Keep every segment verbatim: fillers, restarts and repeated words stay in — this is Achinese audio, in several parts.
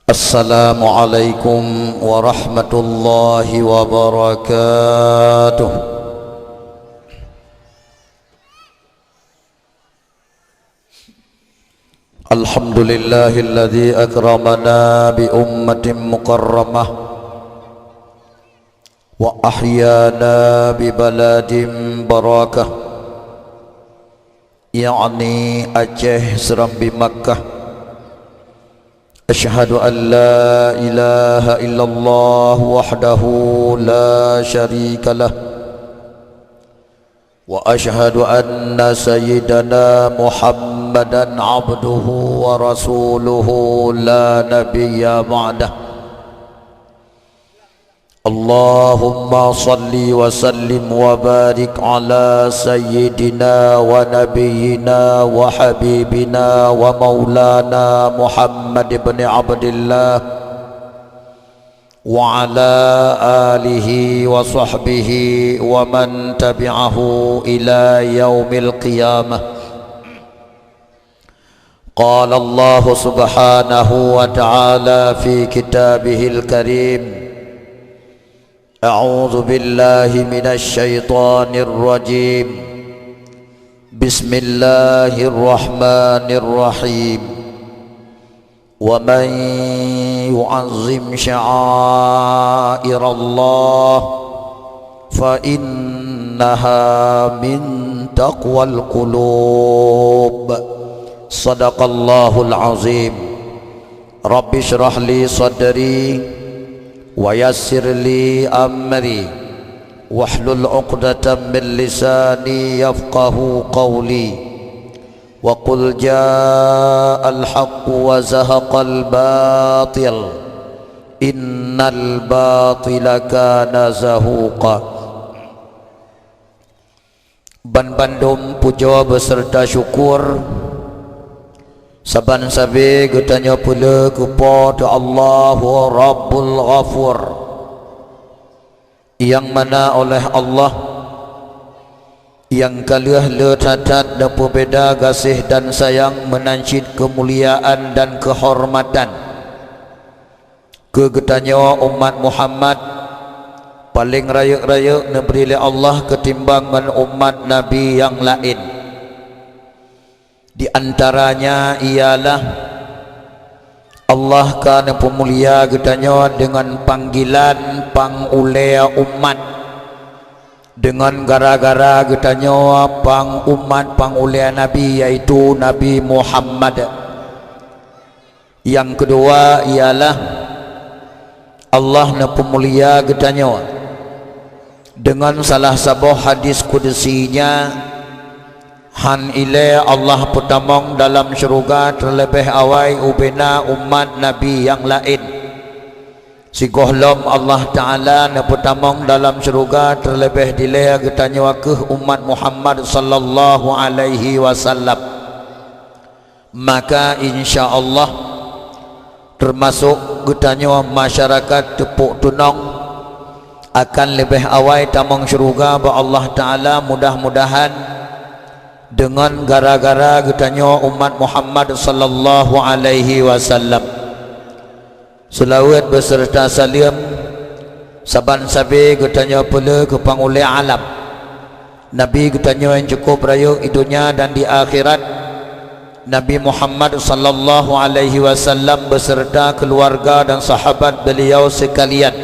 Assalamualaikum warahmatullahi wabarakatuh. Alhamdulillahilladzi akramana bi ummatin mukarramah wa ahyana bi baladin barakah, yakni Aceh Serambi Makkah. Asyhadu an la ilaha illallah wahdahu la syarika lah. Wa asyhadu anna sayyidana Muhammadan abduhu wa rasuluhu la nabiyya ba'dah. Allahumma salli wa sallim wa barik ala sayyidina wa nabiyyina wa habibina wa maulana Muhammad ibn Abdillah wa ala alihi wa sahbihi wa man tabi'ahu ila yaumil qiyamah. Qala Allahu subhanahu wa ta'ala fi kitabihil karim, a'udzu billahi minasy syaithanir rajim. Bismillahirrahmanirrahim. Wa man yu'azzim sya'airallah fa innaha min taqwal qulub. Sadaqallahul azim. Rabbi shrah li sadri wa yassir li amri wahlul 'uqdatam min lisani yafqahu qawli. Wa qul ja'al haqqu wa zahaqal batil, innal batila kana zahuqa. Banbandum pujoe beuseureuta syukur saban sabe geutanyoe peuleueh keu Po teu Allahu Rabbul Ghafur. Nyang mana oleh Allah nyang ka lheueh le that-that neupeubeda gaséh dan sayang meunan cit keumuliaan dan keuhormatan keu geutanyoe umat Muhammad, paleng rayeuk-rayeuk neubri lé Allah keutimbang ngon umat Nabi nyang laén. Di antaranya ialah Allah ka neupeumulia geutanyoe deungon panggilan pang ulée umat. Deungon gara-gara geutanyoe pang umat pang ulée Nabi, yaitu Nabi Muhammad. Nyang keudua ialah Allah neupeumulia geutanyoe deungon salah saboh hadis qudsi nyan, "Han ilée Allah peutamong dalam syeuruga teuleubeh awai ubena umat Nabi nyang laén. Sigohlom Allah Ta'ala neupeutamong dalam syeuruga teuleubeh dilée geutanyoe keuh umat Muhammad sallallahu alaihi wasallam." Maka insya Allah, teumasok geutanyoe masyarakat Teupok Tunong, akan leubeh awai tamong syeuruga bak Allah Ta'ala, mudah-mudahan deungon gara-gara geutanyoe umat Muhammad sallallahu alaihi wasallam. Seulaweuet beuseureuta saleuem saban sabe geutanyoe peuleueh keu pang ulée alam, Nabi geutanyoe nyang cukup rayeuk di donya dan di akhirat, Nabi Muhammad sallallahu alaihi wasallam beuseureuta keuluwarga dan sahabat beuliau seukalian,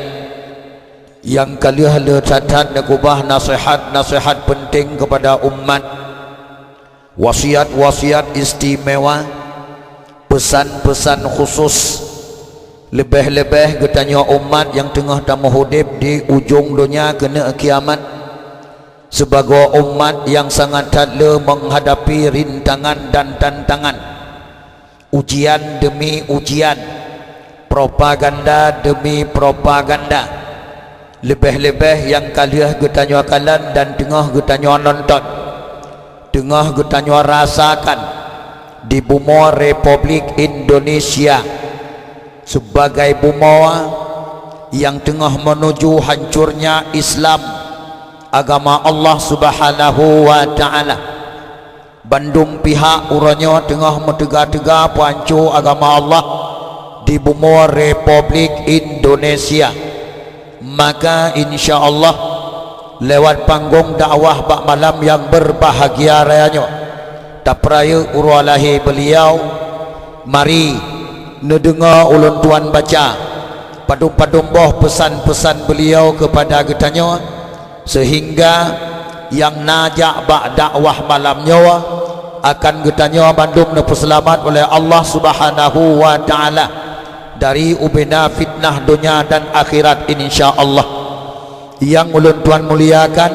nyang ka lheueh le that-that neukeubah naseuhat-naseuhat peunteng keupada umat. Wasiat-wasiat istimewa, peusan-peusan khusos, leubeh-leubeh geutanyoe umat nyang teungoh tameuudeb di ujong donya keuneuk kiamat, sibagoe umat nyang sangat that le meuhadapi rintangan dan tantangan. Ujian demi ujian, propaganda demi propaganda, leubeh-leubeh nyang ka lheueh geutanyoe kalon dan teungoh geutanyoe nonton, teungoh geutanyoe rasakan di bumoe Republik Indonesia, sibagai bumoe nyang teungoh meunuju hancurnya Islam, agama Allah Subhanahu wa Ta'ala. Bandum pihak uroe nyoe teungoh meuteuga-teuga peuhanco agama Allah, di bumoe Republik Indonesia. Maka insya Allah lewat panggong dakwah bak malam nyang berbahagia raya nyoe, tapeurayeuk uroe lahé beliau, mari neudeungoe ulôn tuan baca padum-padum boh peusan-peusan beliau keupada geutanyoe, seuhingga nyang na jak bak dakwah malam nyoe akan geutanyoe bandum neupeuseulamat uleh Allah Subhanahu wa Ta'ala dari ubena fitnah donya dan akhirat, insya Allah. Nyang ulôn tuan muliakan,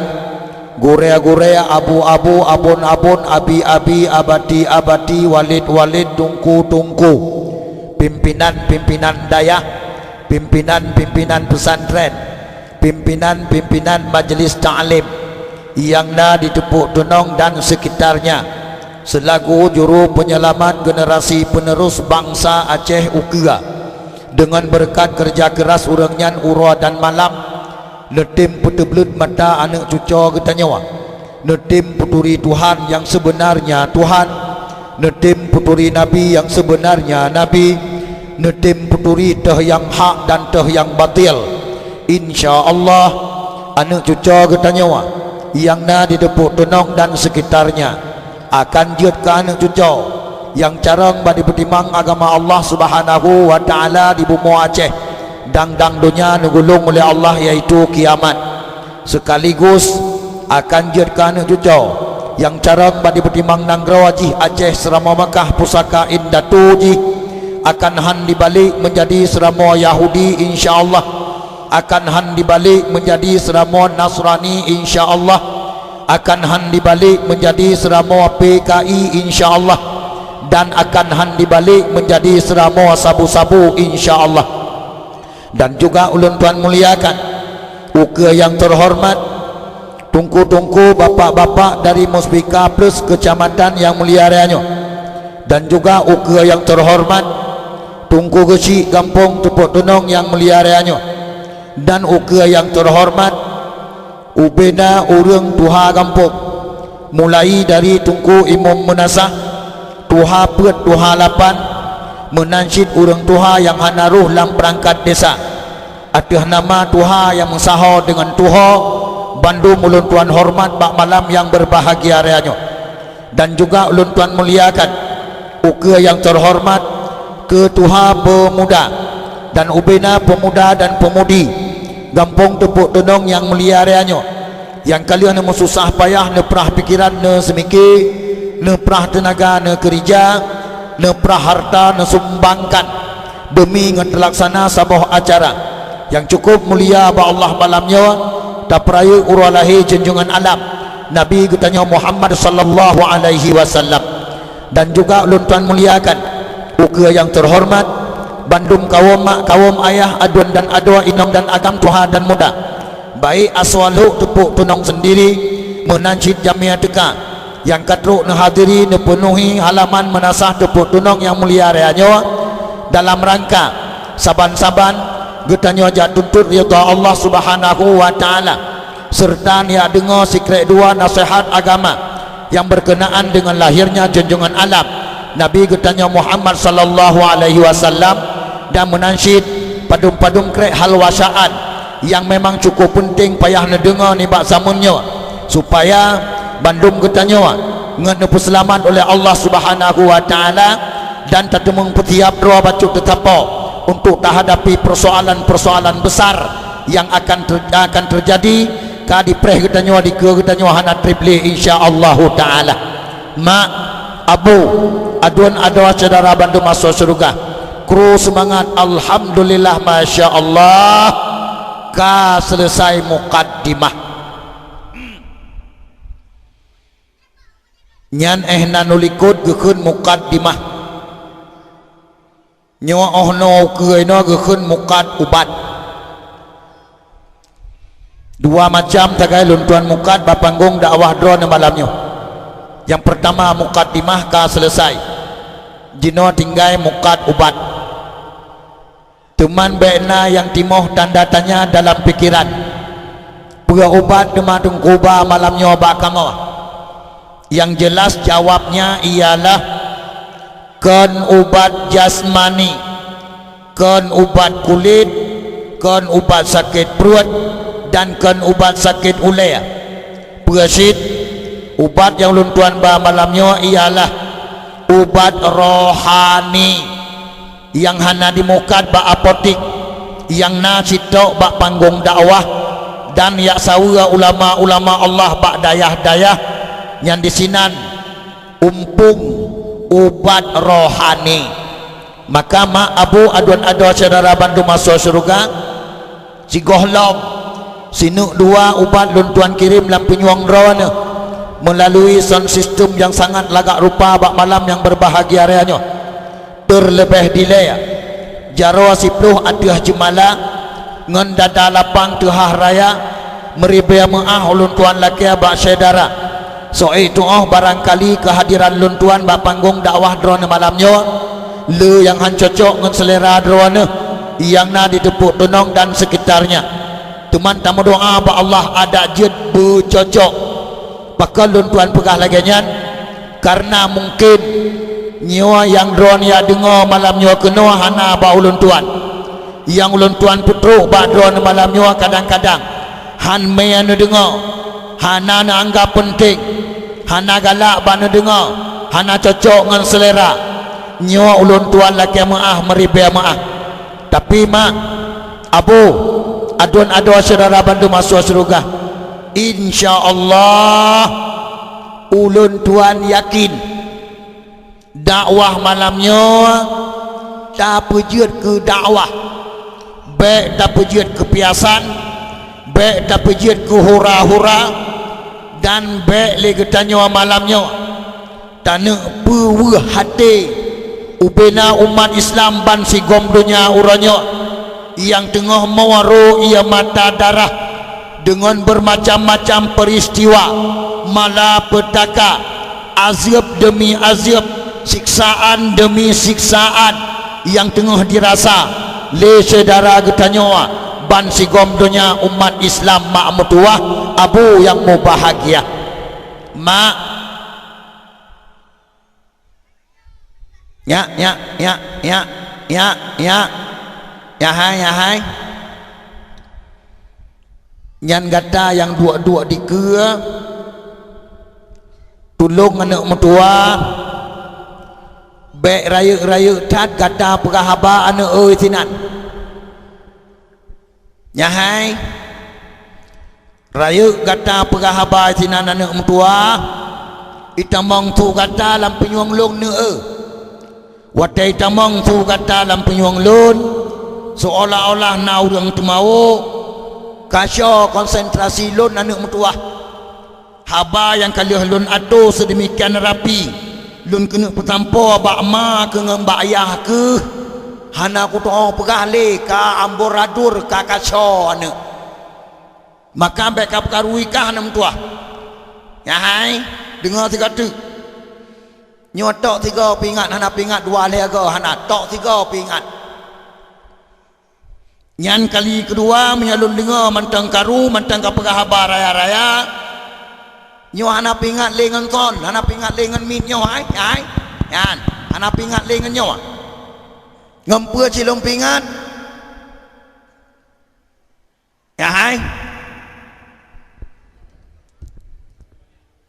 gurée-gurée, abu-abu, abon-abon, abi-abi, abati-abati, walid-walid, tungku-tungku, pimpinan-pimpinan dayah, pimpinan-pimpinan pesantren, pimpinan-pimpinan majelis taklim nyang na di Teupok Teunong dan sekitarnya, selaku juru penyelamat generasi penerus bangsa Aceh ukeue. Deungon beureukat keureuja keuras ureuëng nyan uroe dan malam, neutem peuteubleuet mata aneuëk cucoe geutanyoe, neutem peuturi Tuhan nyang seubeunarnya Tuhan, neutem peuturi Nabi nyang seubeunarnya Nabi, neutem peuturi teuh nyang hak dan teuh nyang batil. Insya Allah, aneuëk cucoe geutanyoe nyang na di Teupok Teunong dan sekitarnya akan jeuet keu aneuëk cucoe nyang carông bak jipeutimang agama Allah Subhanahu wa Ta'ala di bumoe Aceh, dang-dang donya neugulong uleh Allah, yaitu kiamat. Sekaligus akan jeuet keu aneuëk cucoe nyang carông bak jipeutimang nanggroe jih Aceh, seuramoe Makkah, pusaka indatu jih, akan han jibalek meunjadi seuramoe Yahudi, insya Allah. Akan han jibalek meunjadi seuramoe Nasrani, insya Allah. Akan han jibalek meunjadi seuramoe P K I, insya Allah. Dan akan han jibalek meunjadi seuramoe sabu-sabu, insya Allah. Dan juga ulôn tuan muliakan, ukeue nyang teuhoreumat, tungku-tungku, bapak-bapak dari Muspika plus keucamatan nyang mulia raya nyoe, dan juga ukeue nyang teuhoreumat, tungku geuchik gampông Teupok Teunong nyang mulia raya nyoe, dan ukeue nyang teuhoreumat, ubena ureuëng tuha gampông, mulai dari tungku imum meunasah, tuha peuet, tuha lapan, meunan cit ureuëng tuha nyang hana rôh lam peurangkat desa. Ateueh nama tuha nyang meusaho deungon tuho, bandum ulôn tuan horeumat bak malam nyang beurbahagia raya nyoe. Dan juga ulôn tuan muliakan ukeue nyang teuhoreumat keu tuha peumuda dan ubena peumuda dan peumudi gampông Teupok Teunong nyang mulia raya nyoe, nyang ka lheueh neumeususah payah, neuprah pikeran, neuseumike, neuprah teunaga, neukeurija, neuprah harta, neusumbangkan deumi ngon teulaksana saboh acara nyang cukup mulia bak Allah malam nyoe, tapeurayeuk uroe lahé junjungan alam Nabi geutanyoe Muhammad sallallahu alaihi wasallam. Dan juga ulôn tuan muliakan ukeue nyang teuhoreumat bandum kawom mak, kawom ayah, aduen dan adoe, inong dan agam, tuha dan muda, baik asoe lhok Teupok Teunong seundiri meunan cit jamé teuka nyang ka trok neuhadiri neupeunuhi halaman meunasah Teupok Teunong nyang mulia raya nyoe dalam rangka saban-saban geutanyoe jak tuntot ridha Allah Subhanahu wa Ta'ala, seureuta neujak deungoe sikrék dua naseuhat agama nyang beurkeunaan deungon lahérnya junjungan alam Nabi geutanyoe Muhammad sallallahu alaihi wasallam, dan meunan cit padum-padum krék hal wasaan nyang memang cukup peunteng payah neudeungoe nibak sameun nyoe, supaya bandum geutanyoe ngon neupeuseulamat uleh Allah Subhanahu wa Ta'ala dan tateumeung peusiab droe bacut teusapo untuk tahadapi peusoalan-peusoalan beusar nyang akan ter-, akan teujadi ka dipreh geutanyoe dikeue geutanyoe hana treb lé, insya Allahu Ta'ala. Mak, abu, aduen adoe syedara bandum asoe syeuruga, kru seumangat, alhamdulillah, masya Allah, ka seuleusai mukaddimah. Nyan éh na neulikot geukheun mukaddimah. Nyoe óh noe ukeue inoe geukheun mukat ubat. Dua macam sagai lôn tuan mukat bak panggong dakwah droeneuh malam nyoe. Nyang peurtama mukaddimah ka seuleusai. Jinoe tinggai mukat ubat. Teuma bék na nyang timoh tanda tanya dalam pikeran. Peue ubat teuma teungku ba malam nyoe bak kamoe? Nyang jeulaih jawabnya ialah kon ubat jasmani, Kon ubat kulét, kon ubat sakét pruet, dan kon ubat sakét ulée. Peue cit, ubat nyang ulôn tuan ba malam nyoe ialah ubat rohani nyang hana jimukat bak apotik, nyang na sitok bak panggong dakwah dan jak saweue ulama-ulama Allah bak dayah-dayah nyang disinan umpung ubat rohani. Maka mak, abu, aduen adoe syedara bandum asoe syeuruga, sigohlom sineuk dua ubat lôn tuan kirém lam punyueng droeneuh meulalui sound system nyang sangat lagak rupa bak malam nyang beurbahagia raya nyoe. Teuleubeh dilée, jaroe siploh ateueh jeumala ngon dada lapang teuhah raya meuribée meuáh ulôn tuan lakée bak syedara. Soe tuoh barangkali keuhadiran lôn tuan bak panggong dakwah droeneuh malam nyoe le nyang han cocok ngon seulera droeneuh nyang na di Teupok Teunong dan sekitarnya. Teuma tameudoá bak Allah adak jeuet beucocok. Pakon lôn tuan peugah lagée nyan? Kareuna mungken nyoe nyang droeneuh deungoe malam nyoe keunoe hana bak ulôn tuan. Nyang ulôn tuan peutrok bak droeneuh malam nyoe kadang-kadang han mé neudeungoe, hana neuanggab peunteng, hana galak bak neudeungoe, hana cocok ngon seulera. Nyoe ulôn tuan lakée meuáh meuribée meuáh. Tapi mak, abu, aduen adoe syedara bandum asoe syeuruga, insya Allah ulôn tuan yakin dakwah malam nyoe tapeujeuet keu dakwah, bék tapeujeuet keu piasan, bék tapeujeuet keu hura-hura, dan bék lé geutanyoe malam nyoe taneuk peuweueh até ubena umat Islam bansigom donya uroe nyoe nyang teungoh meuwaro ié mata darah deungon beureumacam-macam peuristiwa, malapetaka, azeueb deumi azeueb, siksaan deumi siksaan nyang teungoh dirasa lé syedara geutanyoe bansigom donya umat Islam mak meutuwah, abu nyang mubahgia. Mak, nyak, nyak, nyak, nyak, nyak, nyak, nyak hai, nyak hai. Nyan gata nyang duek-duek dikeue, tulông aneuk meutuwah, bék rayeuk-rayeuk that gata peugah haba aneuk ôi sinan. Nyak hai, rayeuk gata peugah haba sinan aneuk meutuwah, itamong su gata lam punyueng lôn neu-eu. Watée itamong su gata lam punyueng lôn, seuolah-olah na ureuëng teumawök, kasoe konsentrasi lôn aneuk meutuwah. Haba nyang ka lheueh lôn ato seudeumikian rapi, lôn keuneuk peusampoe bak ma keuh ngon bak yah keuh, hana kutoh peugah lé ka amburadur ka kasoe aneuk. Maka bék ka peukarui kah aneuk meutuwah. Nyak hai, deungoe sigoe teuk. Nyoe tok sigoe peuingat, hana peuingat dua lhée goe hana, tok sigoe peuingat. Nyan kali keudua meunyoe lôn deungoe mantong karu, mantong ka peugah haba raya-raya, nyoe hana peuingat lé ngon son, hana peuingat lé ngon mit nyoe hai, hai. Nyan, hana peuingat lé ngon nyoe. Ngon peue cit lôn peuingat? Nyak hai.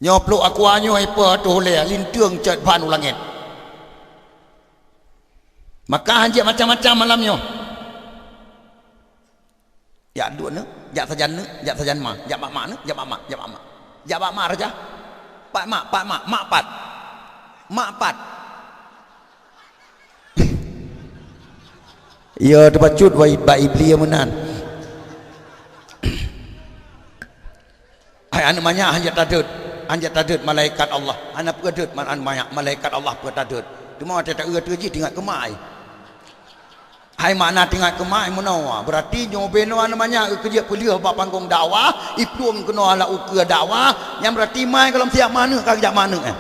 Nyoe pluek aqua nyoe ipe ateueh ulée linteung cot ban u langét. Maka hanjeuet macam-macam malam nyoe. Jak duek neuk, jak sajan neuk, jak sajan ma, jak bak mak neuk, jak bak mak, jak bak mak. Jak bak mak raja. Pat mak, pat mak, mak pat. Mak pat. Iya teubacut wai bak Iblis meunan. Hai aneuk manyak hanjeuet tadeuet, hanjeuet tadeuet malaikat Allah. Hana peue deuet ma-, aneuk manyak malaikat Allah peue tadeuet. Teuma watée taeu ateueh jih teuingat keumai. Hai makna teuingat keumai meunoe, beurati nyoe binoe aneuk manyak keujeuet peuleueh bak panggong dakwah, iplueng keunoe lam ukeue dakwah, nyan beurati mai gohlom siab ma aneuk ka geujak ma aneuk, eh.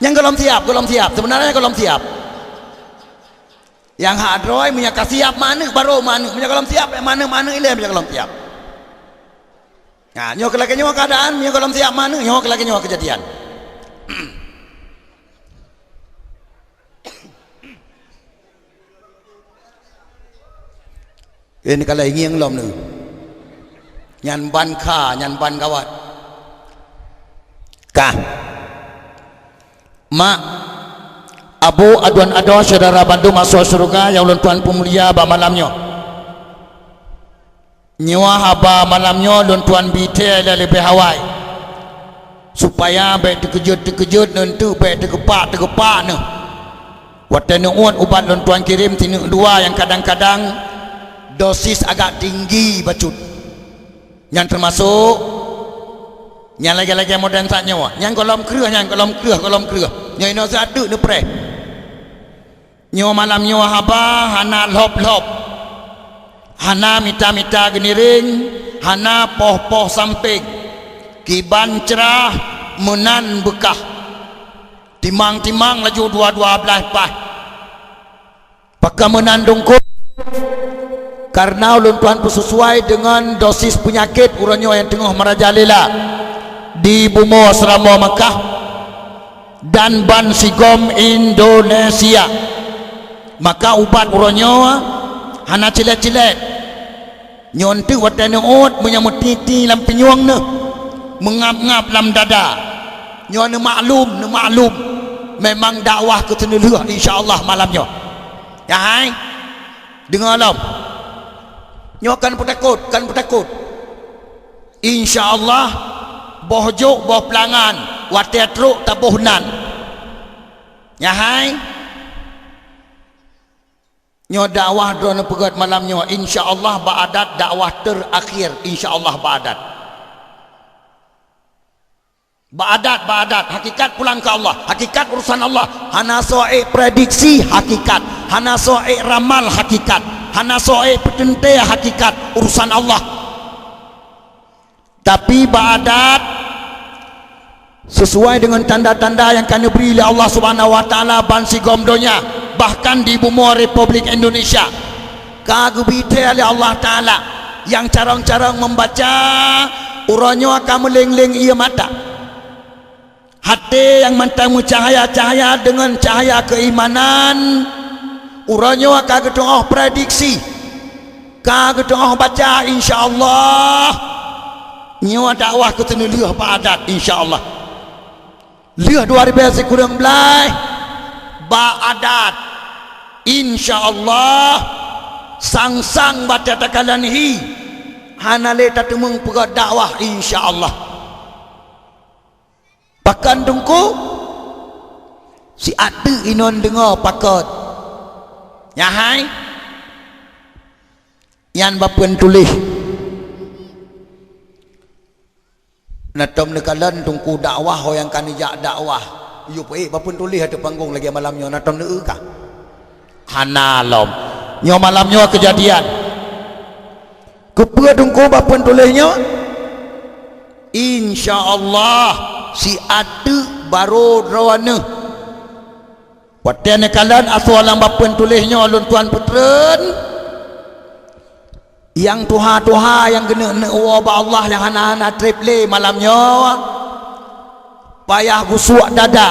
Nyang gohlom siab, gohlom siab, seubeunarnya gohlom siab. Nyang hak droe meunyoe ka siab ma aneuk, barô ma aneuk. Meunyoe gohlom siab, ma aneuk, ma aneuk ilée meunyoe gohlom siab. Nah, nyoe keu lagée nyoe keuadaan, meunyoe gohlom siab ma aneuk, nyoe keu lagée nyoe keujadian. Eh, neukalon ngieng lom neu. Nyan ban kha, nyan ban gawat. Kah. Mak, Abu, adoe-adoe syedara bandum asoe syeuruga nyang ulôn tuan peumulia bak malam nyoe. Nyoe haba malam nyoe lôn tuan bi thée lé leubeh awai, supaya bék teukeujot-teukeujot, ngon teuk bék teugeupak-teugeupak neuh. Watée neuôt ubat lôn tuan kirém sineuk dua nyang kadang-kadang dosis agak tinggi bacut. Nyan teumasok nyang lagée-lagée modern saat nyoe. Nyang gohlom kreueh, nyang gohlom kreueh, gohlom kreueh. Nyoe inoe siat teuk neupreh. Nyoe malam nyoe haba hana lhop-lhop, hana mita-mita geuniréng, hana poh-poh sampéng, kiban crah meunan beukah, timang-timang laju dua-dua blaih paih. Pakon meunan Teungku? Kareuna ulôn tuan peusesuai deungon dosis peunyakét uroe nyoe nyang teungoh merajalela di bumoe Seuramoe Makkah dan bansigom Indonesia. Maka ubat uroe nyoe hana cilet-cilet. Nyoe teuk watée neuôt meunyoe meutiti lam pinyueng neuh, meungab-ngab lam dada. Nyoe neumaklum, neumaklum. Memang dakwah keu seuneulheueh insya Allah malam nyoe. Ya hai? Deungoe lom. Nyoe kan peutakot, kan peutakot. Insya Allah, boh jok, boh peulangan, watée trok taboh nan. Nya hai? Nyoe dakwah droeneuh peugét malam nyoe, insya Allah bak adat dakwah terakhir, insya Allah bak adat. Bak adat, bak adat, hakikat pulang keu Allah. Hakikat urusan Allah. Hana soe ék prediksi hakikat. Hana soe ék ramal hakikat. Hana soe ék peuteuntée hakikat urusan Allah. Tapi bak adat, sesuai deungon tanda-tanda nyang ka neubri lé Allah Subhanahu wa Taala bansigom donya, bahkan di bumoe Republik Indonesia. Ka geubi thée lé Allah Taala nyang carông-carông membaca, uroe nyoe ka meuléng-léng ié mata. Até nyang mantong meucahya-cahya deungon cahya keuimanan, uroe nyoe ka geutu'oh prediksi, ka geutu'oh baca, insya Allah. Nyoe dakwah keu seuneulheueh bak adat, insya Allah. Lheueh dua ribée sikureueng blaih bak adat, insya Allah, sang-sang bak takalon hi, hana lé tateumeung peugét dakwah, insya Allah. Pakon Teungku? Siat teuk inong deungoe pakon. Nya hai? Nyan bapeuen tuléh. Na tom neukalon Teungku dakwah, ho nyang ka neujak dakwah. Yue peuék bapeuen tuléh ateueh panggong lagée malam nyoe, na tom neueu kah? Hana lom. Nyoe malam nyoe keujadian. Keupeue Teungku bapeuen tuléh nyoe? Insya Allah, siat teuk barô droeneuh. Watée neukalon asoe lam bapeuen tuléh nyoe lôn tuan peutreun, nyang tuha-tuha nyang geuneuk neuwoe bak Allah nyang hana-hana treb lé malam nyoe, payah geusuak dada.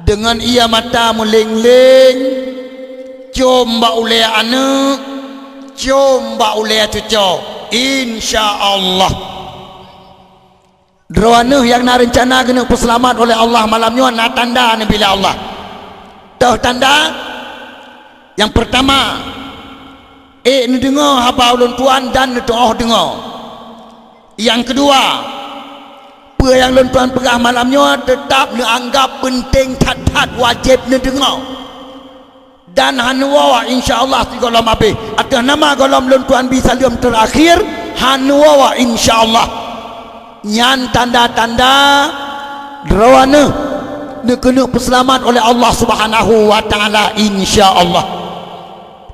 Deungon ié mata meuléng-léng, com bak ulée aneuëk, com bak ulée cucoe, insya Allah. Droeneuh nyang na reuncana geuneuk peuseulamat oleh Allah malam nyoe na tanda neubri lé Allah. Toh tanda? Nyang peurtama, ék neudeungoe haba ulôn tuan dan neutu'oh deungoe. Nyang keudua, peue nyang lôn tuan peugah malam nyoe teutab neuanggab peunteng that-that, wajéb neudeungoe. Dan hana woe, insya Allah, sigohlom habéh. Ateueh nama gohlom lôn tuan bi saleuem teurakhir, hana woe, insya Allah. Nyan tanda-tanda droeneuh neukeuneuk peuseulamat oleh Allah Subhanahu wa Taala, insya Allah.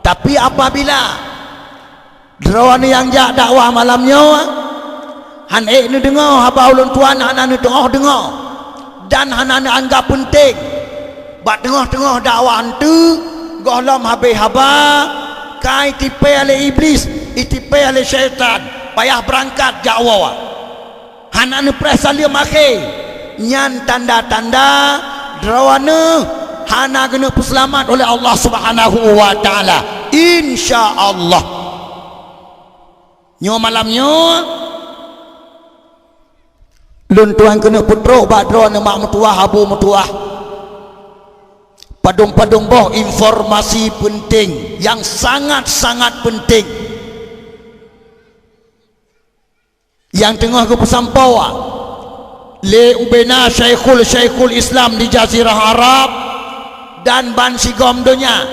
Tapi apabila droeneuh nyang jak dakwah malam nyoe, han ék neudeungoe haba ulôn tuan, hana neutu'oh deungoe, dan hana neuanggab peunteng. Bak teungoh-teungoh dakwah eunteuk, gohlom habéh haba, ka itipée lé Iblih, itipée lé syaitan, payah beurangkat jak woe. Hana neupreh saleuem akhé, nyan tanda-tanda droeneuh hana geuneuk peuseulamat oleh Allah Subhanahu wa Taala. Insya Allah. Nyoe malam nyoe, lôn tuan keuneuk peutrok bak droeneuh mak meutuwah, abu meutuwah, padum-padum boh informasi peunteng nyang sangat-sangat peunteng nyang teungoh geupeusampoe lé ubena syaikhul-syaikhul Islam di Jazirah Arab dan bansigom donya.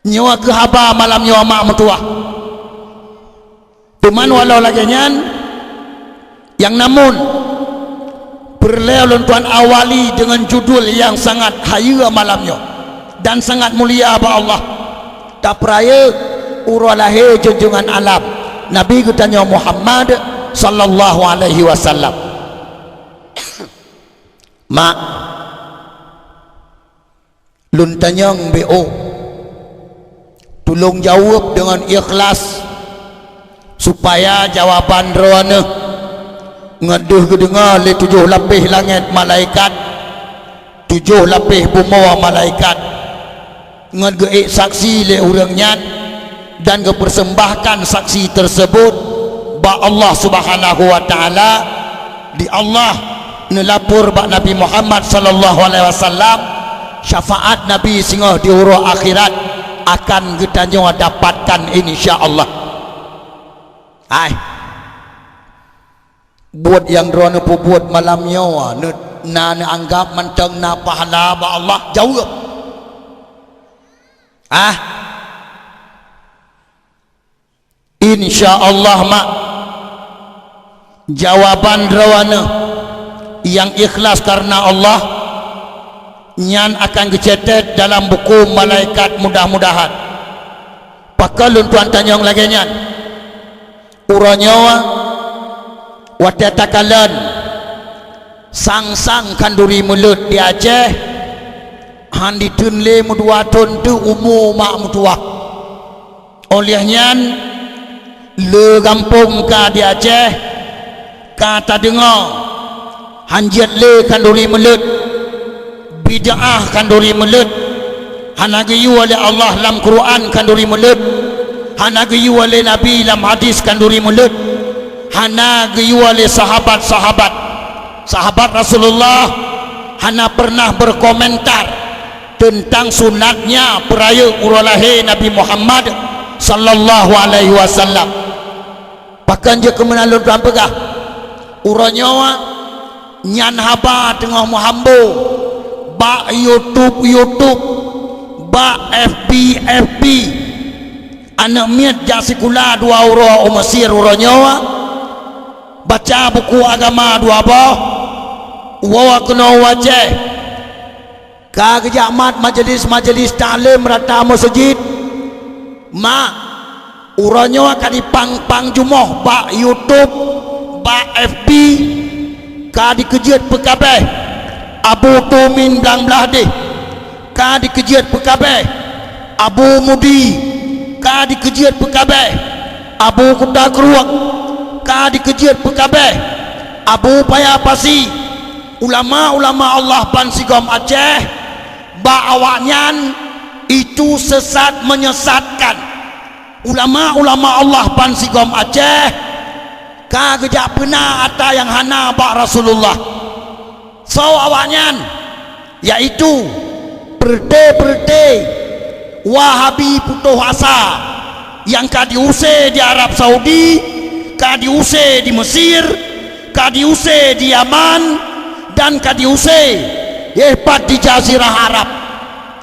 Nyoe keuh haba malam nyoe mak meutuwah. Teuma walau lagée nyan, nyang namun peureulée lôn tuan awali deungon judul nyang sangat hayeue malam nyoe dan sangat mulia bak Allah. Tapeurayeuk uroe lahé junjungan alam, Nabi geutanyoe Muhammad sallallahu alaihi wasallam. Mak, lôn tanyong B O, tulông jaweueb deungon ikhlas, supaya jawaban droeneuh ngon deuh geudeungoe lé tujoh lapéh langét malaikat, tujoh lapéh bumoe malaikat, ngon geuék saksi lé ureuëng nyan, dan geupersembahkan saksi tersebut bak Allah Subhanahu wa Taala. Di Allah neulapor bak Nabi Muhammad sallallahu alaihi wasallam, syafaat Nabi singoh di uroe akhirat akan geutanyoe dapatkan, insya Allah. Hai, buet nyang droeneuh peubuet malam nyoe, neu-, na neuanggap mantong na pahala bak Allah? Jaweueb. Ah, insya Allah, mak. Jawaban droeneuh nyang ikhlas karena Allah, nyan akan geucatat dalam buku malaikat mudah-mudahan. Pakon lôn tuan tanyong lagée nyan? Uroe nyoe, watée takalon sang-sang khanduri meuleuet di Aceh, hán diteun lé meudua thon teuk umu mak meutuwah. Óh lheueh nyan, le gampông ka di Aceh, ka tadeungoe hán jeuet lé khanduri meuleuet, bid'ah khanduri meuleuet, hana geuyue lé Allah lam Quran khanduri meuleuet, hana geuyue lé Nabi lam hadis khanduri meuleuet, hana geuyue lé sahabat-sahabat, sahabat Rasulullah hana pernah berkomentar teuntang sunatnya peurayeuk uroe lahé Nabi Muhammad sallallahu alaihi wasallam. Pakon jeuet keu meunan lôn tuan peugah, uroe nyoe nyan haba teungoh meuhambo bak YouTube-YouTube, bak F B-F B. Aneuëk miet jak sikula dua uroe u Mesir uroe nyoe, baca buku agama dua boh, woe keunoe u Aceh. Ka geujak mat majelis-majelis taklim rata meuseujid. Mak, uroe nyoe ka dipang-pang jumoh bak YouTube, bak F B, ka dikeujeuet peukabeh Abu Tumin Blang Blahdeh, ka dikeujeuet peukabeh Abu Mudi, ka dikeujeuet peukabeh Abu Kuta Krueng, ka dikeujeuet peukabeh Abu Paya Pasi. Ulama-ulama Allah bansigom Aceh, bak awaknyan itu sesat menyesatkan. Ulama-ulama Allah bansigom Aceh ka geujak peuna ata nyang hana bak Rasulullah. Soe awaknyan? Yaitu peureute-peureute Wahabi putôh asa nyang ka diuse di Arab Saudi, ka diuse di Mesir, ka diuse di Yaman, dan ka diuse, eh, pat di Jazirah Arab.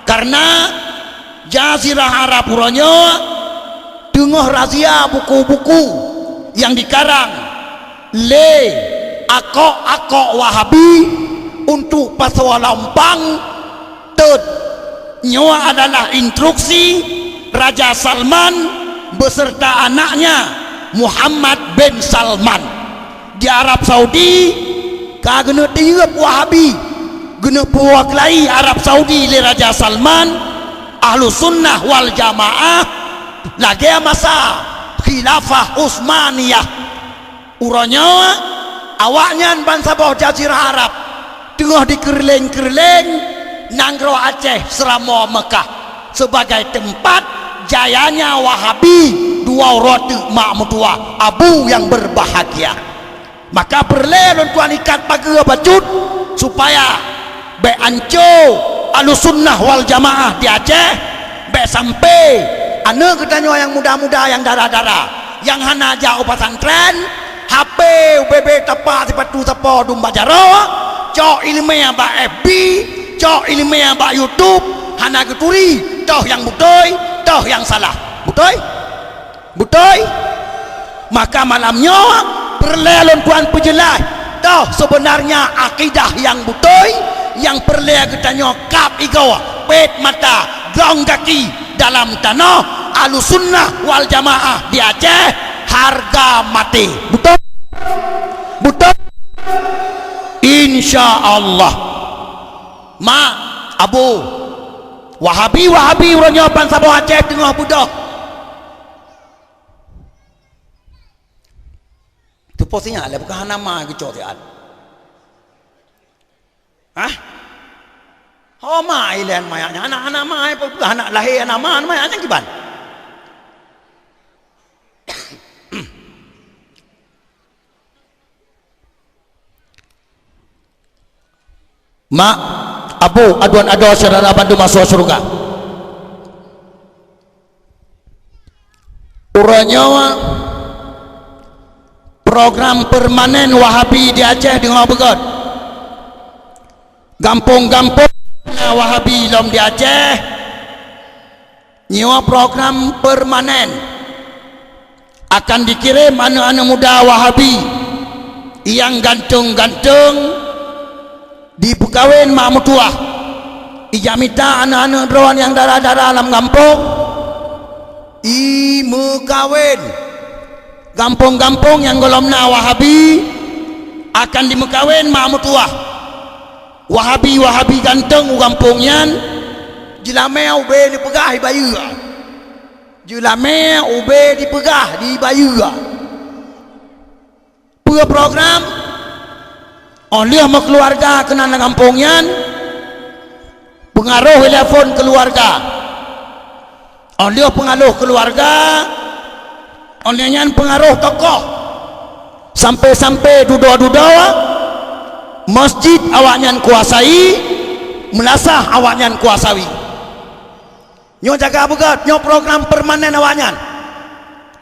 Karena Jazirah Arab uroe nyoe teungoh razia buku-buku nyang dikarang lé akok-akok Wahabi untuk pasoe lompang. Teut, nyoe adalah instruksi Raja Salman beserta anaknya Muhammad bin Salman. Di Arab Saudi ka geuneuk tiyeueb Wahabi, geuneuk puwoe keulayi Arab Saudi lé Raja Salman. Ahlu Sunnah wal Jamaah lagée masa Khilafah Utsmaniyah. Uroe nyoe, awaknyan bansaboh Jazirah Arab teungoh dikeureuléng-keureuléng nanggroe Aceh seuramoe Meukah sebagai teumpat jayanya Wahabi dua uroe teuk mak meutuwah, abu nyang berbahagia. Maka peureulée lôn tuan ikat pageue bacut supaya bék anco Ahlussunnah wal Jamaah di Aceh, bék sampai aneuëk geutanyoe nyang muda-muda, nyang dara-dara, nyang hana jak u pesantren, H P ubé-bé tapak sipatu sapo dum bak jaroe, cok iéleumé bak F B, cok iéleumé bak YouTube, hana geuturi toh nyang beutôi, toh nyang salah. Beutôi? Beutôi? Maka malam nyoe peureulée lôn tuan peujeulaih toh seubeunarnya akidah nyang beutôi nyang peureulée geutanyoe kab igoe, pét mata, glong gaki dalam tanoh Ahlussunnah wal Jamaah di Aceh harga maté. Beutôi? Beutôi? Insya Allah. Mak, abu, Wahabi-Wahabi uroe nyoe bansaboh Aceh teungoh beudôh. Teupo sinyak lé, bukan hana ma geucok siat. Hah? Ho ma ilén mayak nyan, anak-anak ma, peue anak lahé anak ma, mayak nyan kiban? Mak, abu, aduan adoe syedara bandum asoe syeuruga. Uroe nyoe program permanen Wahabi di Aceh deungoe beugét. Gampông-gampông na Wahabi lom di Aceh. Nyoe program permanen. Akan dikirém aneuëk-aneuëk muda Wahabi nyang ganteng-ganteng dipeukawen mak meutuwah. Ijak mita aneuëk-aneuëk droe nyang dara-dara lam gampông, imeukawen. Gampông-gampông nyang gohlom na Wahabi akan dimeukawen mak meutuwah. Wahabi-Wahabi ganteng u gampông nyan, jeulamé ubé dipeugah ibayeue. Jeulamé ubé dipeugah dibayeue. Peue program? Óh lheueh meukeuluwarga keunan lam gampông nyan, peungaroh telepon keuluwarga. Óh lheueh peungaroh keuluwarga, óh lheueh nyan peungaroh tokoh. Sampai-sampai dudoe-dudoe, masjid awaknyan kuasai, meulasah awaknyan kuasai. Nyoe jaga beugét, nyoe program permanen awaknyan.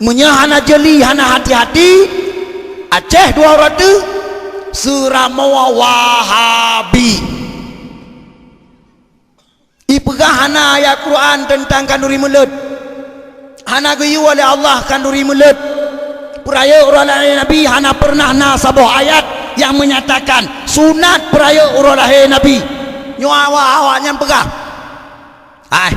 Meunyoe hana jeli, hana hati-hati, Aceh dua uroe teuk, seuramoe Wahabi. Ipeugah hana ayat Quran teuntang khanduri meuleuet. Hana geuyue lé Allah khanduri meuleuet. Peurayeuk uroe lahé Nabi hana peureunah na saboh ayat nyang meunyatakan sunat peurayeuk uroe lahé Nabi. Nyoe awak-awaknyan peugah. Hai.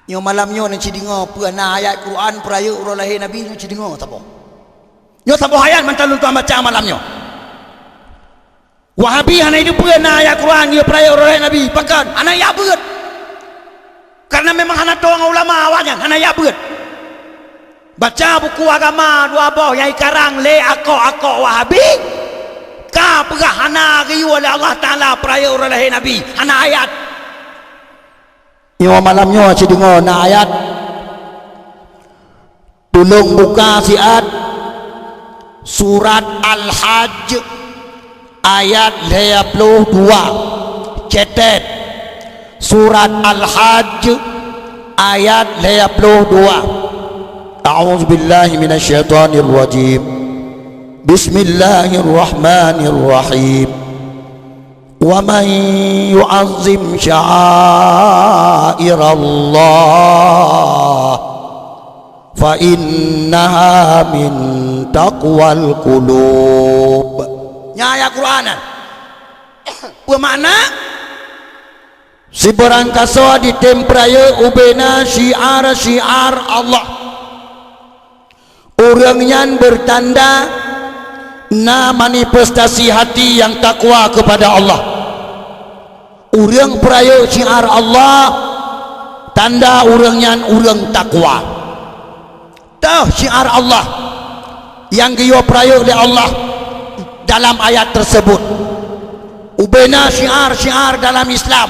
Nyoe malam nyoe neuci deungoe peue na ayat Quran peurayeuk uroe lahé Nabi, neuci deungoe saboh. Nyoe saboh ayat mantong lôn tuan baca malam nyoe. Wahabi hana jiteupeue na ayat Quran nyang peurayeuk uroe lahé Nabi, pakon? Hana jak beuet. Karena memang hana tong ulama awaknyan, hana jak beuet. Baca buku agama dua boh nyang ikarang lé akok-akok Wahabi, ka peugah hana geuyue lé Allah Taala peurayeuk uroe lahé Nabi, hana ayat. Nyoe malam nyoe ci deungoe na ayat. Tulông buka siat surat Al-Hajj ayat lhèe ploh dua. Catat, surat Al-Hajj ayat lhèe ploh dua. A'udzubillahi minasyaitonirrajim. Bismillahirrahmanirrahim. Wa man yu'azzim sya'airallah fa innaha min taqwal qulub. Nyan ayat Quran nyan. Peue makna? Sibarangkasoe jitem peurayeuk ubena syiar-syiar Allah. Ureuëng nyan beurtanda na manifestasi hati nyang takwa keupada Allah. Ureuëng peurayeuk syiar Allah, tanda ureuëng nyan ureuëng takwa. Toh syiar Allah nyang geuyue peurayeuk lé Allah dalam ayat tersebut. Ubena syiar-syiar dalam Islam.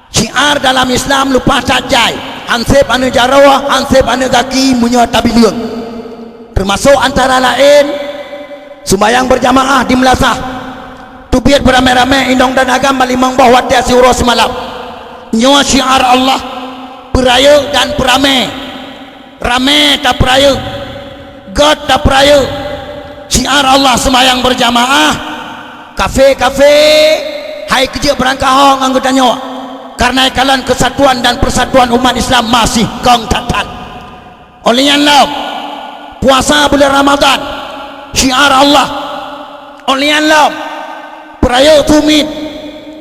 Syiar dalam Islam leupah that jai, anseb aneuëk jaroe, anseb aneuëk gaki meunyoe tabileueng. Teumasok antara laén sumbayang beurjamaah di meulasah, teubiet beuramé-ramé inong dan agam bak limong boh watée siuroe simalam. Nyoe syiar Allah, peurayeuk dan peuramé. Ramé tapeurayeuk, gét tapeurayeuk. Syiar Allah seumayang beurjamaah, kafé-kafé hai keujeuet beurangkaho ngon geutanyoe. Kareuna kalon keusatuan dan peusatuan umat Islam masih kong that-that. Óh lheueh nyan lom, puasa buleuen Ramadhan, syiar Allah. Óh lheueh nyan lom, peurayeuk sumiet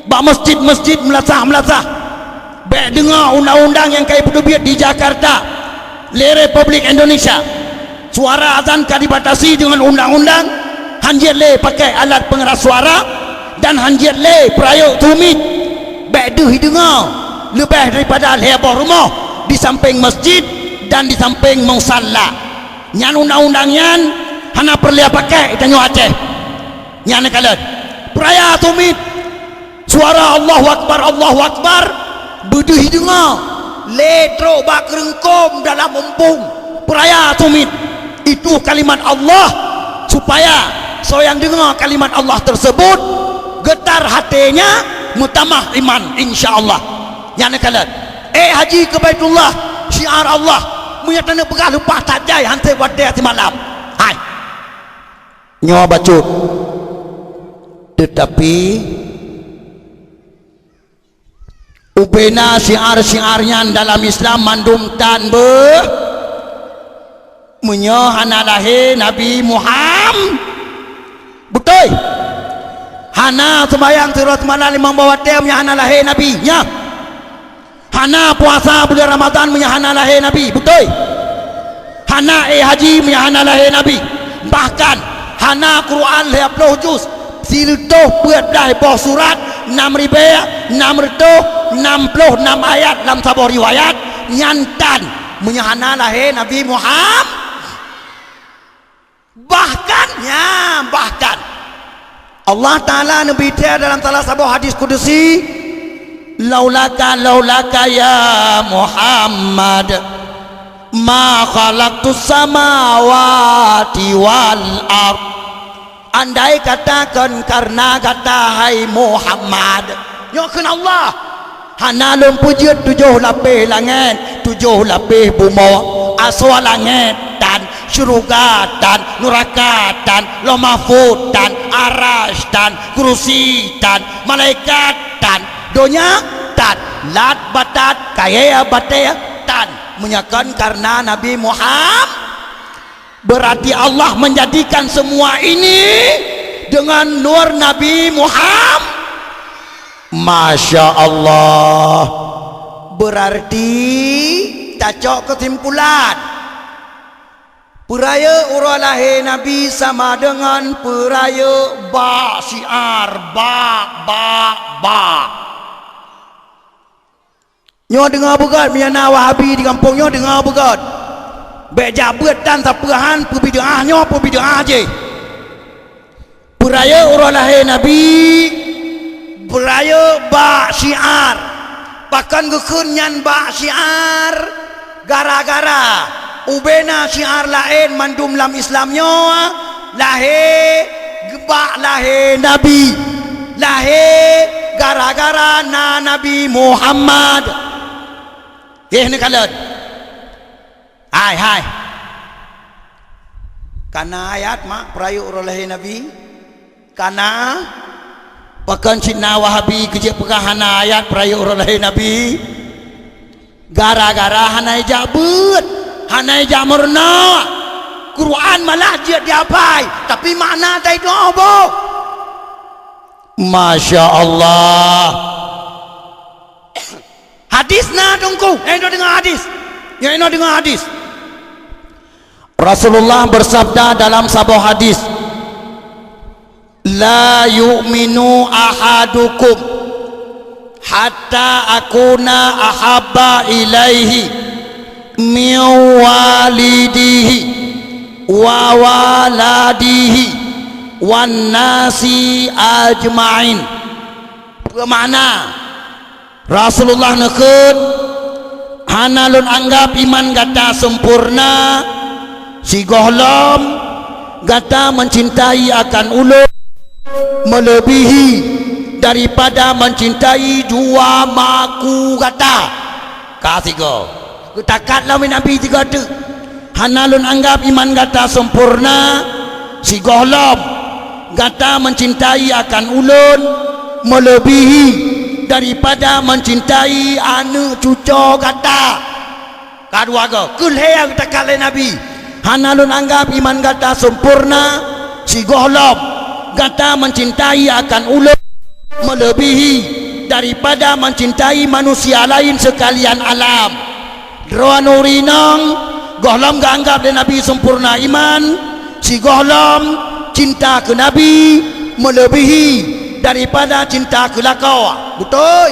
bak meuseujid-meuseujid, meulasah-meulasah. Bék deungoe undang-undang nyang ka ipeuteubiet di Jakarta lé Republik Indonesia. Suara azan ka dibatasi deungon undang-undang, hanjeuet lé pakai alat peungeras suara dan hanjeuet lé peurayeuk sumiet. Bék deuh ideungoe leubeh daripada lhée boh rumoh di sampéng meuseujid dan di sampéng musalla. Nyan undang-undang nyan hana peureulée pakai tanyoe Aceh. Nyan kalon, peuraya sumiet, suara Allahu Akbar, Allahu Akbar beudeuh ideungoe lé trok bak keureungkôm dalam umpung. Peuraya sumiet, itu kalimat Allah, supaya soe nyang deungoe kalimat Allah tersebut geutar hatenya, meutamah iman, insya Allah. Nyan kalon, ék haji keu Baitullah, syiar Allah, meunyoe taneuk peugah leupah that jai, han sép watée simalam. Hai. Nyoe bacut. Teutapi ubena syiar-syiar nyan dalam Islam mandum tan beuh. Meunyoe hana lahé Nabi Muham-, beutôi. Hana seumayang siuroe simalam limong boh watée meunyoe hana lahé Nabi. Nyan. Hana puasa buleuen Ramadhan meunyoe hana lahé Nabi, beutôi? Hana ék haji meunyoe hana lahé Nabi. Bahkan hana Quran lhée ploh juz, sireutôh peuet blaih boh surat, nam ribée nam reutôh nam ploh nam ayat lam saboh riwayat, nyan tan meunyoe hana lahé Nabi Muham-, Bahkan, ya, bahkan Allah Ta'ala neubri thée dalam salah saboh hadis kudusi, "Laulaka, laulaka ya Muhammad, ma khalaqtus samawati wal ard." Andai kata kon kareuna gata, hai Muhammad, nyoe kheun Allah, hana lôn peujeuet tujoh lapéh langét, tujoh lapéh bumoe, asoe langét tan, syeuruga tan, nuraka tan, Lauh Mahfuz tan, Arasy tan, Kursi tan, malaikat tan, donya tan, lat batat, kayée batée tan, meunyoe kon kareuna Nabi Muham-, Berarti Allah menjadikan semua ini dengan nur Nabi Muhammad. Masya Allah. Berarti tacok kesimpulan, peurayeuk uroe lahé Nabi sama dengan peurayeuk bak syiar, bak, bak, bak. Nyoe deungoe beugét, meunyoe na Wahabi di gampông nyoe, deungoe beugét. Bék jak beuet tan sapeue han peubid'ah nyoe, peubid'ah jih. Peurayeuk uroe lahé Nabi, peurayeuk bak syiar. Pakon geukheun nyan bak syiar? Gara-gara ubena syiar laén mandum lam Islam nyoe lahé bak lahé Nabi. Lahé gara-gara na Nabi Muhammad. Éh, neukalon. Hai, hai. Kana ayat mak peurayeuk uroe lahé Nabi? Kana? Pakon cit na Wahabi keu jeuet peugah hana ayat peurayeuk uroe lahé Nabi? Gara-gara hana ijak beuet, hana ijak meurunoe. Quran malah jeuet jihafai, tapi makna tai tuoh boh. Masya Allah. Hadis na Teungku, eh, inoe deungoe hadis. Ya, inoe deungoe hadis. Rasulullah bersabda dalam saboh hadis, "La yu'minu ahadukum hatta akuna ahabba ilaihi min walidihi wa waladihi wan nasi ajma'in." Peue makna? Rasulullah neukheun, Hana lôn anggab iman gata sempurna, sigohlom gata mencintai akan ulôn melebihi daripada mencintai dua makku gata. Ka sigoe. Geutakat lom Nabi sigoe teuk. Hana lôn anggab iman gata sempurna, sigohlom gata mencintai akan ulôn melebihi daripada mencintai aneuëk cuco gata. Ka dua goe, keu lhée geutakat lé Nabi. Hana lôn anggab iman gata sempurna, sigohlom gata mencintai akan ulôn melebihi daripada mencintai manusia lain sekalian alam. Droeneuh ureuëng inong, gohlom geuanggab lé Nabi sempurna iman, sigohlom cinta keu Nabi melebihi daripada cinta keu lakoe. Beutôi.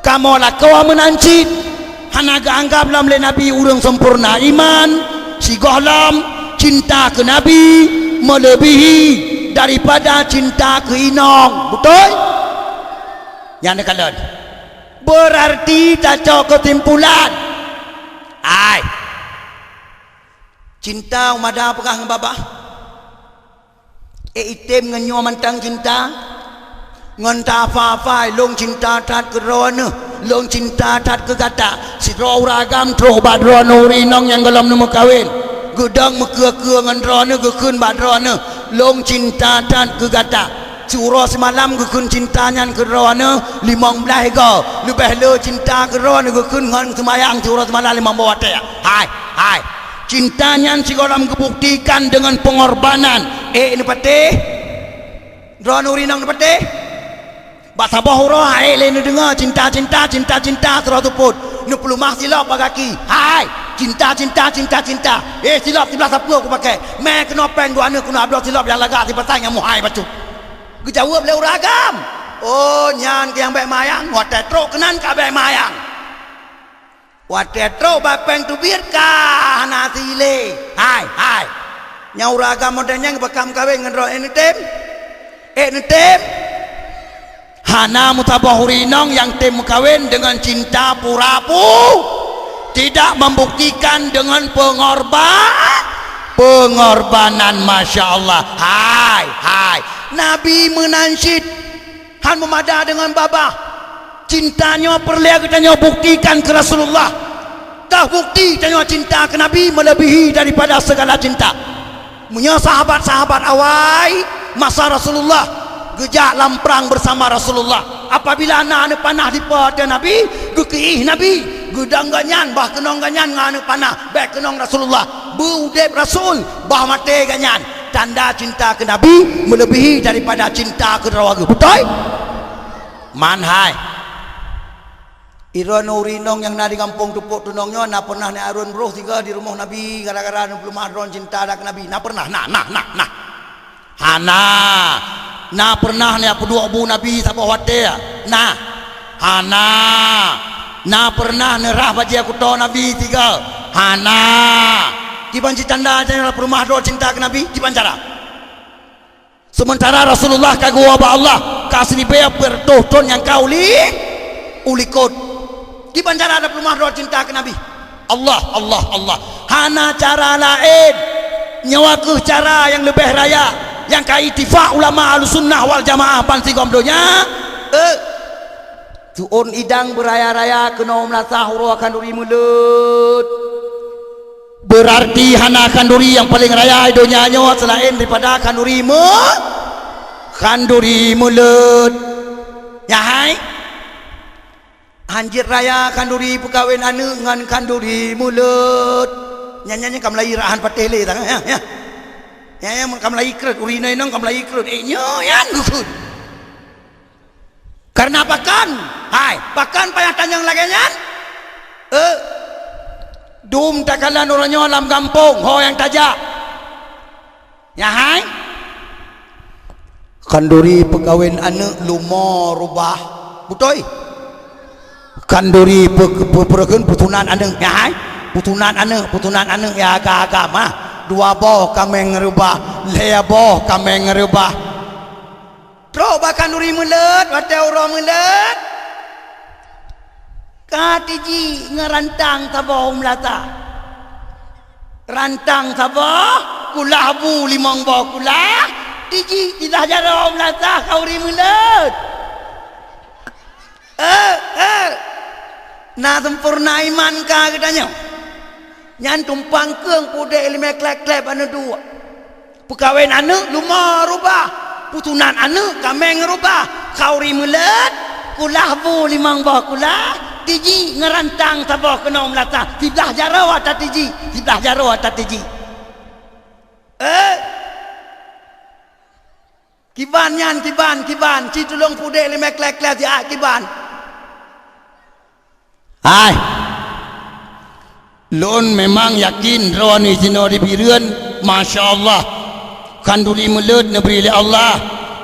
Kamoe lakoe meunan cit, hana geuanggab lom lé Nabi ureuëng sempurna iman, sigohlom cinta keu Nabi melebihi daripada cinta keu inong. Beutôi? Nyan neukalon. Beurarti tacok keusimpulan. Ai. Cinta umada peugah ngon babah. Ék item ngon nyoe mantong cinta. Ngon tafa-fa lôn cinta that keu droeneuh, lôn cinta that keu gata. Sidroe ureuëng agam trok bak droeneuh ureuëng inong nyang gohlom neumeukawen. Geudong meukeue-keue ngon droeneuh geukheun bak droeneuh, lôn cinta that keu gata. Siuroe simalam geukheun cinta nyan keu droeneuh limong blaih goe, leubeh le cinta keu droeneuh geukheun ngon seumayang siuroe simalam limong boh watée. Hai, hai. Cinta nyan sigohlom geubuktikan deungon peungorbanan. Ék neupatéh? Droeneuh ureuëng inong neupatéh? Bak saboh uroe hai lé neudeungoe cinta-cinta, cinta-cinta sidroe seupôt. Neupeuleumah silop bak gaki. Hai, cinta-cinta, cinta-cinta. Eh, silop siblaih sapeue kupakai. Mé keunoe péng dua nyoe keunoe abloe silop nyang lagak sipasang nyang muhai bacut. Geujaweueb lé ureuëng agam, "Oh, nyan keuh nyang bék mayang, watée trok keunan ka bék mayang." Watée trok bak péng teubiet ka hana silé. Hai, hai. Nyang ureuëng agam modél nyan geupakam kawen ngon droe ék neutem? Ék neutem? Hana meusaboh ureuëng inong nyang tem meukawen deungon cinta pura-pu, tidak membuktikan deungon pengorba-, pengorbanan. Masya Allah. Hai, hai. Nabi meunan cit. Han meumada deungon babah. Cinta nyoe peureulée geutanyoe buktikan keu Rasulullah. Toh bukti tanyoe cinta keu Nabi meulebihi daripada segala cinta. Meunyoe sahabat-sahabat awai masa Rasulullah geujak lam prang beusama Rasulullah, apabila na aneuëk panah dipo ateueh Nabi, geukeuih Nabi, geudong gobnyan, bah keunong gobnyan ngon aneuëk panah, bék keunong Rasulullah, beu udeb Rasul, bah maté gobnyan. Tanda cinta keu Nabi meulebihi daripada cinta keu droe geuh. Beutôi? Man hai. Droeneuh ureuëng inong nyang na di gampông Teupok Teunong nyoe na pernah neuk arôn broh sigoe di rumoh Nabi gara-gara neupeuleumah droe cinta that keu Nabi. Na pernah? Na, na, na, na. Hana. Na pernah neuk peuduek bu Nabi saboh watée? Na. Hana. Na pernah neurah bajée kuto Nabi sigoe? Hana. Kiban cit tanda nyan peuleumah droe cinta keu Nabi? Kiban cara? Seumeuntara Rasulullah ka geuwoe bak Allah, ka siribée peuet reutôh thon nyang ka u li-, u likot. Kiban cara tapeuleumah droe cinta keu Nabi? Allah, Allah, Allah. Hana cara laén. Nyoe kheueh cara nyang leubeh raya, nyang ka itifak ulama Ahlussunnah wal Jamaah bansigom donya. Eh, Suôn idang beuraya-raya keunoe meulasah uroe khanduri meuleuet. Beurarti hana khanduri nyang paleng raya di donya nyoe seulaén daripada khanduri meu-, khanduri meuleuet. Nyan hai? Han jeuet raya khanduri peukawen aneuëk ngon khanduri meuleuet. Nyan, nyan, nyan ka meulayi rahan patéh lé tangai, ya, ya. Nyan, nyan ka meulayi kreuet, ureuëng inong ka meulayi kreuet. Eh, nyoe nyan geukheun. Kareuna pakon? Hai, pakon payah tanyong lagée nyan? Eh, dum takalon uroe nyoe lam gampông, ho nyang tajak. Nyan hai? Khanduri peukawen aneuëk lumo rubah. Beutôi? Khanduri peu-, peu-, peureukeun peusunat aneuëk, nyan hai? Peusunat aneuëk, peusunat aneuëk ya agam-agam, ah. Dua boh kaméng reubah, lhée boh kaméng reubah. Trok bak khanduri meuleuet, watée uroe meuleuet. Ka tiji ngon rantang saboh u meulasah. Rantang saboh, kulah bu limong boh kulah, tiji siblah jaroe u meulasah khanduri meuleuet. Eh, eh. Na sempurna iman ka geutanyoe. Nyan tumpang keueng pudek limai kleb-kleb aneuk duek. Peukawen aneuk luma rubah, peusunat aneuk kaméng rubah, khanduri meuleuet, kulah bu limong boh kulah, tiji ngon rantang saboh keunoe u meulasah, siblah jaroe ata tiji, siblah jaroe ata tiji. Eh? Kiban nyan, kiban, kiban, ci tulông pudek limai kleb-kleb siat kiban. Hai. Lôn memang yakin droeneuh sinoe di Bireuen, masya Allah. Khanduri meuleuet neubri lé Allah,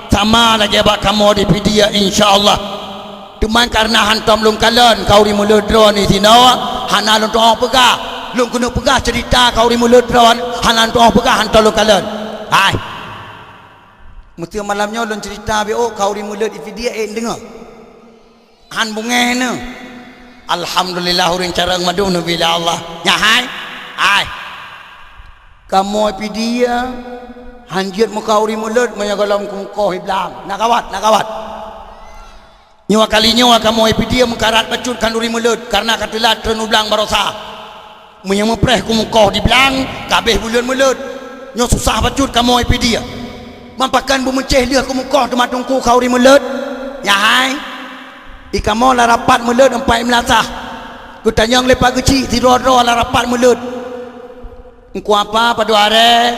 sama lagée bak kamoe di Pidie, insya Allah. Teuma kareuna hántom lôn kalon khanduri meuleuet droeneuh sinoe, hana lôn tuoh peugah. Lôn keuneuk peugah ceurita khanduri meuleuet droeneuh, hana lôn tuoh peugah hántom lôn kalon. Hai. Meuseu malam nyoe lôn ceurita beu khanduri meuleuet di Pidie, ék deungoe. Han beungéh neuh. Alhamdulillah, ureuëng carông mandum neubri lé Allah. Nyan hai. Hai. Kamoe Pidie han jeuet meukhanduri meuleuet meunyoe gohlom keumeukoh i blang. Na gawat, na gawat. Nyoe kali nyoe kamoe Pidie meukarat bacut khanduri meuleuet kareuna ka teulat treun u blang baroesa. Meunyoe meupreh keumeukoh di blang, ka abéh buleuen meuleuet. Nyoe susah bacut kamoe Pidie. Mampakan beumeucéh lheueh keumeukoh teuma teungku khanduri meuleuet. Nyan hai. I kamoe lam rapat meuleuet ampai meulasah. Geutanyong lé Pak Geuchik sidroe-droe lam rapat meuleuet. Teungku apa padub arée?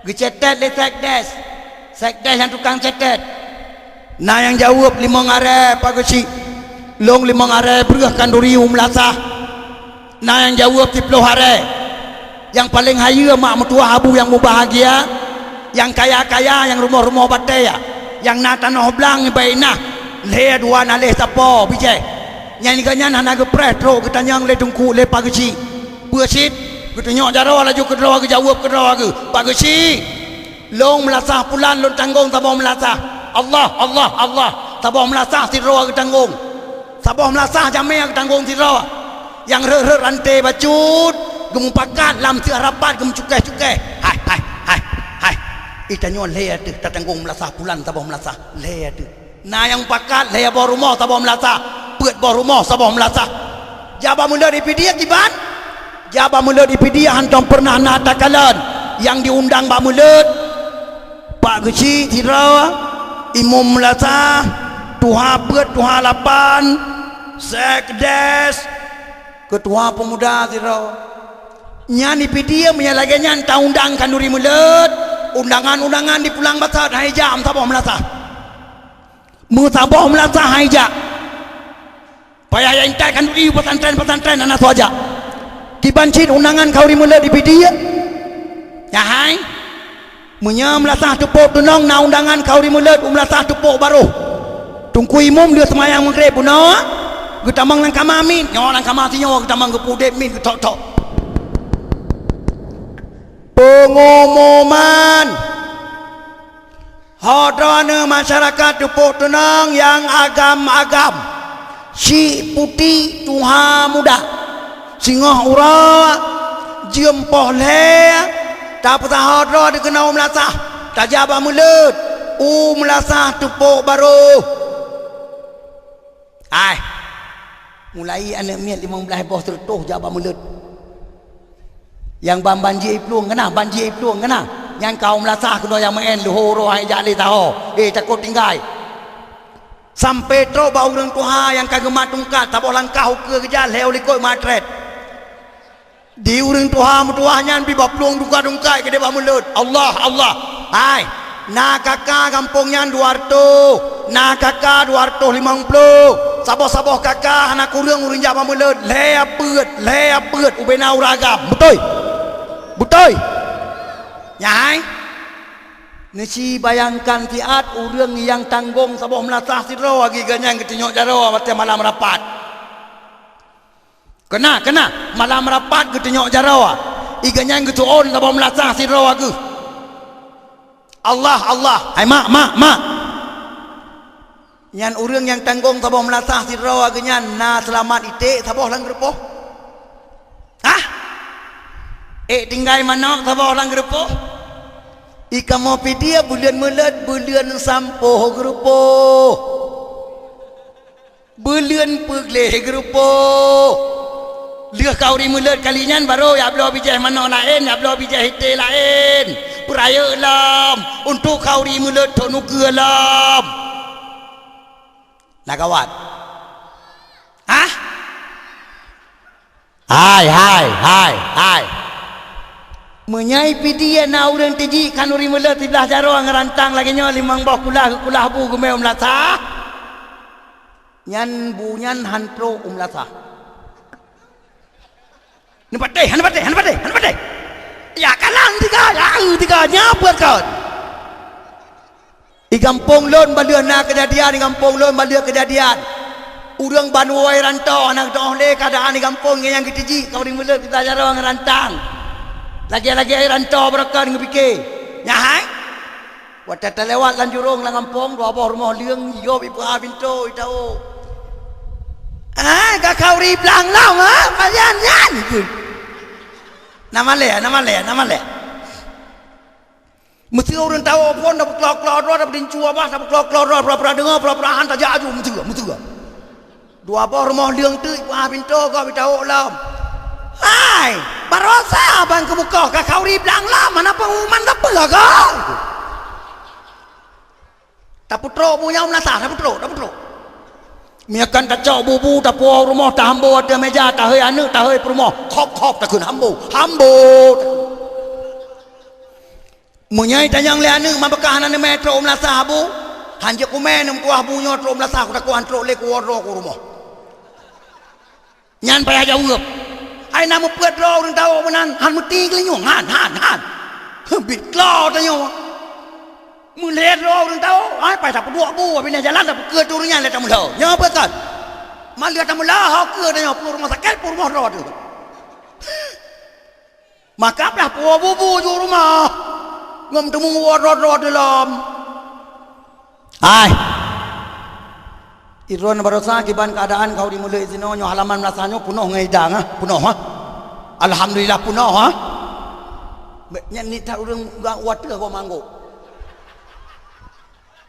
Geucetet lé sekdes. Sekdes nyang tukang cetet. Na nyang jaweueb limong arée Pak Geuchik. Lôn limong arée breueh khanduri u meulasah. Na nyang jaweueb siplôh arée. Nyang paleng hayeue mak meutuwah abu nyang mubahgia, nyang kaya-kaya, nyang rumoh-rumoh batée, nyang na tanoh blang bak inan, lhée dua na lhée sapo bijéh. Nyan geuh nyan hana geupreh trok geutanyong lé teungku lé Pak Geuchik. Peue cit? Geutunyok jaroe laju keudroe geujaweueb keudroe geuh, "Pak Geuchik, lôn meulasah pulan lôn tanggong saboh meulasah. Allah, Allah, Allah, saboh meulasah sidroe geutanggong. Saboh meulasah jamé geutanggong sidroe. Nyang rhot-rhot ranté bacut geumeupakat lam siah rapat geumeucukéh-cukéh. Hai, hai, hai, hai. Itanyoe lhée ateueh tatanggong meulasah pulan saboh meulasah. Lhée ateueh." Na nyang pakat lhée boh rumoh saboh meulasah, peuet boh rumoh saboh meulasah. Jak bak meuleuet di Pidie kiban? Jak bak meuleuet di Pidie hántom peureunah na takalon nyang diundang bak meuleuet. Pak Geuchik sidroe, imum meulasah, tuha peuet, tuha lapan, sekdes, keutuha peumuda sidroe. Nyan di Pidie meunyoe lagée nyan taundang khanduri meuleuet, undangan-undangan di Pulang Basot hai jak meusaboh meulasah. Meusaboh meulasah hai jak. Payah jak intat khanduri pesantren-pesantren hana soe jak. Kiban cit undangan khanduri meuleuet di Pidie? Nyan hai. Meunyoe meulasah teupok teunong na undangan khanduri meuleuet u meulasah teupok barôh. Teungku imum lheueh seumayang Maghrib bunoe, geutamong lam kama miet, nyoe lam kama sinyoe geutamong geupudeb miet geuthok-thok. Pengumuman. Ho droeneuh masyarakat teupok teunong nyang agam-agam, syiek putéh tuha muda, singoh uroe, jeuem poh lhée, tapeusaho droe di keunoe u meulasah, tajak bak meuleuet, u meulasah teupok barôh. Hai, mulai aneuëk miet limong blaih boh seureutôh jak bak meuleuet. Nyang ban banjie plueng keunah, banjie plueng keunah. Nyang ka u meulasah keunoe nyang meu'en leuho uroe hai jak lé taho. Eh, takot tinggai. Sampai trok bak ureuëng tuha nyang ka geumat tungkat, saboh langkah ukeue geujak lhée u likot matrét. Di ureuëng tuha meutuwah nyan pih bak plueng dungka-dungkai keudeh bak meuleuet. Allah, Allah. Hai, na kaka gampông nyan dua reutôh, na kaka dua reutôh limong ploh. Saboh-saboh kaka hana kureueng ureuëng jak bak meuleuet. Lhée peuet, lhée peuet ubena ureuëng agam. Beutôi? Beutôi? Nyan hai. Neuci bayangkan siat ureuëng nyang tanggong saboh meulasah sidroe lagée geuh nyan geutunyok jaroe watée malam rapat. Keuna, keuna, malam rapat geutunyok jaroe, i geuh nyan geutuon saboh meulasah sidroe geuh. Allah, Allah, hai mak, mak, mak. Nyan ureuëng nyang tanggong saboh meulasah sidroe geuhnyan na seulamat iték saboh lam geureupoh? Hah? Ék tinggai manok saboh lam geureupoh? I kamoe pidie buleuen meuleuet, buleuen sampoh geureupoh. Buleuen peugleh geureupoh. Lheueh khauri meuleuet kali nyan barô jak bloe bijéh manok laén, jak bloe bijéh iték laén. Peurayeuk lom, untuk khauri meuleuet thon ukeue lom. Na gawat. Hah? Hai, hai, hai, hai. Meunyoe i pidie na ureuëng tijik khanuri meuleuet siblaih jaroe ngon rantang lagée nyoe limong boh kulah, kulah bu geumé u meulasah, nyan bu nyan han trok u meulasah. Neupatéh, hana patéh, hana patéh, hana patéh. Ya kalang tiga, ya eu tiga, nya peuet kon. I gampông lôn baleueh na keujadian, i gampông lôn baleueh keujadian. Ureuëng ban woe ranto hana geuteuoh lé keuadaan i gampông ngon nyang geutijik khauri meuleuet siblaih jaroe ngon rantang. Lagée-lagée ranto beureukat geupike. Nyan hai? Watée talewat lam jurông lam gampông, dua boh rumoh leueng, yôb ipeuha pintoe, itawök. "Ah, ka khauri blang lom, ha? Pajan nyan?" Na malée, na malée, na malée. Meuseu ureuëng tawök phon, tapeuklok-klok droe, tapeudincue babah, tapeuklok-klok droe, pura-pura deungoe, pura-pura han tajak aju, meuseu, meuseu. Dua boh rumoh leueng teuk, ipeuha pintoe gob itawök lom. "Hai, baroesa ban keubukoe ka khauri blang lom, hana peungumuman sapeue goe?" Tapeutrok bu nyan u meulasah, tapeutrok, tapeutrok. Meunyoe kan tacok bu-bu, tapuwoe u rumoh, tahambo ateueh méja, tahôi aneuëk, tahôi peurumoh, khop-khop takheun hambo, hambo takheun. Meunyoe itanyong lé aneuëk ma beukah hana neumé trok u meulasah bu, han jeuet kumé neumeutuwah bu nyoe trok u meulasah, ku takot han trok lé kuwoe droe ku rumoh. Nyan payah jaweueb. Hai na meupeuet droe ureuëng tawök meunan, han meuti geulinyueng, han, han, han. Bit klo tanyoe. Meulhée droe ureuëng tawök, hai payah tapeuduek bu, abéh nyan jalan tapeukeuet ureuëng nyan lé tameulhô. Nyoe peue kon? Maleueh tameulhô keue tanyoe, peurumoh sakét, peurumoh droe teuh. Maka payah puwoe bu-bu ju rumoh. Ngom teumeuwoe droe-droe di lom. Hai. Iron baroesa kiban keuadaan khauri meuleuet sinoe nyoe halaman meulasah nyoe peunoh ngon idang, ha? Peunoh, ha? Alhamdulillah peunoh, ha? Nyan ni that ureuëng ga-, wateuh goh manggok.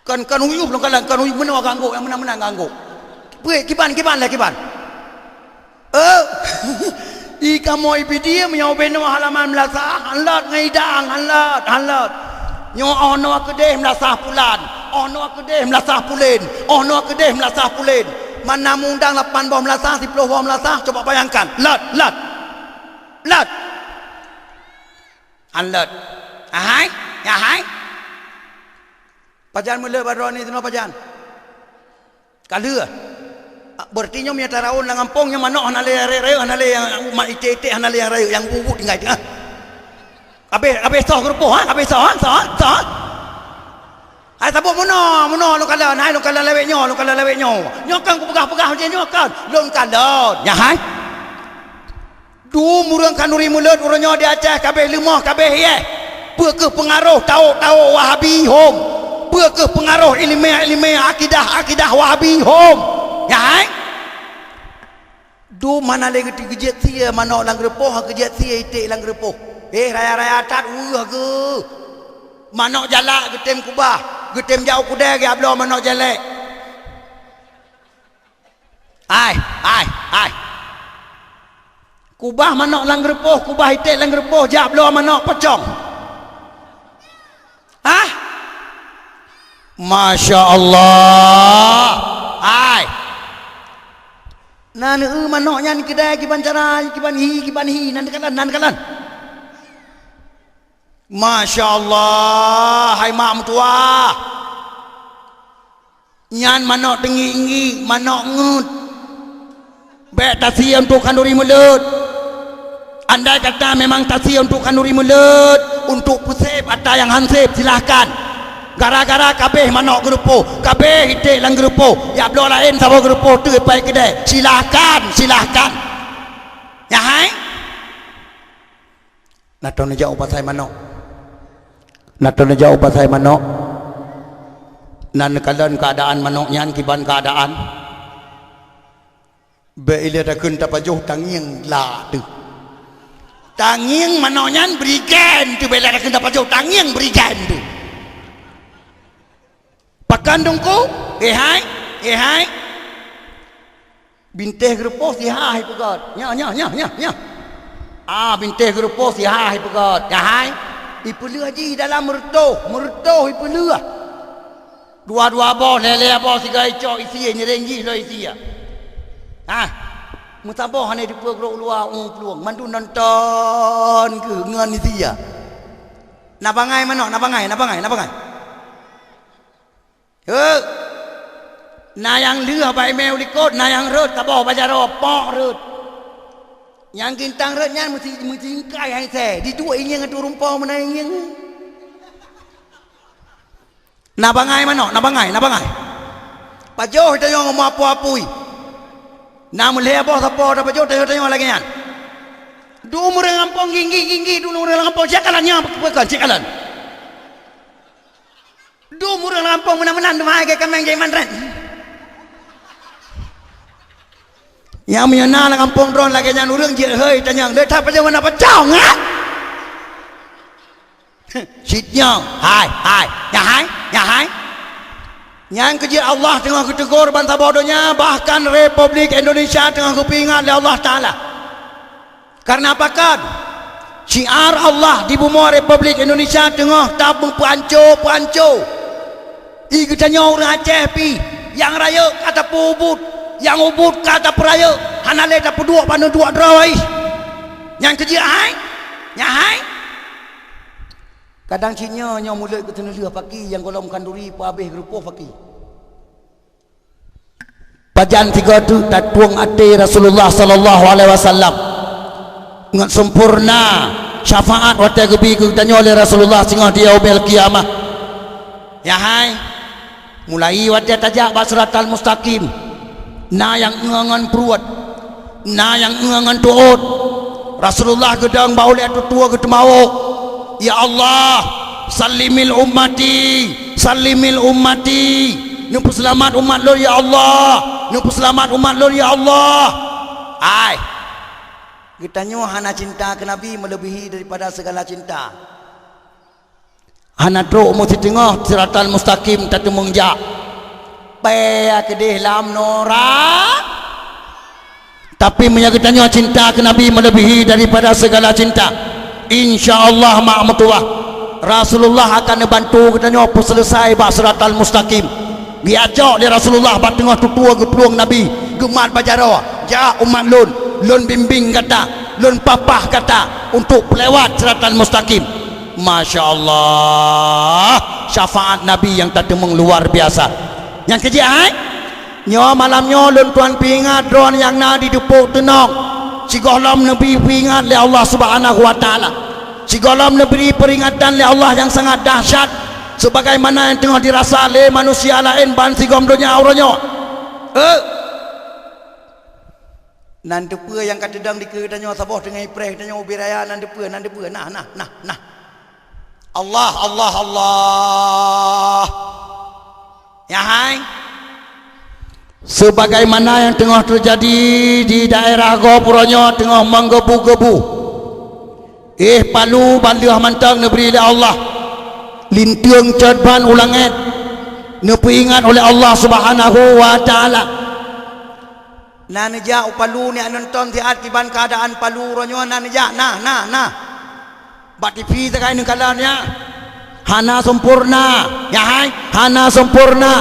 Kan, kan uyuh lôn kalon, kan uyuh meunoe ganggu, nyang meunan-meunan ganggu. Peue kiban, kiban lé kiban. Eh, i kamoe i pidie meunyoe ubé noe halaman meulasah, han lôt ngon idang, han lôt, han lôt. Nyoe oh noe keudeh meulasah pulan, oh noe keudeh meulasah pulen, oh noe keudeh meulasah pulen. Mana mundang lapan boh meulasah, siploh boh meulasah, coba bayangkan. Lôt, lôt. Lôt. Han lôt. Ahai, ahai. Pajan meuleuet bak droeneuh sinoe pajan? Ka lheueh. Berarti nyoe meunyoe taraun lam gampông nyoe manok hana lé rayeuk-rayeuk, hana lé nyang umat iték-iték, hana lé nyang rayeuk, nyang buet-buet tinggai teungoh. Habéh, habéh soh geureupoh, ha? Habéh soh, ha? Soh, ha? Hai sabot meunoe, meunoe lôn kalon, hai lôn kalon lawét nyoe, lôn kalon lawét nyoe. Nyoe kan kupeugah-peugah macam nyoe kan? Lôn kalon, nyan hai. Dum ureuëng khanuri meuleuet uroe nyoe di Aceh kabeh leumoh, kabeh hiéh. Peue keuh peungaroh tawök-tawök Wahabi hom? Peue keuh peungaroh iéleumé-iéleumé akidah-akidah Wahabi hom? Nyan hai. Dum hana lé geuti-, geujeuet sie manok lam geureupoh, geujeuet sie iték lam geureupoh. Eh, raya-raya that weueh geuh. Manok jalak geutem kubah, geutem jak u keudè geujak bloe manok jalek. Hai, hai, hai. Kubah manok lam geureupoh, kubah iték lam geureupoh, jak bloe manok pocong. Hah? Masya Allah. Hai. Na neueu manok nyan keudè kiban cara, kiban hi, kiban hi, nan kalon, nan kalon. Masya Allah, hai mak meutuwah. Nyan manok teungiek-ngiek, manok ngeut. Bék tasie untuk khanuri meuleuet. Andai kata memang tasie untuk khanuri meuleuet, untuk peusép ata nyang han sép, silahkan. Gara-gara kabeh manok geureupoh, kabeh iték lam geureupoh, jak bloe laén saboh geureupoh teuk pai keudè. Silahkan, silahkan. Nyan hai? Na tô neujak u pasai manok. Na tô neujak u pasai manok. Na neukalon keuadaan manok nyan kiban keuadaan. Bék ilée takheun tapajoh tangieng la teuh. Tangieng manok nyan beurigen teuh, bék ilée takheun tapajoh tangieng beurigen teuh. Pakon teungku? Eh hai, eh hai. Bintéh geurupoh siha ipeugét. Nyoe, nyoe, nyoe, nyoe, nyoe. Ah, bintéh geurupoh siha ipeugét. Nyoe hai. Ipeuleueh jih dalam meureutôh, meureutôh ipeuleueh. Dua-dua boh, lhée-lhée boh, sigoe icok isie, nyereng jih lom isie. Hah. Meusaboh hana teupeue groe u luwa, u plueng. Mandum nonton keuh ngon isie. Na bangai manok, na bangai, na bangai, na bangai. Heu! Na nyang lheueh bak imé u likot, na nyang rhot saboh bak jaroe, pok rhot. Nyang gintang rhot nyan meusi-, meusingkai hai sée, diduek ingieng ateueh rumpok meunan ingieng. Na bangai manok, na bangai, na bangai. Pajoh tanyoe ngon meuapui-apui. Na meulhée boh sapo tapajoh tanyoe-tanyoe lagée nyan. Dum ureuëng gampông ginggi-ginggi, dum ureuëng gampông siakalan nyoe peukon siakalan. Dum ureuëng lampôh meunan-meunan teuma hai gét kaméng jai mandret. Nyang meunyoe na lam gampông droe lagée nyan ureuëng jeuet hôi tanyong, "Lé that pajoh meunan pacong, ha?" Cit nyoe, hai, hai, nyan hai, nyan hai. Nyan keuh jeuet Allah teungoh geuteugor bansaboh donya, bahkan Republik Indonesia teungoh geupeuingat lé Allah Taala. Kareuna pakon? Syiar Allah di bumoe Republik Indonesia teungoh tameupeuanco-peuanco. I geutanyoe ureuëng Aceh pih, nyang rayeuk ka tapeuubit, nyang ubit ka tapeurayeuk, hana lé tapeuduek bak neuduek droe. Nyan keuh jeuet hai? Nyan hai? Kadang cit nyoe, nyoe mulot geuteuneulheueh paki nyang gohlom khanduri peuhabéh geurupoh paki. Pajan sigoe teuk tatueng até Rasulullah sallallahu alaihi wasallam ngon sempurna syafaat watée geubi keu geutanyoe lé Rasulullah singoh di Yaumil Qiyamah. Nyan hai, mulai watée tajak bak Siratal Mustaqim, na nyang eu ngon pruet, na nyang eu ngon tuôt. Rasulullah geudong bak ulée tutoe geuteumawök, "Ya Allah, sallimil ummati, sallimil ummati." Neupeuseulamat umat lôn, ya Allah! Neupeuseulamat umat lôn, ya Allah! Hai! Geutanyoe hana cinta keu Nabi meuleubihi daripada sigala cinta. Hana trok meusitingoh Siratal Mustaqim tateumeung jak. Pée keudeh lam nora. Tapi meunyoe geutanyoe cinta keu Nabi meuleubihi daripada sigala cinta, insya Allah mak meutuwah, Rasulullah akan neubantu geutanyoe peuseuleusai bak Siratal Mustaqim. Geujak cok lé Rasulullah bak teungoh tutoe geuplueng Nabi, geumat bak jaroe, "Jak umat lôn, lôn bimbéng gata, lôn papah gata untuk peulewat Siratal Mustaqim." Masya Allah, syafaat Nabi nyang tateumeung luar biasa. Nyang keujeuet hai? Nyoe malam nyoe lôn tuan peuingat droe nyang na di Deuhpok Teunong, sigohlom neubri peuingat lé Allah Subhanahu wa Taala, sigohlom neubri peuringatan lé Allah nyang sangat dahsyat, sebagaimana nyang teungoh dirasa lé manusia laén ban sigom donya uroe nyoe. Eh! Nan teupeue nyang ka teudong dikeue tanyoe saboh teungoh ipreh tanyoe ubé raya nan teupeue, nan teupeue, nah, nah, nah, nah. Allah, Allah, Allah. Ya hai. Sebagaimana nyang teungoh teujadi di daerah gob uroe nyoe teungoh meugebu-gebu. Eh palu ban lheueh mantong neubri lé Allah. Linteung cot ban u langét neupeuingat oleh Allah Subhanahu wa Taala. Na neujak u palu neujak nonton siat kiban keuadaan palu uroe nyoe na neujak, nah, nah, nah. Bak TV sagai neukalon nyan. Hana sempurna, ya hai, hana sempurna.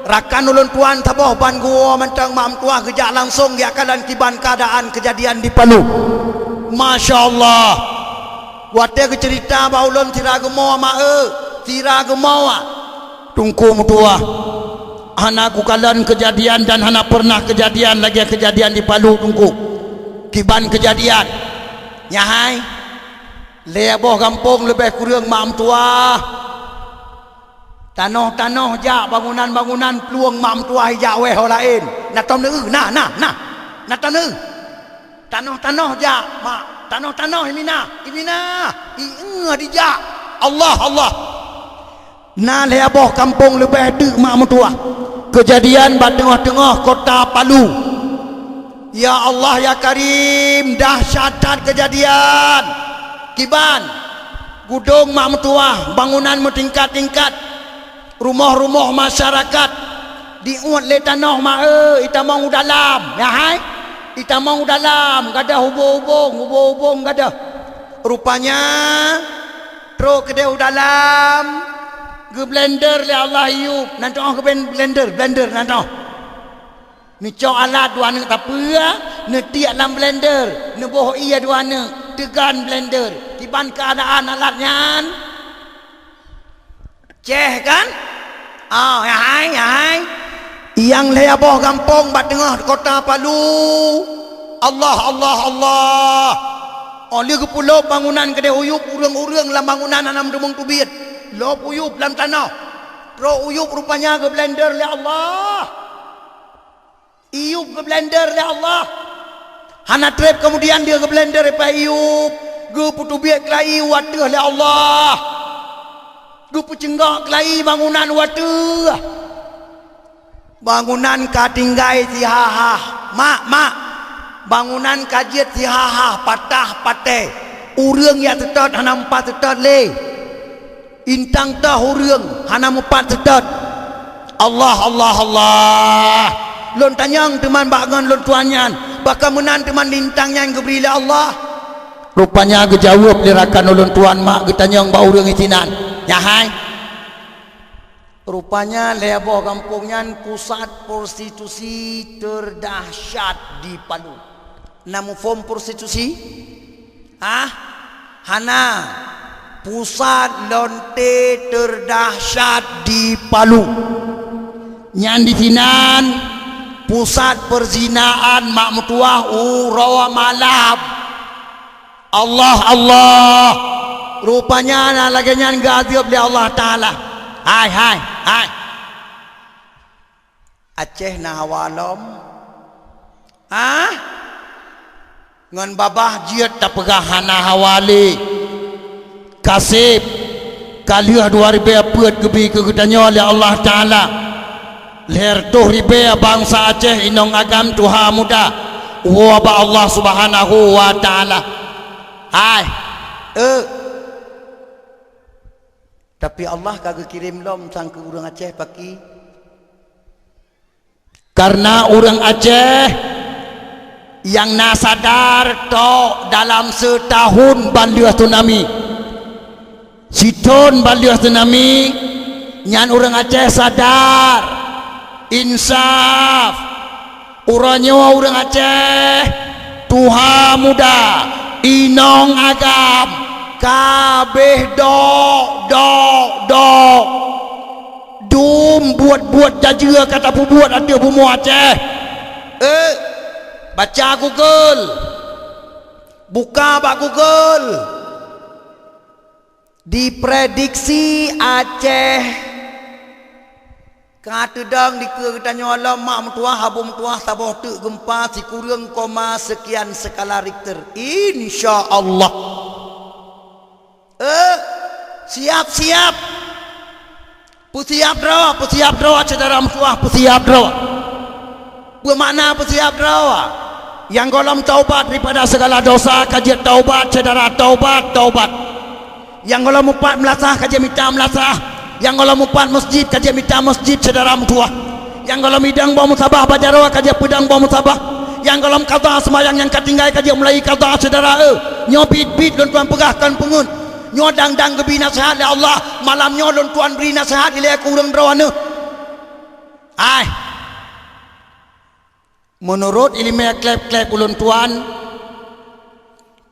Rakan ulôn tuan saboh ban geuwoe mantong mak meutuwah geujak langsong geujak kalon kiban keuadaan keujadian di Palu. Masya Allah. Watée geuceurita bak ulôn sira geumoe ma eu, sira geumoe. Teungku meutuwah, hana kukalon keujadian dan hana peureunah keujadian lagée keujadian di Palu, Teungku. Kiban keujadian, nyan hai, lhée boh gampông leubeh kureueng mak meutuwah. Tanoh-tanoh jak, bangunan-bangunan plueng mak meutuwah ijak wéh ho laén. Na tom neueu, na, na, na. Na tom neueu. Tanoh-tanoh jak, mak. Tanoh-tanoh imina, imina. Ieu dijak. Allah, Allah. Na lhée boh gampông leubeh deuk mak meutuwah. Keujadian bak teungoh-teungoh kota Palu. Ya Allah, ya Karim, dahsyat that keujadian. Kiban, gudong mak meutuwah, bangunan meutingkat-tingkat, rumoh-rumoh masyarakat, diuet lé tanoh mak eu, itamong u dalam, ya hai? Itamong u dalam, gadôh ubông-ubông, ubông-ubông gadôh. Rupanya, trok keudeh u dalam, geublender lé Allah iyup, nan teu'oh geuben-, blender, blender nan teu'oh. Neucok alat dua aneuk tapeue, neutiek lam blender, neuboh ie dua aneuk, teugan blender. Kiban keuadaan alat nyan? Ceh kan? Ah, ya hai, ya hai. Nyang lhée boh gampông bak teungoh kota Palu. Allah, Allah, Allah. Oh, lheueh geupeulob bangunan keudeh uyup, ureuëng-ureuëng lam bangunan hana meudeumeung teubiet. Lob uyup lam tanoh. Trok uyup rupanya geublender lé Allah. Iyup geublender lé Allah. Hana treb keumudian dia geublender leupah iyup, geupeuteubiet keulayi u ateueh lé Allah. Geupeuceunggok keulayi bangunan u ateueh. Bangunan ka tinggai siha-ha. Mak, mak, bangunan ka jeuet siha-ha, patah patéh. Ureuëng jak seutôt hana meupat seutôt lé. Intang teuh ureuëng hana meupat seutôt. Allah, Allah, Allah. Lôn tanyong teuma bak ngon lôn tuan nyan, pakon meunan teuma lintang nyan geubri lé Allah? Rupanya geujaweueb lé rakan ulôn tuan mak geutanyong bak ureuëng isinan, "Nyan hai?" Rupanya lhée boh gampông nyan pusat prostitusi teurdahsyat di Palu. Na muphom prostitusi? Ah, hana. Pusat lonte teurdahsyat di Palu. Nyan disinan pusat perzinaan mak meutuwah uroe malam. Allah, Allah. Rupanya na lagée nyan geuazeueb lé Allah Taala. Hai, hai, hai. Aceh na hawa lom? Hah? Ngon babah jeuet tapeugah hana hawa lé. Kaseb, ka lheueh dua ribée peuet geubi keu geutanyoe lé Allah Taala. Lhée reutôh ribée bansa Aceh inong agam tuha muda woe bak Allah Subhanahu wa Taala. Hai, eu. Tapi Allah ka geukirém lom sang keu ureuëng Aceh paki. Kareuna ureuëng Aceh nyang na sadar tok dalam seutahun ban lheueh tsunami. Sithon ban lheueh tsunami, nyan ureuëng Aceh sadar, insaf. Uroe nyoe ureuëng Aceh, tuha muda, inong agam, ka abéh dok, dok, dok. Dum buet-buet jajeue ka tapeubuet ateueh bumoe Aceh. Eh, baca Google. Buka bak Google. Diprediksi Aceh ka teudong dikeue geutanyoe lom mak meutuwah, haba meutuwah saboh teuk geumpa sikureueng koma sekian skala Richter. Insya Allah. Eh, siap-siap. Peusiap droe, peusiap droe, syedara meutuwah, peusiap droe. Peue makna peusiap droe? Nyang gohlom taubat daripada segala dosa, ka jeuet taubat, syedara, taubat, taubat. Nyang gohlom mupat meulasah, ka jeuet mita meulasah. Nyang gohlom mupat masjid, ka jeuet mita masjid, syedara meutuwah. Nyang gohlom idong boh musabah bak jaroe, ka jeuet peudong boh musabah. Nyang gohlom qadha seumayang nyang ka tinggai, ka jeuet mulai qadha, syedara, eh. Nyoe biet-biet lôn tuan peugah kon peungeut. Nyoe dang-dang geubri naseuhat lé Allah, malam nyoe lôn tuan bri naseuhat ilée keu ureuëng droeneueh. Hai. Meunurot iéleumé kleb-kleb ulôn tuan,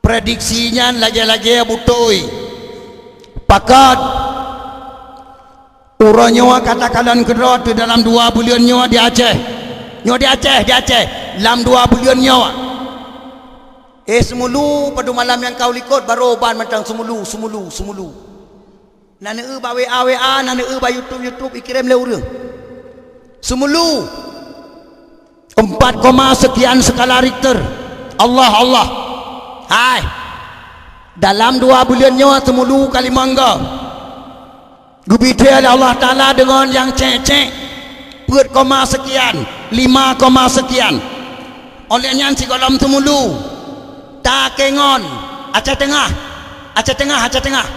prediksi nyan lagée-lagée beutôi. Pakon? Uroe nyoe ka takalon keudroe teuh dalam dua buleuen nyoe di Aceh. Nyoe di Aceh, di Aceh, lam dua buleuen nyoe. Eh, seumulu, padum malam nyang ka u likot, barô ban mantong seumulu, seumulu, seumulu. Na neueu bak W A, W A, na neueu bak YouTube, YouTube, ikirém lé ureuëng. Seumulu, empat koma sekian skala Richter. Allah, Allah. Hai. Dalam dua buleuen nyoe seumulu ka limong goe. Geubri thée lé Allah Taala deungon nyang cék-cék, peuet koma sekian, lima koma sekian. Óh lheueh nyan sigohlom teumulu, takengon, Aceh Teungah, Aceh Teungah, Aceh Teungah.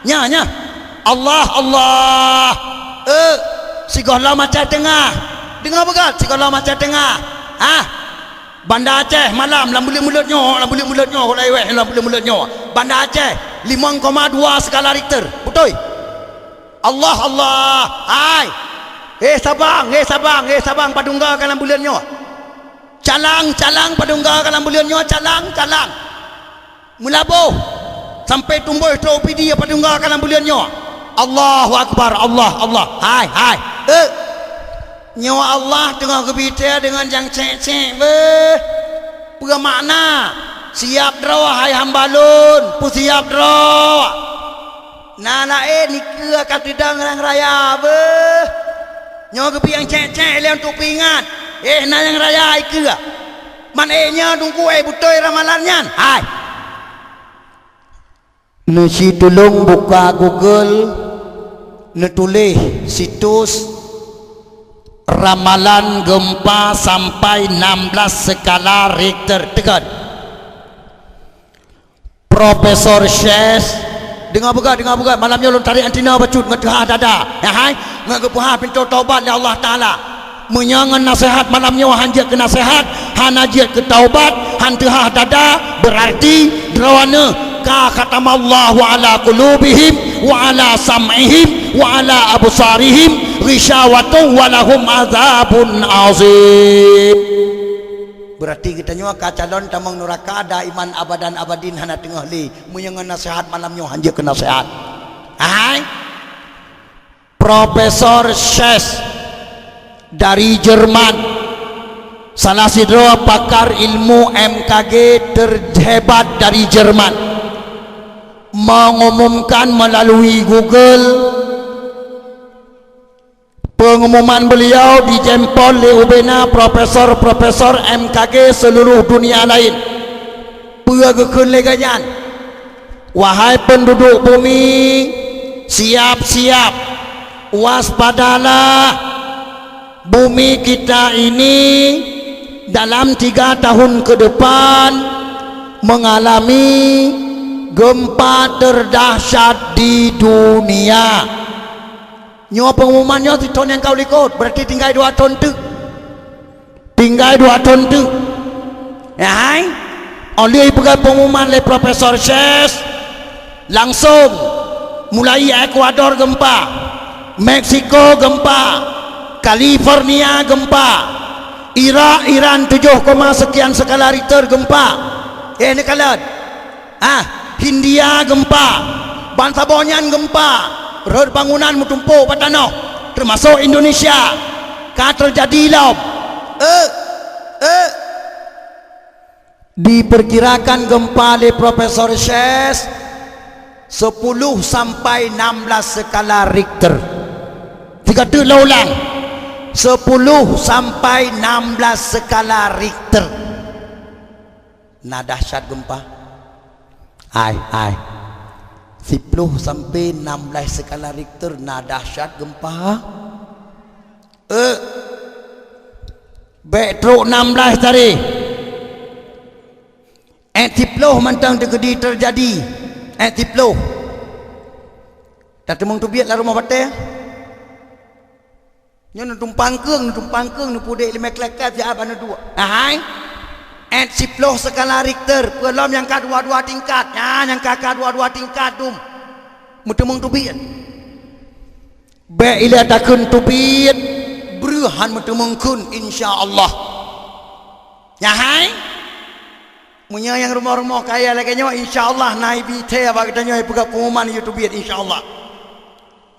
Nya, nya. Allah, Allah. Eh, sigohlom Aceh Teungah. Deungoe beugét, sigohlom Aceh Teungah. Ah. Banda Aceh malam lam buleuen-buleuen nyoe, lam buleuen-buleuen nyoe, ulai wéh lam buleuen-buleuen nyoe. Banda Aceh, limong koma dua skala Richter. Beutôi? Allah, Allah. Hai. Hé Sabang, hé Sabang, hé Sabang, padum goe ka lam buleuen nyoe. Calang, calang, padum goe ka lam buleuen nyoe, calang, calang. Meulaboh sampoe tumbôi trok u Pidie, padum goe ka lam buleuen nyoe. Allahu Akbar, Allah, Allah. Hai, hai. Eh. Nyoe Allah teungoh geubri thée deungon nyang cék-cék beuh. Peue makna? Siab droe, hai hamba Lôn, peusiab droe. Na laén dikeue ka teudong nyang raya beuh. Nyoe geubri nyang cék-cék lé untuk peuingat. Eh, na nyang raya dikeue. Man ék nyoe teungku, ék beutôi ramalan nyan? Hai. Neusi tulông buka Google, neutuléh situs ramalan geumpa sampai enam belas skala Richter. Teukon. Profesor Shes, deungoe beugét, deungoe beugét, malam nyoe lôn tarek antina bacut ngon teuhah dada. Nyan hai, ngon geupeuhah pintoe taubat lé Allah Taala. Meunyoe ngon naseuhat malam nyoe han jeuet keu naseuhat, hana jeuet keu taubat, han teuhah dada, beurarti droeneuh ka khatamallahu ala qulubihim wa ala sam'ihim wa ala absarihim ghisawatun wa lahum azabun azim. Beurarti geutanyoe ka calon tamong nuraka daiman abadan abadin hana teungoh lé, meunyoe ngon naseuhat malam nyoe han jeuet keu naseuhat. Hai. Profesor Sches dari Jerman, salah sidroe pakar ilmu M K G terhebat dari Jerman, mengumumkan melalui Google, pengumuman beliau dijempol lé ubena profesor-profesor M K G seluruh dunia lain. Peue geukheun lé gobnyan? Wahai penduduk bumi, siap-siap, waspadalah, bumi kita ini dalam tiga tahun ke depan mengalami gempa terdahsyat di dunia. Nyoe pengumuman nyoe sithon nyang ka u likot, berarti tinggai dua thon teuk. Tinggai dua thon teuk. Nyan hai, óh lheueh peugah pengumuman lé Profesor Sches, langsong mulai Ekuador gempa, Meksiko gempa, California gempa, Irak, Iran tujoh koma sekian skala Richter gempa. Eh, neukalon. Ah, Hindia gempa, bansaboh nyan gempa, rhot bangunan meutumpôk bak tanoh, teumasok Indonesia, ka teujadi lom. Eh, eh. Diperkirakan gempa lé Profesor Sches sepuluh sampai enam belas skala Richter. Tiga teuk lôn ulang, sepuluh sampai enam belas skala Richter. Na dahsyat gempa? Ai, ai. Siploh sampoe nam blaih skala Richter na dahsyat gempa? Eh, bèk trok nam blaih tadi. Eh, siploh mantong teukeudi teujadi. Eh, siploh. Tateumeung teubiet lam rumoh batèe? Nyoe neutumpang keueng, neutumpang keueng, neupudek limè klèk-klèk siat bak neuduek. Ahai. Èt siploh skala Richter, peue lom nyang ka dua-dua tingkat. Nyan nyang ka, ka dua-dua tingkat dum. Meuteumeung teubiet. Bèk ilèe takheun teubiet, breuh han meuteumeung kheun, insya Allah. Nyan hai. Meunyoe nyang rumoh-rumoh kaya lagèe nyoe, insya Allah na ibi thèe bak geutanyoe peugah pengumuman yue teubiet, insya Allah.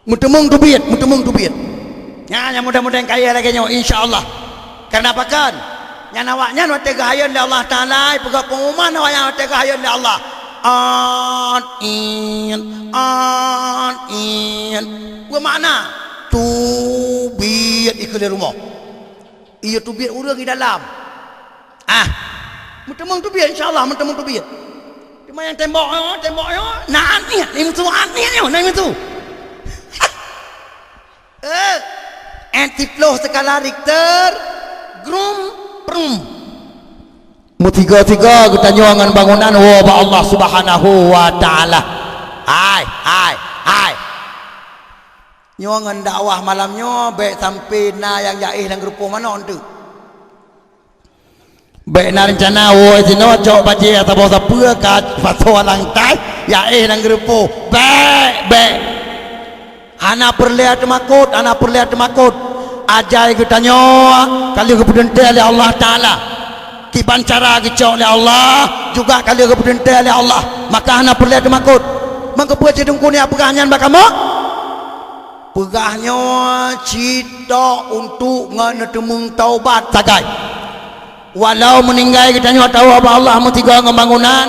Meuteumeung teubiet, meuteumeung teubiet. Nyan nyang mudah-mudahan kaya lagèe nyoe, insya Allah. Kareuna pakon? Nyan awaknyan watèe geuhayôn lé Allah Taala, peugah pengumuman awaknyan watèe geuhayôn lé Allah. An in, an in. Peue makna? Teubiet ikheun lé rumoh. Iya teubiet ureueng di dalam. Ah. Meuteumeung teubiet, insya Allah meuteumeung teubiet. Teuma nyang tembok nyoe, tembok nyoe, na aniet, na miseue aniet nyoe, na miseue. Eh, ét siplôh skala Richter, grum, prum. Meusigoe-sigoe geutanyoe ngon bangunan woe bak Allah Subhanahu wa Taala. Hai, hai, hai. Nyoe ngon dakwah malam nyoe, bèk sampai na nyang jaéh lam geureupoh manok teuk. Bèk na reuncana woe sinoe cok bajèe atawa sapeue ka pasoe lam tai, jaéh lam geureupoh. Bèk, bèk. Hana peureulèe teumakot, hana peureulèe teumakot. Ajai geutanyoe ka lheueh geupeuteuntèe lé Allah Taala. Kiban cara geucok lé Allah juga ka lheueh geupeuteuntèe lé Allah. Maka hana peureulèe teumakot. Meukeupeue cit Teungku nyak peugah nyan bak kamoe? Peugah nyoe cit tok untuk ngon neuteumeung taubat sagai. Walau meuninggai geutanyoe tawah bak Allah meusigoe ngon bangunan,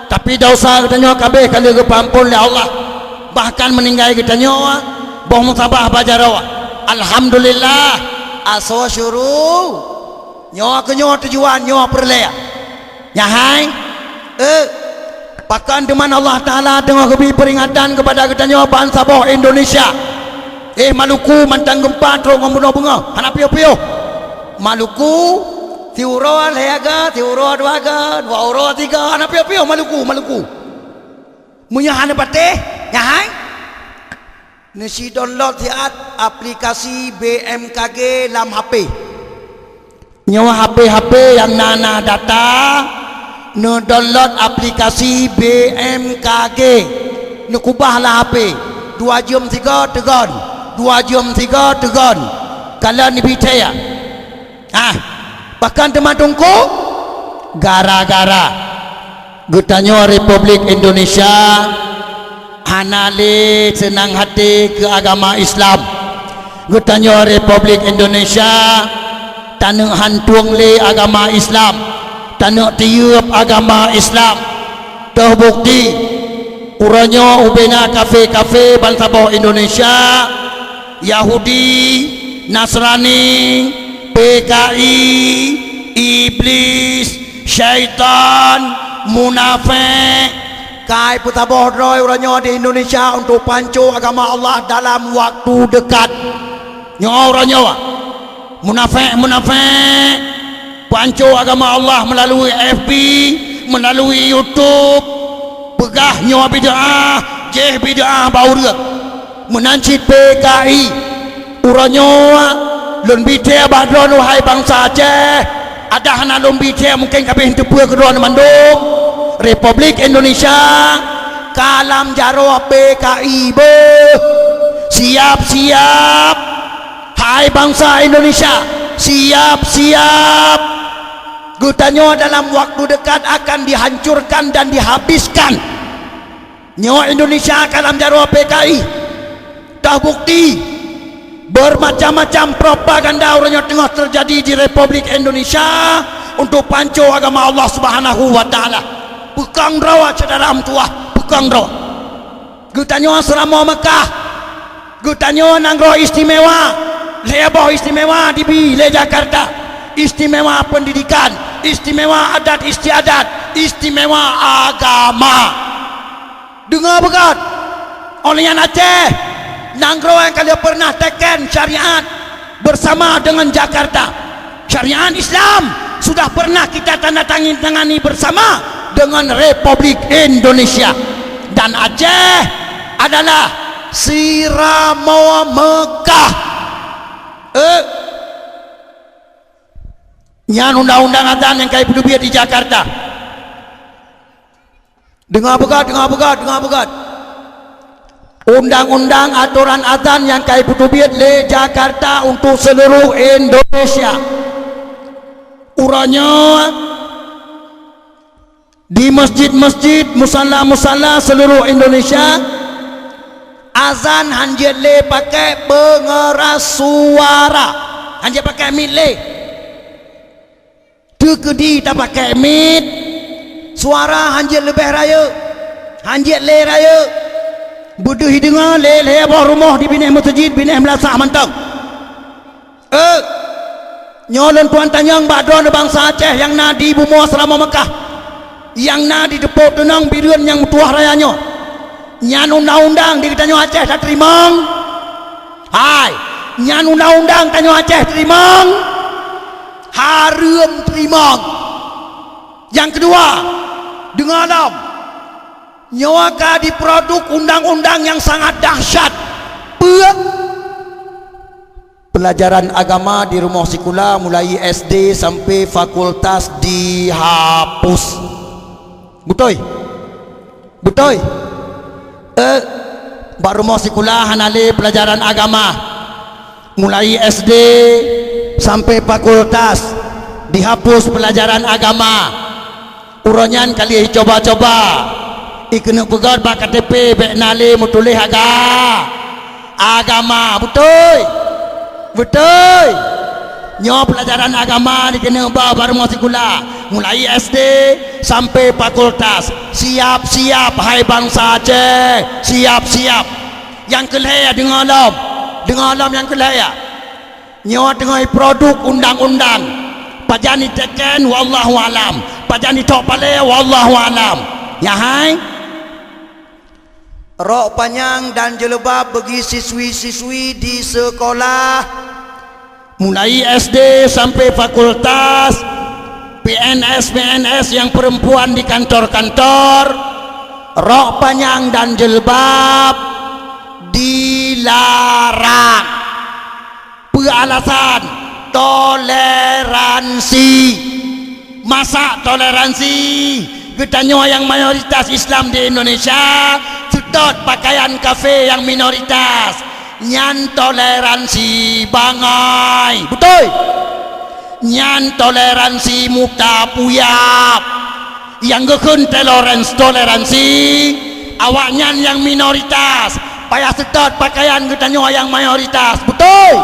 tapi desya geutanyoe kabeh ka lheueh geupeuamphon lé Allah. Bahkan meuninggai geutanyoe boh musabah bak jaroe. Alhamdulillah, asoe syuruh. Nyoe keuh nyoe tujuan, nyoe peureulèe. Nyan hai, eh, Pakon teuma Allah Taala teungoh geubri peuringatan keupada geutanyoe bansaboh Indonesia. Eh, Maluku mantong geumpa trok ngon bunoe beungoh, hana piôh-piôh. Maluku, siuroe lhèe aga, siuroe dua aga, dua uroe tiga, hana piôh-piôh Maluku, Maluku. Meunyoe hana patéh, nyan hai. Neusi download siat aplikasi B M K G lam H P. Nyoe H P-H P nyang na, na data, neudownload aplikasi B M K G, neukubah lam H P, dua jeuem sigoe teugon, dua jeuem sigoe teugon, kalon neubi thèe. Ah, pakon teuma Teungku? Gara-gara geutanyoe Republik Indonesia hana lé seunang até keu agama Islam. Geutanyoe Republik Indonesia taneuk hantueng lé agama Islam, taneuk tiyeueb agama Islam. Toh bukti, uroe nyoe ubena kafé-kafé bansaboh Indonesia, Yahudi, Nasrani, P K I, Iblis, Syaitan, munafék, kai peusaboh droe uroe nyoe di Indonesia untuk panco agama Allah dalam waktu dekat. Nyoe uroe nyoe, munafék-munafék panco agama Allah meulalu F B, meulalu YouTube, peugah nyoe bid'ah, jéh bid'ah bak ureuëng. Meunan cit P K I, uroe nyoe lôn bi thèe bak droeneuh wahai bansa Aceh, adak hana lôn bi thèe mungken kabeh teupeue keudroe mandum. Republik Indonesia ka lam jaroe P K I beuh. Siap-siap, hai bansa Indonesia, siap-siap. Geutanyoe dalam waktu dekat akan dihancurkan dan dihabiskan. Nyoe Indonesia ka lam jaroe P K I. Toh bukti, bermacam-macam propaganda uroe nyoe teungoh teujadi di Republik Indonesia untuk panco agama Allah Subhanahu wa Taala. Peukong droe syedara meutuwah, peukong droe. Geutanyoe Seuramoe Meukah, geutanyoe nanggroe istimewa, lhèe boh istimewa dibi lé Jakarta. Istimewa pendidikan, istimewa adat istiadat, istimewa agama. Deungoe beugöt, óh lheueh nyan Aceh, nanggroe nyang ka lheueh peureunah teken syariat bersama dengan Jakarta. Syariat Islam sudah pernah kita tanda tangi-, tangani bersama dengan Republik Indonesia. Dan Aceh adalah Seuramoe Meukah. Eh, nyan undang-undang azan nyang ka ipeuteubiet di Jakarta. Deungoe beugöt, deungoe beugöt, deungoe beugöt. Undang-undang atoran azan nyang ka ipeuteubiet lé Jakarta untuk seluruh Indonesia. Uroe nyoe di masjid-masjid, musala-musala seluruh Indonesia, azan hanjeuet lé pakai pengeras suara, hanjeuet pakai mic lé. Teukeudi tapakai mic, suara hanjeuet leubeh rayeuk, hanjeuet lé rayeuk. Beudeuh jideungoe lé lhèe boh rumoh di binéh meuseujid, binéh meulasah mantong. Eh, nyoe lôn tuan tanyong bak droeneuh bansa Aceh nyang na di bumoe Seuramoe Meukah, nyang na di Teupok Teunong Bireuen nyang meutuwah raya nyoe. Nyan undang-undang di geutanyoe Aceh tateurimong? Hai, Nyan undang-undang tanyoe Aceh teurimong, hareuem teurimong. Nyang keudua, deungoe lom, nyoe ka jiproduk undang-undang nyang sangat dahsyat. Peue? Pelajaran agama di rumoh sikula mulai S D sampai fakultas dihapus. Beutôi? Beutôi? Eh, bak rumoh sikula hana lé pelajaran agama. Mulai S D sampai fakultas dihapus pelajaran agama. Uroe nyan ka lheueh icoba-coba, ikeuneuk peugét bak K T P bék na lé meutuléh aga-, agama. Beutôi? Beutôi? Nyoe pelajaran agama dikeuneuk ba bak rumoh sikula, mulai S D sampai fakultas. Siap-siap, hai bansa Aceh, siap-siap. Nyang keu lhée deungoe lom, deungoe lom nyang keu lhée. Nyoe teungoh jiproduk undang-undang. Pajan jiteken, wallahu alam. Pajan jithok palée, wallahu alam. Nyan hai. Rok panyang dan jilbab bagi siswi-siswi di sekolah. Mulai S D sampai fakultas, P N S, P N S yang perempuan di kantor-kantor, rok panyang dan jilbab dilarang. Peue alasan? Toleransi. Masa toleransi? Geutanyoe nyang mayoritas Islam di Indonesia seutôt pakaian kafé nyang minoritas. Nyan toleransi bangai. Beutôi? Nyan toleransi muta puyab. Nyang geukheun tolerans-, toleransi, awaknyan nyang minoritas, payah seutôt pakaian geutanyoe nyang mayoritas. Beutôi?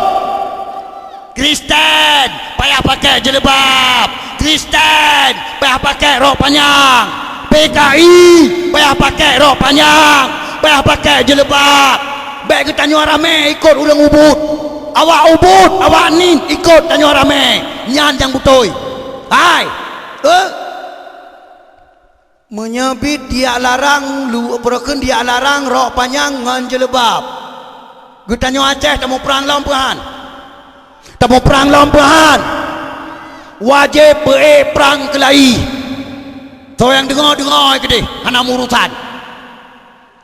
Kristen payah pakai jilbab. Kristen payah pakai rok panyang. P K I payah pakai rok panyang, payah pakai jilbab. Bék geutanyoe ramé ikot ureuëng ubit. Awak ubit, awak niet ikot tanyoe ramé. Nyan nyang beutôi. Hai. Eh? Meunyoe bit diak larang, lu-, peureukeun diak larang rok panyang ngon jilbab. Geutanyoe Aceh tamuprang lom peue han? Tamuprang lom peue han? Wajéb peuék prang keulayi. Soe nyang deungoe, deungoe keudeh, hana meuurusan.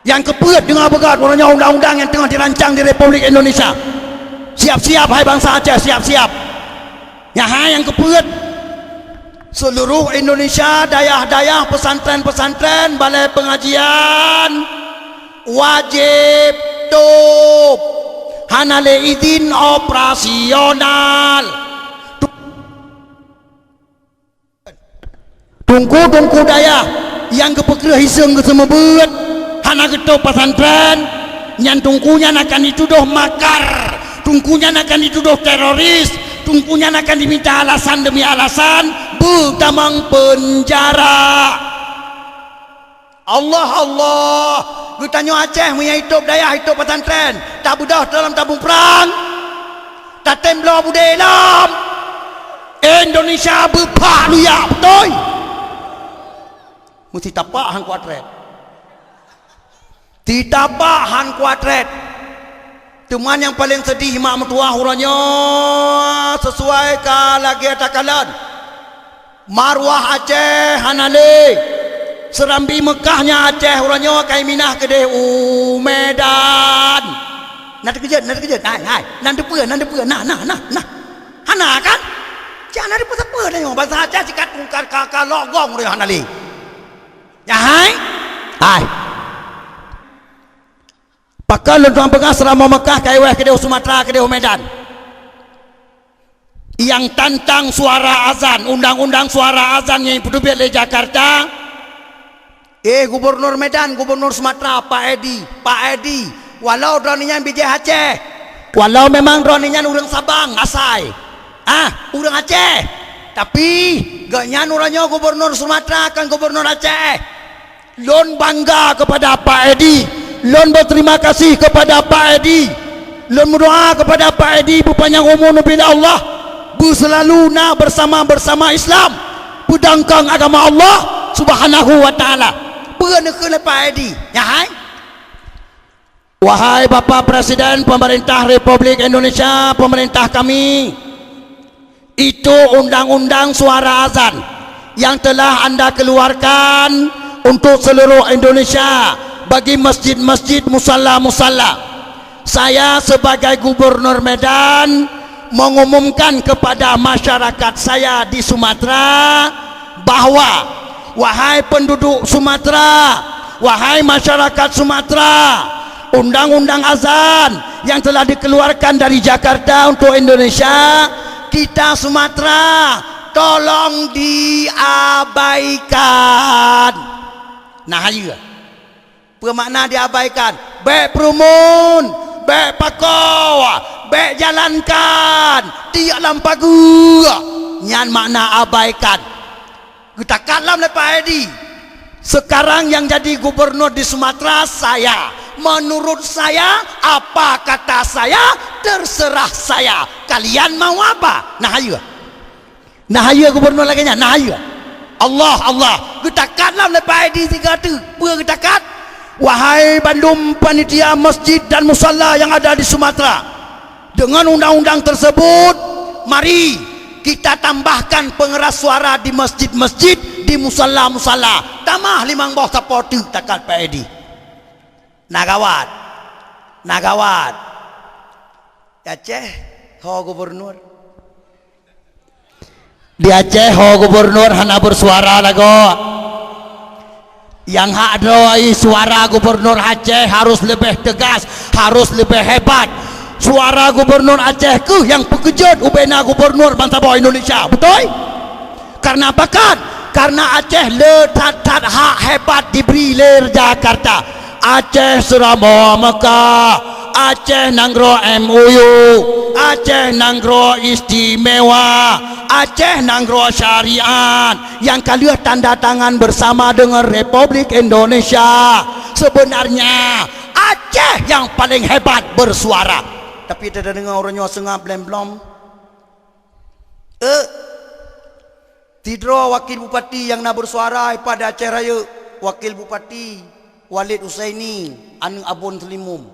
Nyang keupeuet deungoe beugét uroe nyoe undang-undang nyang teungoh dirancang di Republik Indonesia. Siap-siap hai bansa Aceh, siap-siap. Nyan hai nyang keupeuet. Seuluruh Indonesia, dayah-dayah, pesantren-pesantren, balai pengajian wajéb tôb. Hana lé izin operasional. Teungku-teungku dayah nyang geupeukreueh hiseueng geuseumeubeuet hana geutôb pesantren, nyan teungku nyan akan jitudôh makar, teungku nyan akan jitudôh teroris, teungku nyan akan jimita alasan demi alasan beutamong peunjara. Allah, Allah! Geutanyoe Aceh meunyoe jitôb dayah, jitôb pesantren, tabeudôh lom tamuprang, tatem bloe budé lom. Indonesia beupak luyak beutôi. Meusti tapak han kuat treb. Titapak han kuat treb. Teuma nyang paleng seudeh mak meutuwah uroe nyoe, sesuai ka lagée takalon. Marwah Aceh hana lé. Seurambi Meukah nyan Aceh uroe nyoe ka iminah keudeh u Medan. Na teukeujot, na teukeujot. Hai, hai. Nan teupeue, nan teupeue. Nah, nah, nah, nah. Hana kan? Cak na teupeue sapeue tanyoe. Bansa Aceh sikat tungkat ka, ka logong uroe nyoe hana lé. Nyan hai? Hai. Pakon lôn tuan peugah seuramoe Meukah ka iwéh keudeh u Sumatera, keudeh u Medan. Nyang tantang suara azan, undang-undang suara azan nyang jipeuteubiet lé Jakarta. Eh, Gubernur Medan, Gubernur Sumatera, Pak Edi, Pak Edi, walau droeneuh nyan bijéh Aceh, walau memang droeneuh nyan ureuëng Sabang asai, ah, ureuëng Aceh, tapi gobnyan uroe nyoe Gubernur Sumatera kon Gubernur Aceh. Lôn bangga kepada Pak Edi. Lôn berterima kasih kepada Pak Edi. Lôn meudoa kepada Pak Edi beupanyang umu neubi lé Allah, beuseulalu na bersama-bersama Islam, peudangkang agama Allah Subhanahu wa Taala. Peue neukheun lé Pak Edi? Nyan hai? Wahai Bapak Presiden Pemerintah Republik Indonesia, pemerintah kami, itu undang-undang suara azan yang telah Anda keluarkan untuk seluruh Indonesia bagi masjid-masjid, musala-musala. Saya sebagai Gubernur Medan mengumumkan kepada masyarakat saya di Sumatera bahwa, wahai penduduk Sumatera, wahai masyarakat Sumatera, undang-undang azan yang telah dikeluarkan dari Jakarta untuk Indonesia, kita Sumatera tolong diabaikan. Nah, hayeue. Peue makna diabaikan? Bék peurumun, bék pakoe, bék jalankan, tiek lam pageue. Nyan makna abaikan. Geutakat lom lé Pak Edi. Sekarang yang jadi gubernur di Sumatera saya. Menurut saya, apa kata saya, terserah saya. Kalian mau apa? Nah, hayeue. Nah, hayeue gubernur lagée nyan, nah, hayeue. Allah, Allah. Geutakat lom lé Pak Edi sigoe teuk. Peue geutakat? Wahai bandum panitia masjid dan musala yang ada di Sumatera, dengan undang-undang tersebut, mari kita tambahkan pengeras suara di masjid-masjid, di musala-musala. Tamah limong boh sapo teuk, takat Pak Edi. Nah gawat. Nah gawat. Di Aceh, ho gubernur. Di Aceh, ho gubernur hana bersuara lagoe. Nyang hak droe, suara gubernur Aceh harus leubeh teugas, harus leubeh hebat. Suara gubernur Aceh keuh nyang peukeujot ubena gubernur bansaboh Indonesia. Beutôi? Karena bakat, karena Aceh le that-that hak hebat dibri lé Jakarta. Aceh seuramoe Mekah, Aceh nanggroe M O U, Aceh nanggroe istimewa, Aceh nanggroe syariat, nyang ka lheueh tanda tangan bersama dengan Republik Indonesia. Sebenarnya, Aceh yang paling hebat bersuara. Tapi tadeungoe uroe nyoe seungab blom-blom. Eh, sidroe wakil bupati nyang na bersuara pada Aceh Rayeuk, Wakil Bupati Walid Husaini, aneuk Abon Seulimum.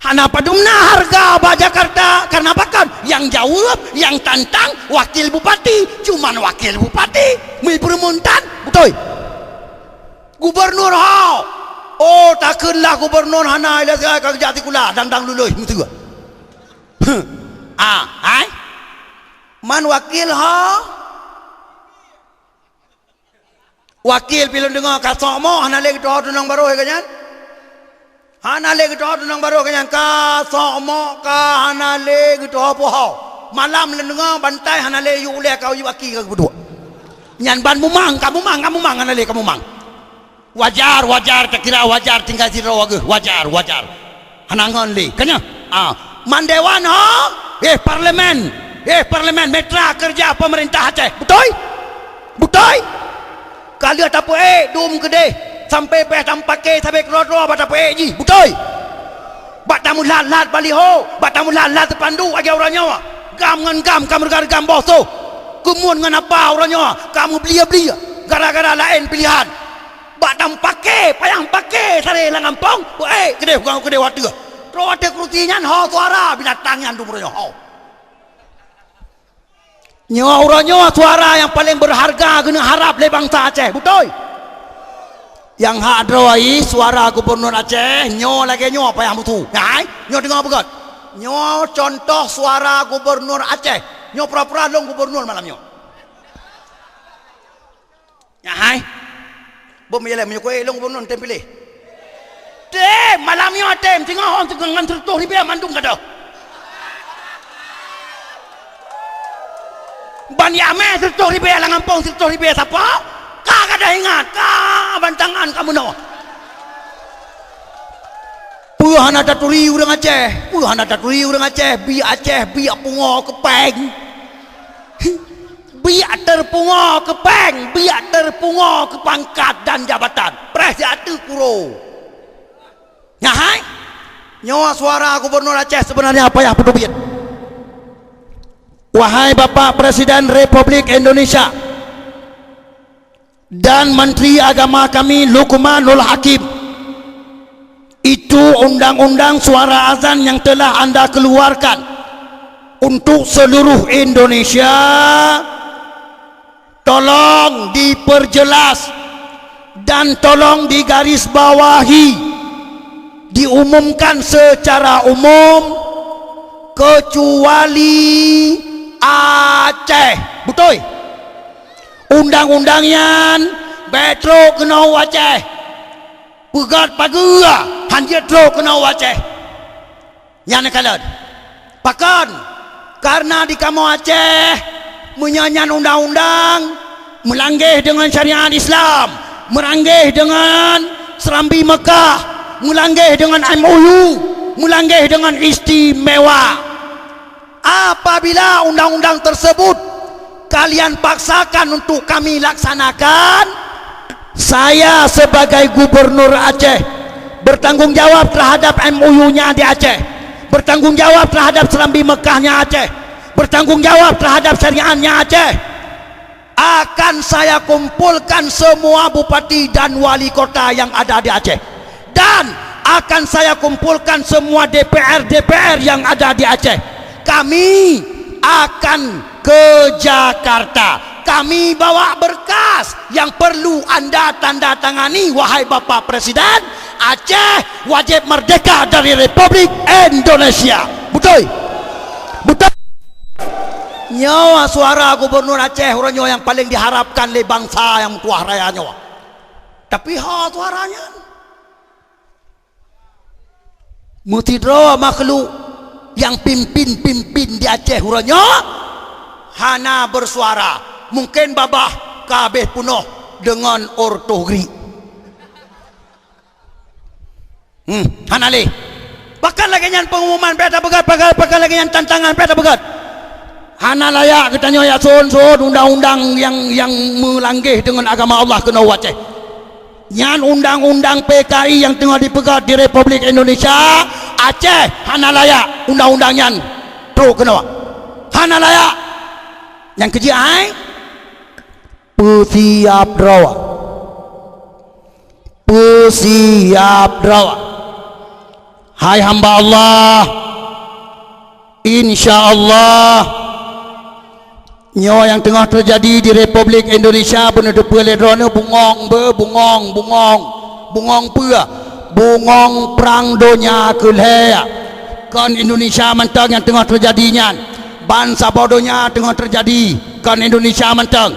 Hana padum na hareuga bak Jakarta, karena pakon? Nyang jaweueb, nyang tantang wakil bupati, cuman wakil bupati. Meu peureumeun tan, beutôi. Gubernur ho. Oh, takheun lah gubernur hana ilée ka geujak sikula, dang-dang lulus meuteue. Huh. Ah, hai. Man wakil ho. Wakil pih lôn deungoe ka sok mok hana lé geutuho tunang barôh ka nyan. Hana lé geutuho tunang barôh ka nyan, ka sok mok ka hana lé geutuho puho. Malam lôn deungoe bantai hana lé yue ulée ka yue aki ka geupeuduek. Nyan ban mumang, ka mumang, ka mumang, hana lé ka mumang. Wajar, wajar, takira wajar tinggai sidroe geuh. Wajar, wajar. Hana ngon lé. Ka nyan? Ah, man dewan ho? Eh, parlemen. Eh, parlemen, mitra kerja pemerintah Aceh. Beutôi? Beutôi? Ka lheueh tapeuék dum keudeh, sampai péh tampake sabe keudroe-droe bak tapeuék jih. Beutôi? Bak tameulat-lat baliho, bak tameulat-lat teupandu lagée uroe nyoe. Gam ngon gam ka meureuga-reuga boh soh. Keumun ngon apa uroe nyoe ka meublie-blie gara-gara laén pilehan. Bak tampake, payah pake saré lam gampông, peuék keudeh, peugah keudeh wateueh. Troh watée keurusi nyan ho suara binatang nyan dum uroe nyoe ho. Nyoe uroe nyoe suara nyang paleng beureuharga geuneuk harab lé bansa Aceh, beutôi? Nyang hak droe suara gubernur Aceh nyoe lagée nyoe payah musu. Nyan hai, nyoe deungoe beugét. Nyoe cuntoh suara gubernur Aceh. Nyoe pura-pura lôn gubernur malam nyoe. Nyan hai. Bom ilée meunyoe kuék lôn gubernur tem piléh. Tem, malam nyoe tem, singoh hom singoh ngon sireutoh ribée mandum gadôh. Ban yamé sireutoh ribée lam gampông sireutoh ribée sapo? Ka gadôh ingat, ka bantangan ka meunoe. Peue hana taturi ureuëng Aceh? Peue hana taturi ureuëng Aceh? Biek Aceh, biek pungo keu péng. Biek teupungo keu péng, biek teupungo keu pangkat dan jabatan. Preh siat teuk uroe. Nyan hai? Nyoe suara gubernur Aceh sebenarnya payah peuteubiet. Wahai Bapak Presiden Republik Indonesia dan Menteri Agama kami Lukmanul Hakim, Itu undang-undang suara azan yang telah Anda keluarkan untuk seluruh Indonesia, tolong diperjelas dan tolong digarisbawahi, diumumkan secara umum, kecuali Aceh. Beutôi? Undang-undang nyan bèk trok keunoe u Aceh. Peugöt pageue, han jeuet trok keunoe u Aceh. Nyan kalon. Pakon? Karena di kamoe Aceh, meunyoe nyan undang-undang, meulanggeh deungon syariat Islam, meulanggeh deungon Serambi Mekah, meulanggeh deungon M O U, meulanggeh deungon istimewa. Apabila undang-undang tersebut kalian paksakan untuk kami laksanakan, saya sebagai gubernur Aceh bertanggung jawab terhadap M O U-nya di Aceh, bertanggung jawab terhadap Serambi Mekahnya Aceh, bertanggung jawab terhadap syariatnya Aceh. Akan saya kumpulkan semua bupati dan wali kota yang ada di Aceh. Dan akan saya kumpulkan semua D P R-D P R yang ada di Aceh. Kami akan ke Jakarta. Kami bawa berkas yang perlu anda tanda tangani, wahai Bapak Presiden. Aceh wajib merdeka dari Republik Indonesia. Beutôi? Beutôi? Nyoe suara gubernur Aceh uroe nyoe nyang paleng diharapkan lé bansa nyang meutuwah raya nyoe. Tapi ho suara nyan? Meusidroe makhluk nyang pimpin-pimpin di Aceh uroe nyoe hana beusuara. Mungken babah ka abéh peunoh deungon ortohgri. Hmm, hana lé. Pakon lagèe nyan peungumuman, bèk tapeugöt, pakon, pakon lagèe nyan tantangan, bèk tapeugöt. Hana layak geutanyoe jak sôn-sôn undang-undang nyang, nyang meulanggeh deungon agama Allah keunoe u Aceh. Nyan undang-undang P K I nyang teungoh dipeugöt di Republik Indonesia, Aceh hana layak undang-undang nyan trok keunoe. Hana layak. Nyang keujeuet hai, peusiap droe. Peusiap droe. Hai hamba Allah, insya Allah, nyoe nyang teungoh teujadi di Republik Indonesia beuneuteupeu lé droeneuh bungöng, beu, bungöng, bungöng. Bungöng peue? Bungöng Prang Donya Keulhèe. Kon Indonesia mantong nyang teungoh teujadi nyan. Bansaboh donya teungoh teujadi, kon Indonesia mantong.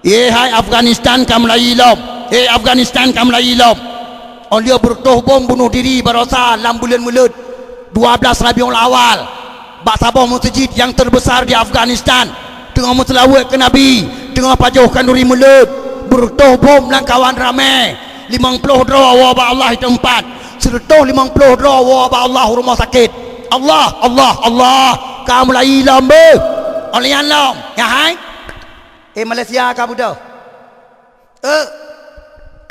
Yé hai Afghanistan ka mulai lom. Hé Afghanistan ka mulai lom. Óh lheueh beureutoh bom bunoh diri baroesa lam buleuen Mulod, dua belas Rabiul Awal, bak saboh meuseujid nyang teubesar di Afghanistan, teungoh meuseulaweuet keu Nabi, teungoh pajoh khanduri Mulod, beureutoh bom lam kawan ramé, limong ploh droe woe bak Allah di teumpat, sireutôh limong ploh droe woe bak Allah u rumoh sakét. Allah, Allah, Allah, ka mulai lom beuh. Óh lheueh nyan lom, nyan hai. Eh, Malaysia ka beudôh. Eh,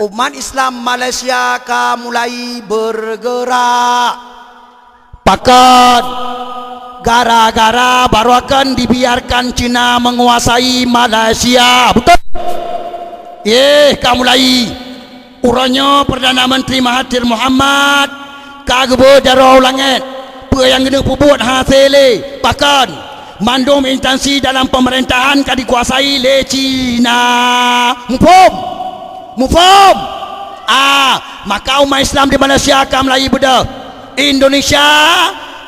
umat Islam Malaysia ka mulai bergerak. Pakon? Gara-gara baroekon dibiarkan Cina menguasai Malaysia. Beutôi? Yeh, ka mulai. Uroe nyoe Perdana Menteri Mahathir Mohamad ka geubeuet jaroe u langét. Peue nyang geuneuk peubuet hase lé. Pakon? Mandum instansi dalam pemerintahan ka dikuasai lé Cina. Muphom? Muphom? Ah, maka umat Islam di Malaysia ka mulai beudôh. Indonesia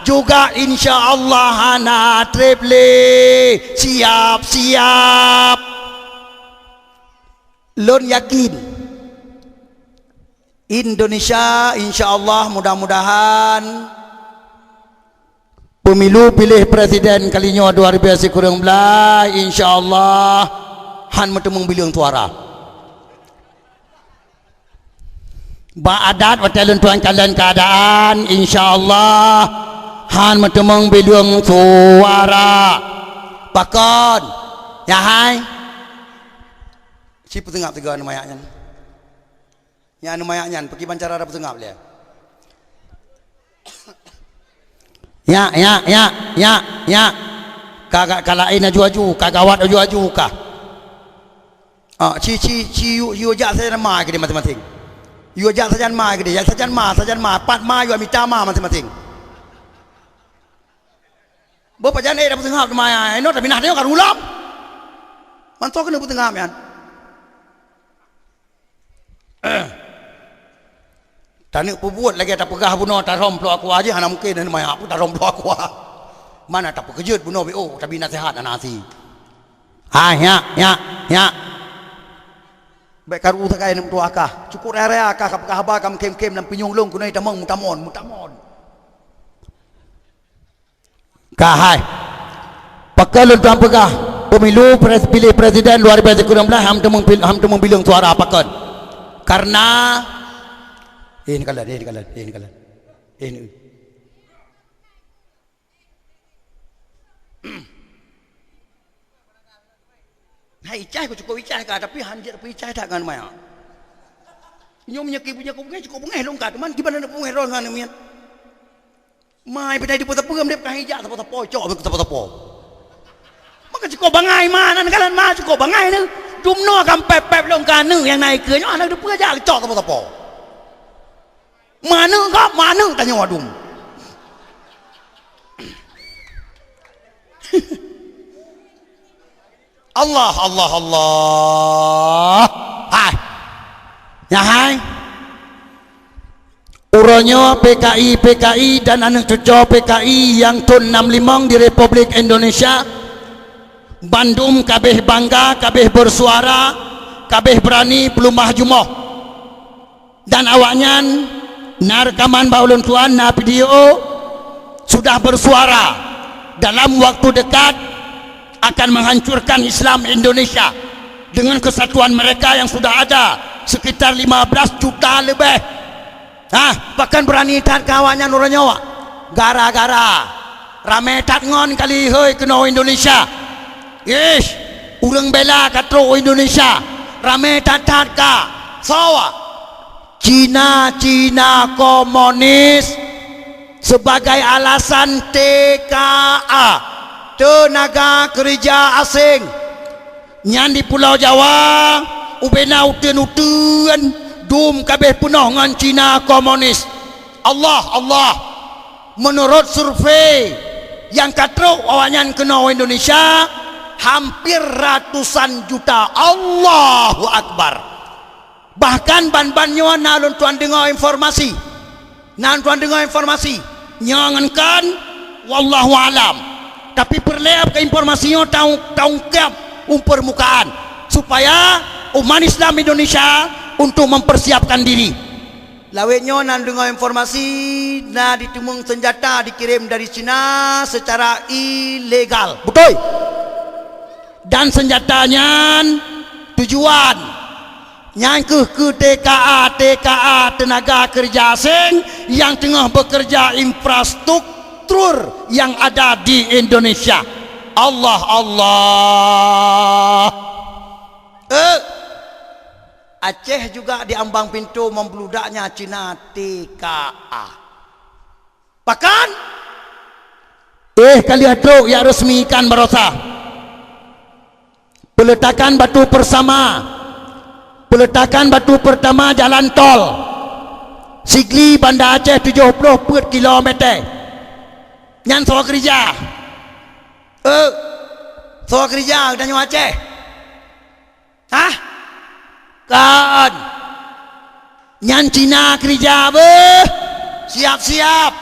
juga insya Allah hana treb lé. Siap-siap. Lôn yakin, Indonesia, insya Allah, mudah-mudahan, pemilu piléh presiden kali nyoe dua ribu sikureueng belas, insya Allah, han meuteumeung bileueng suara. Bak adat watée lôn tuan kalon keuadaan, insya Allah, han meuteumeung bileueng suara. Pakon? Nyan hai? Ci peuseungab sigoe aneuk manyak nyan. Nyan aneuk manyak nyan, peukiban cara da peuseungab lé. Nyak, nyak, nyak, nyak, nyak. Ka, ka, ka laén aju-aju, ka gawat aju-aju ka. Ah, ci, ci, ci, yue, yue jak saja nama keudeh maséng-maséng. Yue jak sajan ma keudeh, jak sajan ma, sajan ma, pat ma yue mita ma maséng-maséng. Boh pajan ék tapeuseungab teuma, inoe tapinah tanyoe ka rhueng lom. Mantong keuneuk peuseungab nyan. Taneuk peubuet lagèe tapeugah bunoe tarhom ploh aqua jih hana mungken, hana maya pun tarhom ploh aqua. Mana tapeukeujeuet bunoe B O tabi naseuhat hana hase. Hai, nyak, nyak, nyak. Bèk karu sagai aneuk meutuah kah. Cukôp raya-raya kah ka peugah haba ka meukhém-khém lam pinyueng lôn keunoe tamong meutamon, meutamon. Ka hai. Pakon lôn tuan peugah, pemilu pres-, piléh presiden dua ribu sembilan belas ham teumong pil-, ham teumong bileueng suara pakon? Karena, eh, ni kalon, eh, ni kalon, eh, ni kalon. Eh, ni. Hai icai ku cukôp icai ka, tapi hanjeuet peuicai that ngon maya. Nyoe meunyoe ki punya ku beungéh, cukôp beungéh lôn ka, teuma kiban na beungéh roh ngon miet. Mai pidai dipo tapeuem dep ka hijak sapo-sapo, cok sapo-sapo. Maka cukôp bangai ma, nan kalon ma cukôp bangai neu. Dumnoe kan pep-pep lôn ka neu nyang na ikeue nyoe, hana teupeue jak cok sapo-sapo. Maneuk kah? Maneuk tanyoe adum. Allah, Allah, Allah. Hai. Nyan hai. Uroe nyoe P K I, P K I dan aneuk cucoe P K I nyang thôn nam limong di Republik Indonesia, bandum kabeh bangga, kabeh bersuara, kabeh berani peulumah jumoh. Dan awaknyan na reukaman bak ulôn tuan, na video, sudah bersuara dalam waktu dekat akan menghancurkan Islam Indonesia dengan kesatuan mereka yang sudah ada sekitar lima belas juta lebih. Hah, bahkan berani that ka awaknyan uroe nyoe gara-gara ramé that ngon kali hôi keunoe Indonesia. Ish, ureuëng bela ka trok u Indonesia, ramé that-that ka. Soe? Cina-Cina komunis sebagai alasan T K A, tenaga kerja asing. Nyan di Pulau Jawa, ubena uteuen-uteuen, dum kabeh peunoh ngon Cina komunis. Allah, Allah. Menurut survei nyang ka trok awaknyan keunoe Indonesia, hampir ratusan juta. Allahu Akbar. Bahkan ban-ban nyoe na lôn tuan deungoe informasi. Na lôn tuan deungoe informasi. Nyoe ngon kon, wallahu alam. Tapi peureulée keu informasi nyoe taung-, taungkab u peurmukaan, supaya umat Islam Indonesia untuk mempersiapkan diri. Lawét nyoe na lôn deungoe informasi na jiteumeung seunjata jikirém dari Cina secara ilegal. Beutôi? Dan seunjata nyan tujuan nyan kheueh keu T K A, T K A, tenaga kerja asing nyang teungoh bekerja infrastruktur yang ada di Indonesia. Allah, Allah. Eh, Aceh juga di ambang pintu membludaknya Cina T K A. Pakon? Eh, ka lheueh trok jak resmikan baroesa. Peletakan batu persama. Peletakan batu pertama jalan tol. Sigli Banda Aceh tujoh ploh peuet kilometer. Nyan soe keurija? Eh, soe keurija geutanyoe Aceh? Hah? Kon. Nyan Cina keurija beuh. Siap-siap.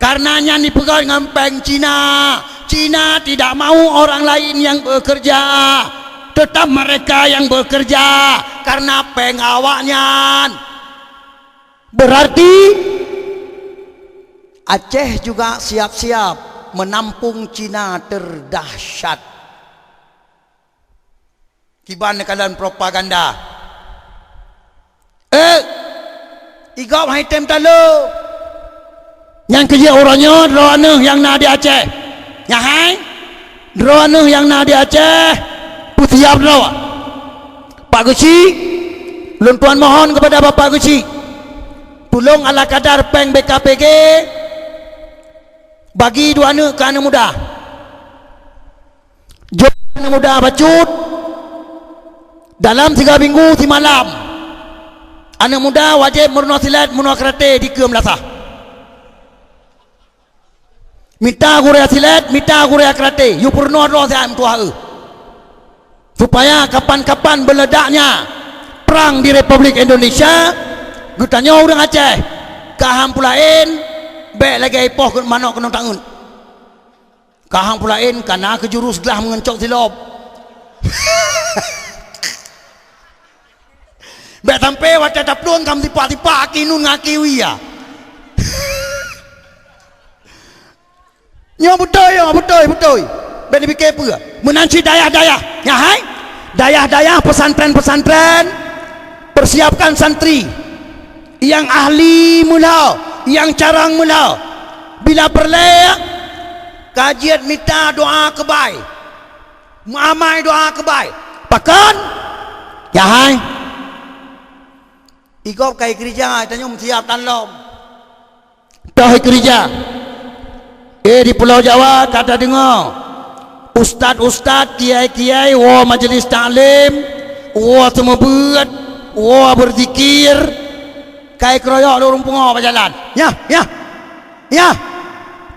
Karena nyan jipeugét ngon péng Cina. Cina tidak mau orang lain yang bekerja. Tetap mereka yang bekerja karena péng awaknyan. Berarti Aceh juga siap-siap menampung Cina terdahsyat. Kiban neukalon propaganda. Eh, i gob hai tem talo. Nyang keujeuet uroe nyoe droeneuh nyang na di Aceh. Nyan hai, droeneuh nyang na di Aceh, peusiap droe. Pak Geuchik, lôn tuan mohon kepada Bapak Geuchik, tulông ala kadar péng B K P G, bagi dua aneuk keu aneuk muda. Jok aneuk muda bacut dalam tiga minggu simalam. Aneuk muda wajéb meurunoe silet, meurunoe karate dikeue meulasah. Mita gurée silet, mita gurée karate, yue peurunoe droe siat meutuah eu. Supaya kapan-kapan beuleudaknya prang di Republik Indonesia, geutanyoe ureuëng Aceh, ka han peue laén, bék lagée ipoh keu manok keunong tangeut. Ka han peue laén, ka na keu jurus glah meungon cok silop. Bék sampoe watée taplueng ka meusipak-sipak aki nun ngon aki wie ya. Nyoe beutôi, nyoe beutôi, beutôi. Bék nipike peue. Meunan cit dayah-dayah. Nyan hai. Dayah-dayah, pesantren-pesantren, persiapkan santri nyang ahli meulhö, nyang carông meulhö. Bila peureulée, ka jeuet mita doa keubai. Meuamai doa keubai. Pakon? Nyan hai. Igob kai keurija, tanyoe meusiap tan lom. Toh keurija. Eh, di Pulau Jawa ka tadeungoe, ustaz-ustaz, kiai-kiai woe majeulis taklim, woe seumeubeuet, woe beuzikir, kai keroyok lé ureuëng pungo bak jalan. Nyan, nyan, nyan.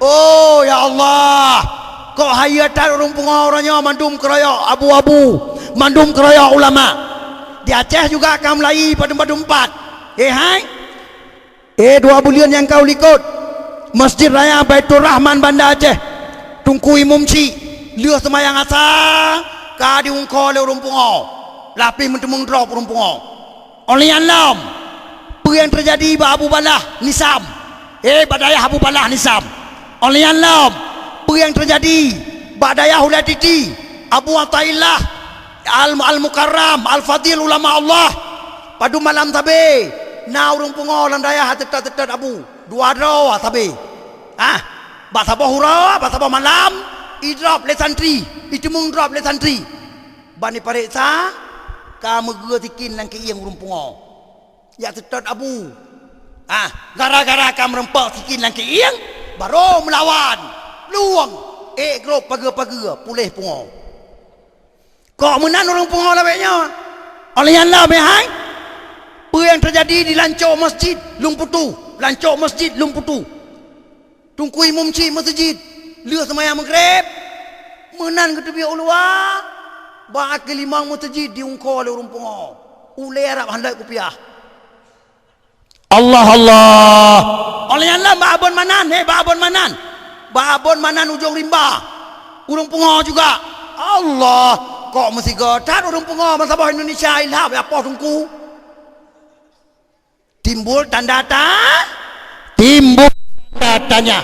Oh, ya Allah. Kok hayeue that ureuëng pungo uroe nyoe mandum keroyok abu-abu, mandum keroyok ulama. Di Aceh juga ka meulayi padum-padum pat. Eh, hai. Eh, dua buleuen nyang ka u likot, Masjid Raya Baiturrahman Banda Aceh, Teungku Imum Chik, lheueh seumayang asa, ka diungkho lé ureuëng pungo, lapih meuteumeung drob ureuëng pungo. Óh lheueh nyan lom, peue nyang teujadi bak Abu Balah Nisam? Eh, bak dayah Abu Balah Nisam. Óh lheueh nyan lom, peue nyang teujadi bak dayah Ulée Titi, Abu Athaillah, Al-, Al-Mukarram, Al-Fadil, ulama Allah? Padum malam sabe na ureuëng pungo lam dayah teutot-teutot abu, dua droe sabe. Ah, bak saboh uroe, bak saboh malam, idrob lé santri, iteumeung drob lé santri. Ban ipareksa, ka meugeue sikin lam keuieng ureuëng pungo. Jak teutot abu. Ah, gara-gara ka meureumpok sikin lam keuieng, barô meulawan. Luwang, ék grob pageue-pageue, puléh pungo. Kok meunan ureuëng pungo lawét nyoe? Óh lheueh nyan lom, eh, hai? Peue nyang teujadi di lancok masjid Lueng Putu? Lancok masjid Lueng Putu. Teungku Imum Chik meuseujid, lheueh seumayang Maghrib, meunan geuteubiet u luwa, bak akhé limong meuseujid diungkho lé ureuëng pungo. Ulée rab handai kupiah. Allah, Allah. Óh lheueh nyan lom bak Abon Manan, hé, bak Abon Manan. Bak Abon Manan Ujong Rimba. Ureuëng pungo juga. Allah, kok meusigoe that ureuëng pungo meusaboh Indonesia ilham ya poh teungku. Timbul tanda ta-, timbul tanda tanya.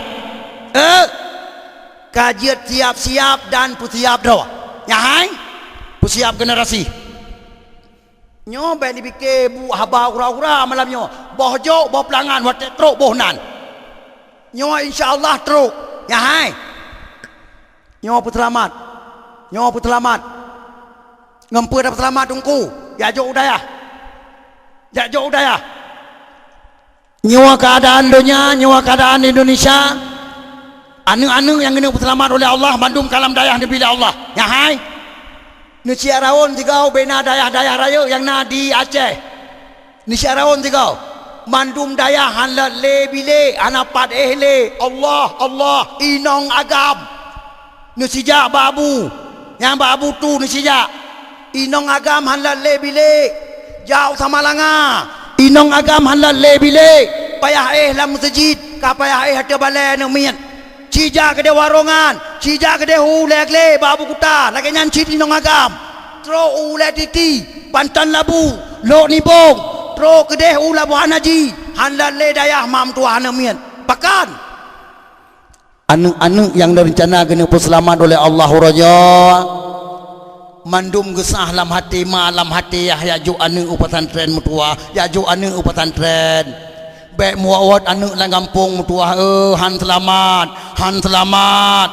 Eh, ka jeuet siap-siap dan peusiap droe. Nyan hai, peusiap generasi. Nyoe bék nipike bu haba hura-hura malam nyoe. Boh jok, boh peulangan, watée trok boh nan. Nyoe insya Allah trok. Nyan hai. Nyoe peuseulamat. Nyoe peuseulamat. Ngon peue tapeuseulamat teungku? Jak jok u dayah. Jak jok u dayah. Nyoe keuadaan donya, nyoe keuadaan Indonesia. Aneuëk-aneuëk nyang geuneuk peuseulamat ulée Allah, mandum ka lam dayah neubi lé Allah. Nyan hai. Neusiak raon sigoe ubena dayah-dayah rayeuk nyang na di Aceh. Neusiak raon sigoe. Mandum dayah han lôt lé bilék, hana pat éh lé. Allah, Allah, inong agam. Neusijak bak abu. Nyang bak abu tu neusijak. Inong agam han lôt lé bilék. Jak u Samalanga. Inong agam han lôt lé bilék. Payah éh lam meuseujid, ka payah éh ateueh balée aneuëk miet. Ci jak keudeh warongan, ci jak keudeh u lé glé bak abu kuta, lagée nyan cit inong agam. Trok u Ulée Titi, Panton Labu, Lhok Nibong, trok keudeh u Labuhan Haji, han lôt lé dayah mak meutuwah aneuëk miet. Pakon? Aneuëk-aneuëk nyang neurencana geuneuk peuseulamat ulée Allah uroe nyoe, mandum geusah lam até ma, lam até yah, jak jok aneuëk u pesantren meutuwah, jak jok aneuëk u pesantren. Bék meuwot-wot aneuëk lam gampông meutuwah, eh, han seulamat, han seulamat.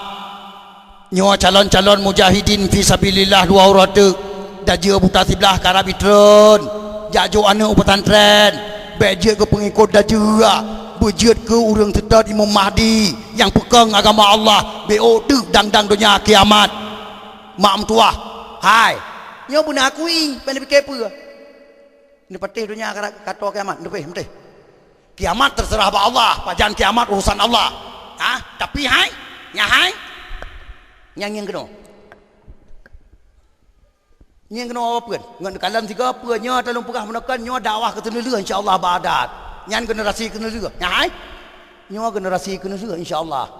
Nyoe calon-calon mujahidin fi sabilillah dua uroe teuk, dajeue buta siblah karab jitreun, jak jok aneuëk u pesantren, bék jeuet keu peungikot dajeue, beujeuet keu ureuëng seutôt Imam Mahdi nyang peukong agama Allah, bék ôk teuk dang-dang donya kiamat. Mak meutuwah, hai, nyoe beuna akui, bék neupike peue. Neupatéh donya ka, ka tô kiamat, neupatéh, neupatéh. Kiamat terserah bak Allah, pajan kiamat urusan Allah. Ha? Tapi hai, nyan hai, nyan ngieng keunoe. Ngieng keunoe peue? Ngon kalon sigoe peue nyoe talôn peugah meunoe kan nyoe dakwah keuneulheueh insya Allah bak adat. Nyan generasi keuneulheueh. Nyan hai, nyoe generasi keuneulheueh insya Allah.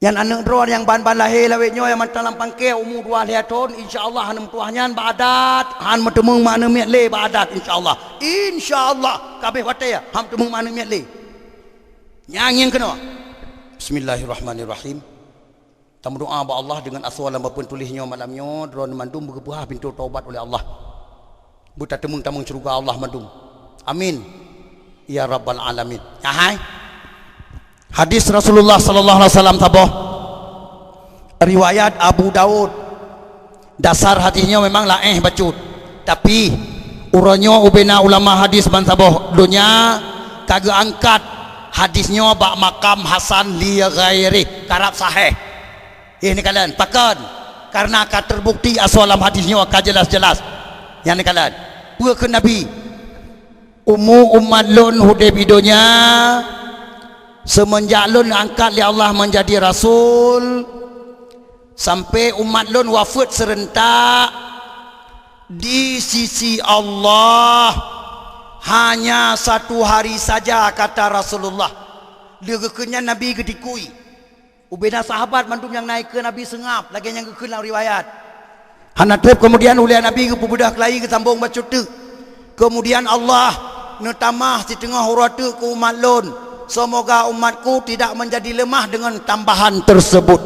Nyan aneuk droe nyang ban-ban lahé lawét nyoe nyang mantong lam pangké umu dua lhèe thôn, insya Allah aneuk meutuwah nyan bak adat, han meuteumeung mak aneuk miet lé bak adat, insya Allah. Insya Allah, ka abéh watèe, han meuteumeung mak aneuk miet lé. Nyan ngieng keunoe. Bismillahirrahmanirrahim. Tameudoa bak Allah deungon asoe lam papeuen tuléh nyoe malam nyoe, droeneuh mandum beugeupeuhah pintoe taubat ulèh Allah. Beutateumeung tamong syeuruga Allah mandum. Amin. Ya Rabbal Alamin. Nyan hai. Hadis Rasulullah sallallahu alaihi wasallam saboh. Riwayat Abu Daud. Dasar hadis nyoe memang laéh bacut. Tapi, uroe nyoe ubena ulama hadis bansaboh donya ka geuangkat hadis nyoe bak makam hasan li ghairi, karab sahih. Ih, neukalon, pakon? Karena ka terbukti asoe lam hadis nyoe ka jelas-jelas. Nyan neukalon. Peue kheun Nabi? Umu umat lôn udeb i donya, seumeunjak lôn angkat lé Allah meunjadi rasul, sampai umat lôn wafeuet seureuntak, di sisi Allah hanya satu hari saja, kata Rasulullah. Lheueh geukheun nyan Nabi geutikui. Ubena sahabat mandum nyang na ikeue Nabi seungab, lagèe nyang geukheun lam riwayat. Hana treb keumudian ulèe Nabi geupeubeudôh keulayi geusambong bacut teuk. Keumudian Allah neutamah siteungoh uroe teuk keu umat lôn. Semoga umatku tidak menjadi lemah dengan tambahan tersebut.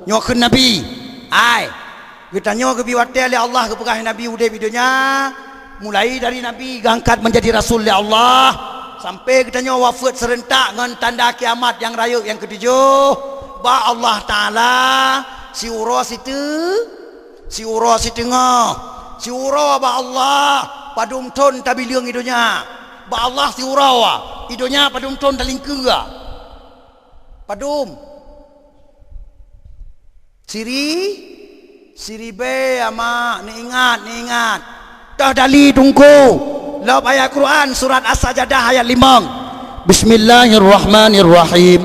Nyoe kheun Nabi. Ai, geutanyoe geubri watèe lé Allah geupeugah Nabi udeb i donya, mulai dari Nabi geuangkat menjadi rasul lé Allah, sampai geutanyoe wafeuet seureuntak ngon tanda kiamat nyang rayeuk nyang keutujoh, bak Allah Taala siuroe siteu-, siuroe siteungoh, siuroe bak Allah padum thon tabileueng i donya. Bak Allah siuroe, i donya padum thon talingkeue. Padum? Siri-, siribèe, amak, neuingat, neuingat. Toh dali teungku. Lom ayat Quran, surat As-Sajadah ayat limong. Bismillahirrahmanirrahim.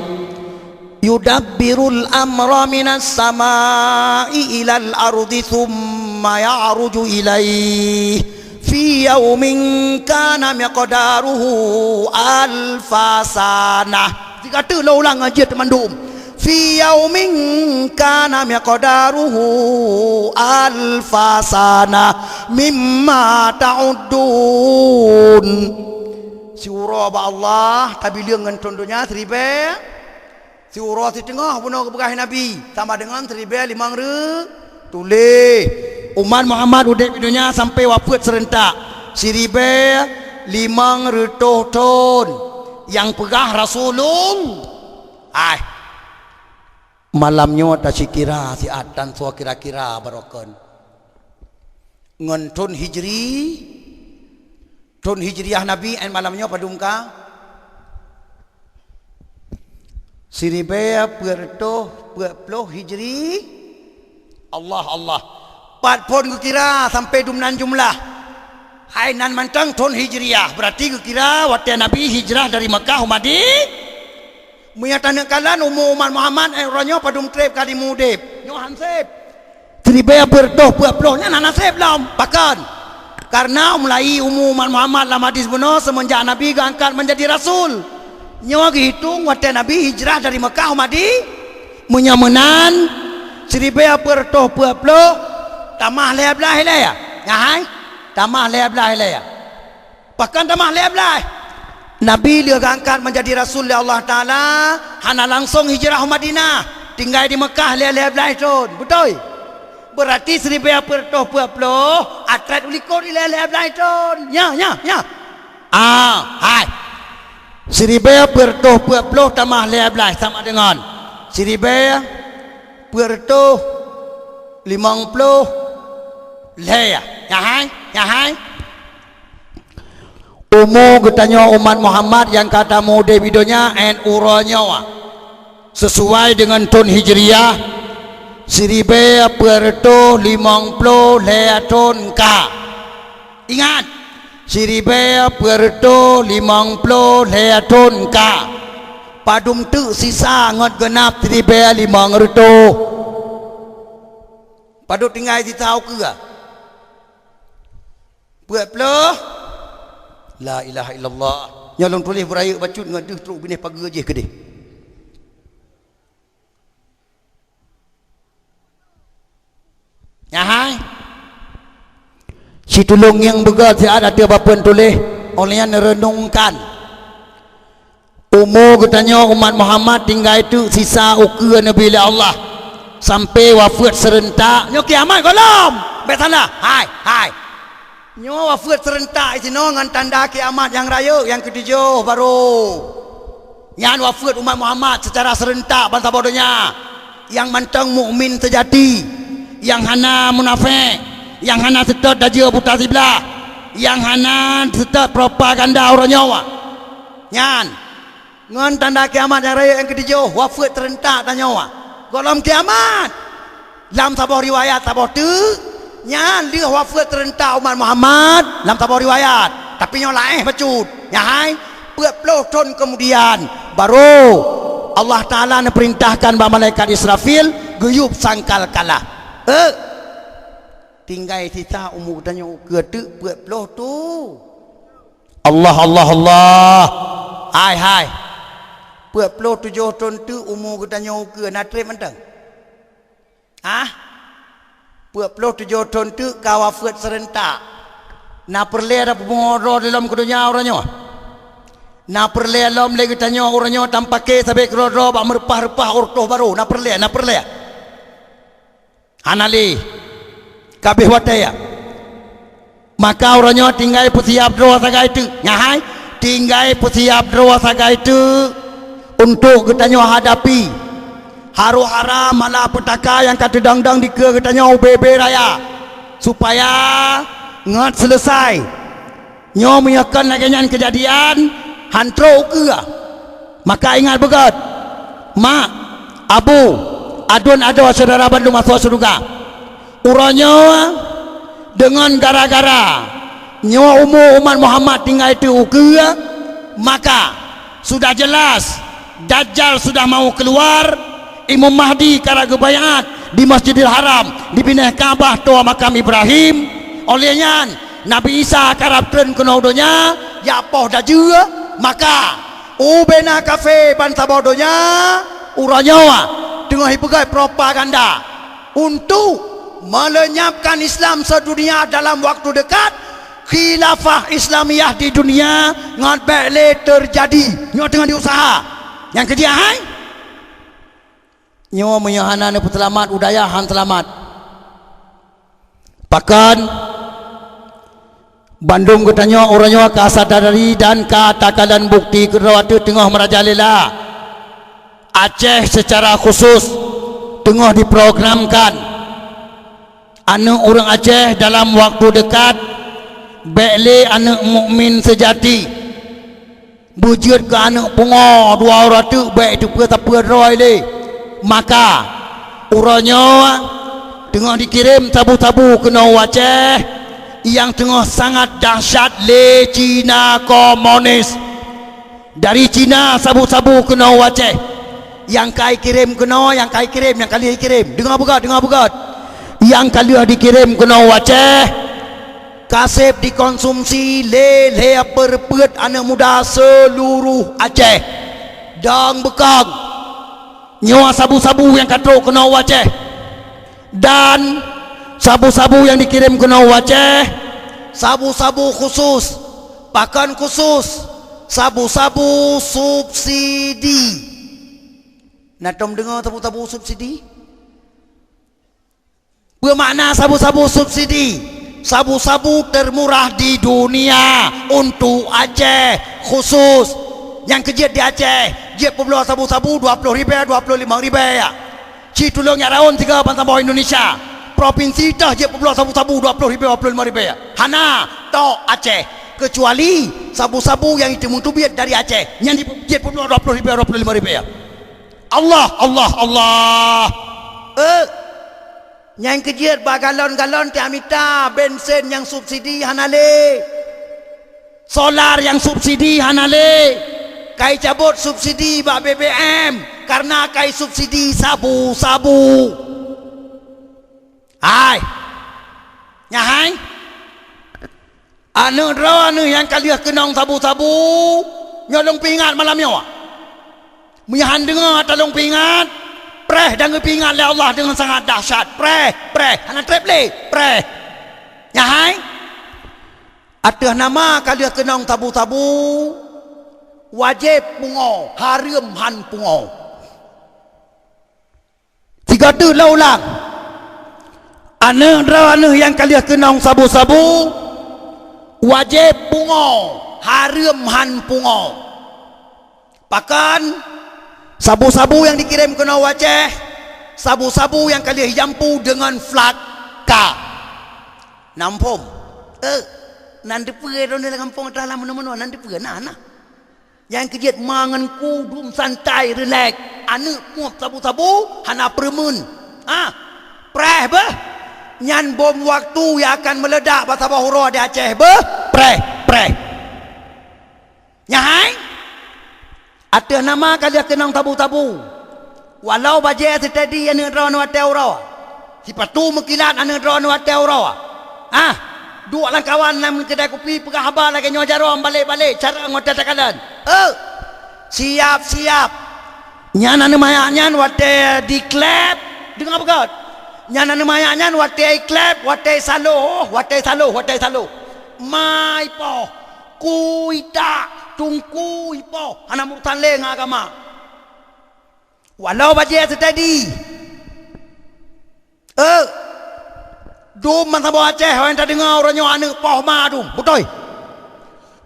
Yudabbirul amra minas samai ilal ardi tsumma ya'ruju ilaihi fi yaumin kana miqdaruhu alfa sanah. Tiga tu lo ulang ngaji teumandum. Fi yaumin kana miqdaruhu alfa sanah mimma ta'uddun. Siuroe bak Allah tabileueng ngon thon donya siribèe. Siuroe siteungoh bunoe geupeugah Nabi, sama dengan siribèe limong reu-, tuléh. Umat Muhammad udeb di donya sampai wafeuet seureuntak siribèe limong reutôh thon nyang peugah Rasulullah. Ai. Malam nyoe tasikira siat tan soe kira-kira barokon. Ngon thon Hijri, thon Hijriah Nabi 'an malam nyoe padum ka? Siribèe peuet reutôh peuet ploh Hijri. Allah, Allah. Pat phon geukira sampai dumnan jumlah. Hai nan mantong thon Hijriah, berarti geukira watèe Nabi hijrah dari Mekah u Madi-, Meunyoe taneuk kalon umu umat Muhammad, eh, uroe nyoe padum treb ka dimu udeb. Nyoe han sép. Siribèe peuet reutôh peuet ploh nyan hana sép lom. Pakon? Karena mulai umu umat Muhammad lam hadis bunoe seumeunjak Nabi geuangkat menjadi rasul. Nyoe geuhitong watèe Nabi hijrah dari Mekah u Madi-, meunyoe meunan, siribèe peuet reutôh peuet ploh tamah lhèe blaih ilèe. Nyan hai? Tamah lhèe blaih ilèe. Pakon tamah lhèe blaih? Nabi lheueh geuangkat menjadi rasul lé Allah Taala, hana langsong hijrah u Madinah, tinggai di Mekah lhèe-lhèe blaih thon. Beutôi? Beurati siribèe peuet reutôh peuet ploh, atrét u likot ilèe lhèe blaih thon. Nya, nya, nya. Ah, hai. Siribèe peuet reutôh peuet ploh tamah lhèe blaih sama dengan siribèe peuet reutôh limong ploh lhèe. Nya hai? Nya hai? Umu geutanyoe umat Muhammad nyang ka tamu udeb i donya 'an uroe nyoe, sesuai deungon thon Hijriah, siribèe peuet reutôh limong ploh lhèe thon ka. Ingat, Siribèe peuet reutôh limong ploh lhèe thon ka. Padum teuk sisa ngon geunab siribèe limong reutôh? Padum tinggai sisa ukeue? Peuet ploh? La ilaha illallah. Nyoe lôn tuléh beurayeuk bacut ngon deuh trok binéh pageue jih keudeh. Nyan hai. Situlông nyang beugöt siat ateueh papeuen tuléh, 'oh lheueh nyan neureunongkan. Umu geutanyoe umat Muhammad tinggai teuk sisa ukeue neubi lé Allah sampai wafeuet seureuntak. Nyoe kiamat gohlom. Bèk salah. Hai, hai. Nyoe wafeuet seureuntak disinoe ngon tanda kiamat nyang rayeuk nyang keutujoh barô. Nyan wafeuet umat Muhammad seucara seureuntak bansaboh donya. Nyang mantong mukmin seujati, nyang hana munafék, nyang hana seutôt dajeue buta siblah, nyang hana seutôt propaganda uroe nyoe. Nyan, ngon tanda kiamat nyang rayeuk nyang keutujoh, wafeuet seureuntak tanyoe. Gohlom kiamat. Lam saboh riwayat saboh teuk, nyan lheueh wafeuet seureuntak umat Muhammad lam saboh riwayat. Tapi nyoe laén bacut. Nyan hai, peuet ploh thon keumudian, barô Allah Taala neupeurintahkan bak malaikat Israfil geuyub sangkal kalah. Eh, tinggai sisa umu geutanyoe ukeue teuk peuet ploh tu. Allah, Allah, Allah. Hai, hai. Peuet ploh tujoh thon teuk umu geutanyoe ukeue na trép mantong? Ah? Peuet ploh tujoh thon teuk ka wafeuet seureuntak. Na peureulèe tapeumeu'oh droe dilom keu donya uroe nyoe? Na peureulèe lom lé geutanyoe uroe nyoe tampakée sabé keudroe-droe bak meureupah-reupah uroe toh barô? Na peureulèe, na peureulèe? Hana lé. Ka abéh watèe, ya? Maka uroe nyoe tinggai peusiab droe sagai teuk. Nyan hai, tinggai peusiab droe sagai teuk untuk geutanyoe hadapi harô-hara malapetaka nyang ka teudong-dong dikeue geutanyoe ubé-bé raya, supaya ngon seuleusai. Nyoe meunyoe kon lagèe nyan keujadian, han trok ukeue. Maka ingat beugöt, mak, abu, aduen adoe syedara bandum asoe syeuruga. Uroe nyoe deungon gara-gara nyoe umu umat Muhammad tinggai teuk ukeue, maka sudah jelas Dajjal sudah mau keuluar, Imam Mahdi karab geubaiat di Masjidil Haram, di binéh Ka'bah toh makam Ibrahim. Óh lheueh nyan, Nabi Isa karab treun keunoe donya, jak poh dajeue, maka ubena kafé bansaboh donya uroe nyoe teungoh jipeugöt propaganda untuk melenyapkan Islam sedunia dalam waktu dekat. Khilafah Islamiyah di dunia ngon bèk lé teujadi. Nyoe teungoh jiusaha. Nyang keujeuet hai? Nyoe meunyoe hana neupeuseulamat, u dayah han seulamat. Pakon? Bandum geutanyoe uroe nyoe ka sadari dan ka takalon bukti keudroe ateueh teungoh meurajalela. Aceh seucara khusus teungoh jiprogramkan aneuëk ureuëng Aceh dalam waktu dekat bèk lé aneuëk mukmin seujati. Beujeuet keu aneuëk pungo dua uroe teuk bèk teupeue-teupeue droe lé. Maka, uroe nyoe teungoh jikirém sabu-sabu keunoe u Aceh nyang teungoh sangat dahsyat lé Cina komunis. Dari Cina sabu-sabu keunoe u Aceh. Nyang ka jikirém keunoe, nyang ka jikirém, nyang ka lheueh jikirém. Deungoe beugöt, deungoe beugöt. Nyang ka lheueh jikirém keunoe u Aceh, ka seb jikonsumsi lé lhèe peureupeuet aneuëk muda seuluruh Aceh. Dong beukong. Nyoe sabu-sabu nyang ka trok keunoe u Aceh. Dan sabu-sabu nyang jikirém keunoe u Aceh, sabu-sabu khusus. Pakon khusus? Sabu-sabu subsidi. Na tom deungoe sabu-sabu subsidi? Peue makna sabu-sabu subsidi? Sabu-sabu teurmurah di dunia untuk Aceh khusus. Nyang keujeuet di Aceh, jeuet peubloe sabu-sabu dua ploh ribèe, dua ploh limong ribèe. Ci tulông jak raun sigoe bansaboh Indonesia. Propinsi toh jeuet peubloe sabu-sabu dua ploh ribèe, dua ploh limong ribèe. Hana, tok Aceh. Keucuali sabu-sabu nyang jiteumeutubiet dari Aceh, nyan jeuet peubloe dua ploh ribèe, dua ploh limong ribèe. Allah, Allah, Allah. Eh, nyang keujeuet bak galon-galon tiap mita bensin nyang subsidi hana lé. Solar nyang subsidi hana lé, kai cabot subsidi bak B B M, karena kai subsidi sabu-sabu. Hai. Nyan hai. Aneuk droeneuh nyang ka lheueh keunong sabu-sabu, nyoe lôn peuingat malam nyoe. Meunyo han deungoe ata lôn peuingat, preh dan geupeuingat lé Allah deungon sangat dahsyat. Preh, preh, hana treb lé, preh. Nyan hai. Ateueh nama ka lheueh keunong sabu-sabu, wajéb pungoe, hareuem han pungoe. Sigoe teuk lôn ulang. Aneuk droeneuh nyang ka lheueh keunong sabu-sabu, wajéb pungoe, hareuem han pungoe. Pakon? Sabu-sabu nyang dikirém keunoe u Aceh, sabu-sabu nyang ka lheueh jampu deungon flaka. Na muphom? Eh, nan teupeue droeneuh lam gampông Trala meunoe-meunoe, nan teupeue? Na, na. Nyang keujeuet ma ngon ku dum santai, rilek. Aneuk muet sabu-sabu, hana peureumeun. Ah, preh beuh. Nyan bom waktu nyang akan meuledak bak saboh uroe di Aceh beuh. Preh, preh. Nyan hai. Ateueh nama ka lheueh keunong sabu-sabu. Walau bajée siteady aneuk droeneuh watée uroe, sipatu meukilat aneuk droeneuh watée uroe. Ah, duek lam kawan lam keudai kupi peugah haba lagée nyoe jaroe balek-balek carông watée takalon. Eh, siap-siap. Nyan aneuk manyak nyan watée dikleb, deungoe beugét. Nyan aneuk manyak nyan watée ikleb, watée isaloh, watée isaloh, watée isaloh. Ma ipoh, ku itak, teungku ipoh, hana meurusan lé ngon agama. Walau bajée siteady. Eh, dum meusaboh Aceh, ho nyang tadeungoe uroe nyoe aneuk poh ma dum, beutôi.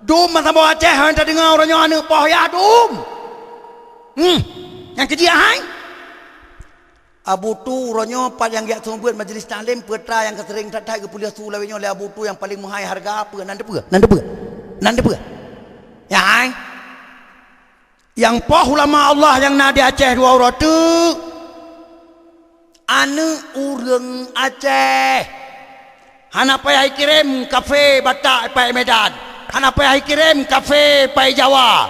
Dum meusaboh Aceh, ho nyang tadeungoe uroe nyoe aneuk poh yah dum. Hmm, nyang keujeuet hai. Abu Tu uroe nyoe pat nyang geujak seumeubeuet majlis taklim, peue atra nyang ka seuréng that-that geupeulheueh su lawét nyoe lé Abu Tu nyang paleng meuhai hareuga, peue nan teupeue? Nan teupeue? Nan teupeue? Nyan hai. Nyang poh ulama Allah nyang na di Aceh dua uroe teuk, aneuk ureuëng Aceh. Hana payah ikirém kafé Batak ipai Medan. Hana payah ikirém kafé ipai Jawa.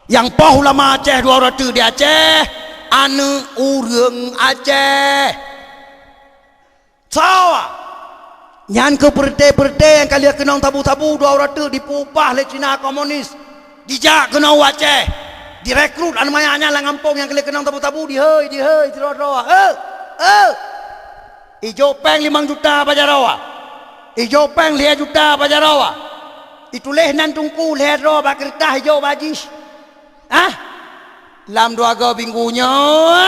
Nyang poh ulama Aceh dua uroe teuk di Aceh, aneuk ureuëng Aceh. Sawa. Nyan keuh peureuté-peureuté nyang ka lheueh keunong sabu-sabu dua uroe teuk dipeuupah lé Cina komunis. Dijak keunoe u Aceh. Direkrut aneuk manyak nyan lam gampông nyang ka lheueh keunong sabu-sabu dihôi, dihôi sidroe-droe. Eh, eh. Ijok péng limong juta bak jaroe. Ijok péng lhée juta bak jaroe. Ituléh nan teungku lhée droe bak keureutah ijok bak jih. Ah, lam dua go minggu nyoe,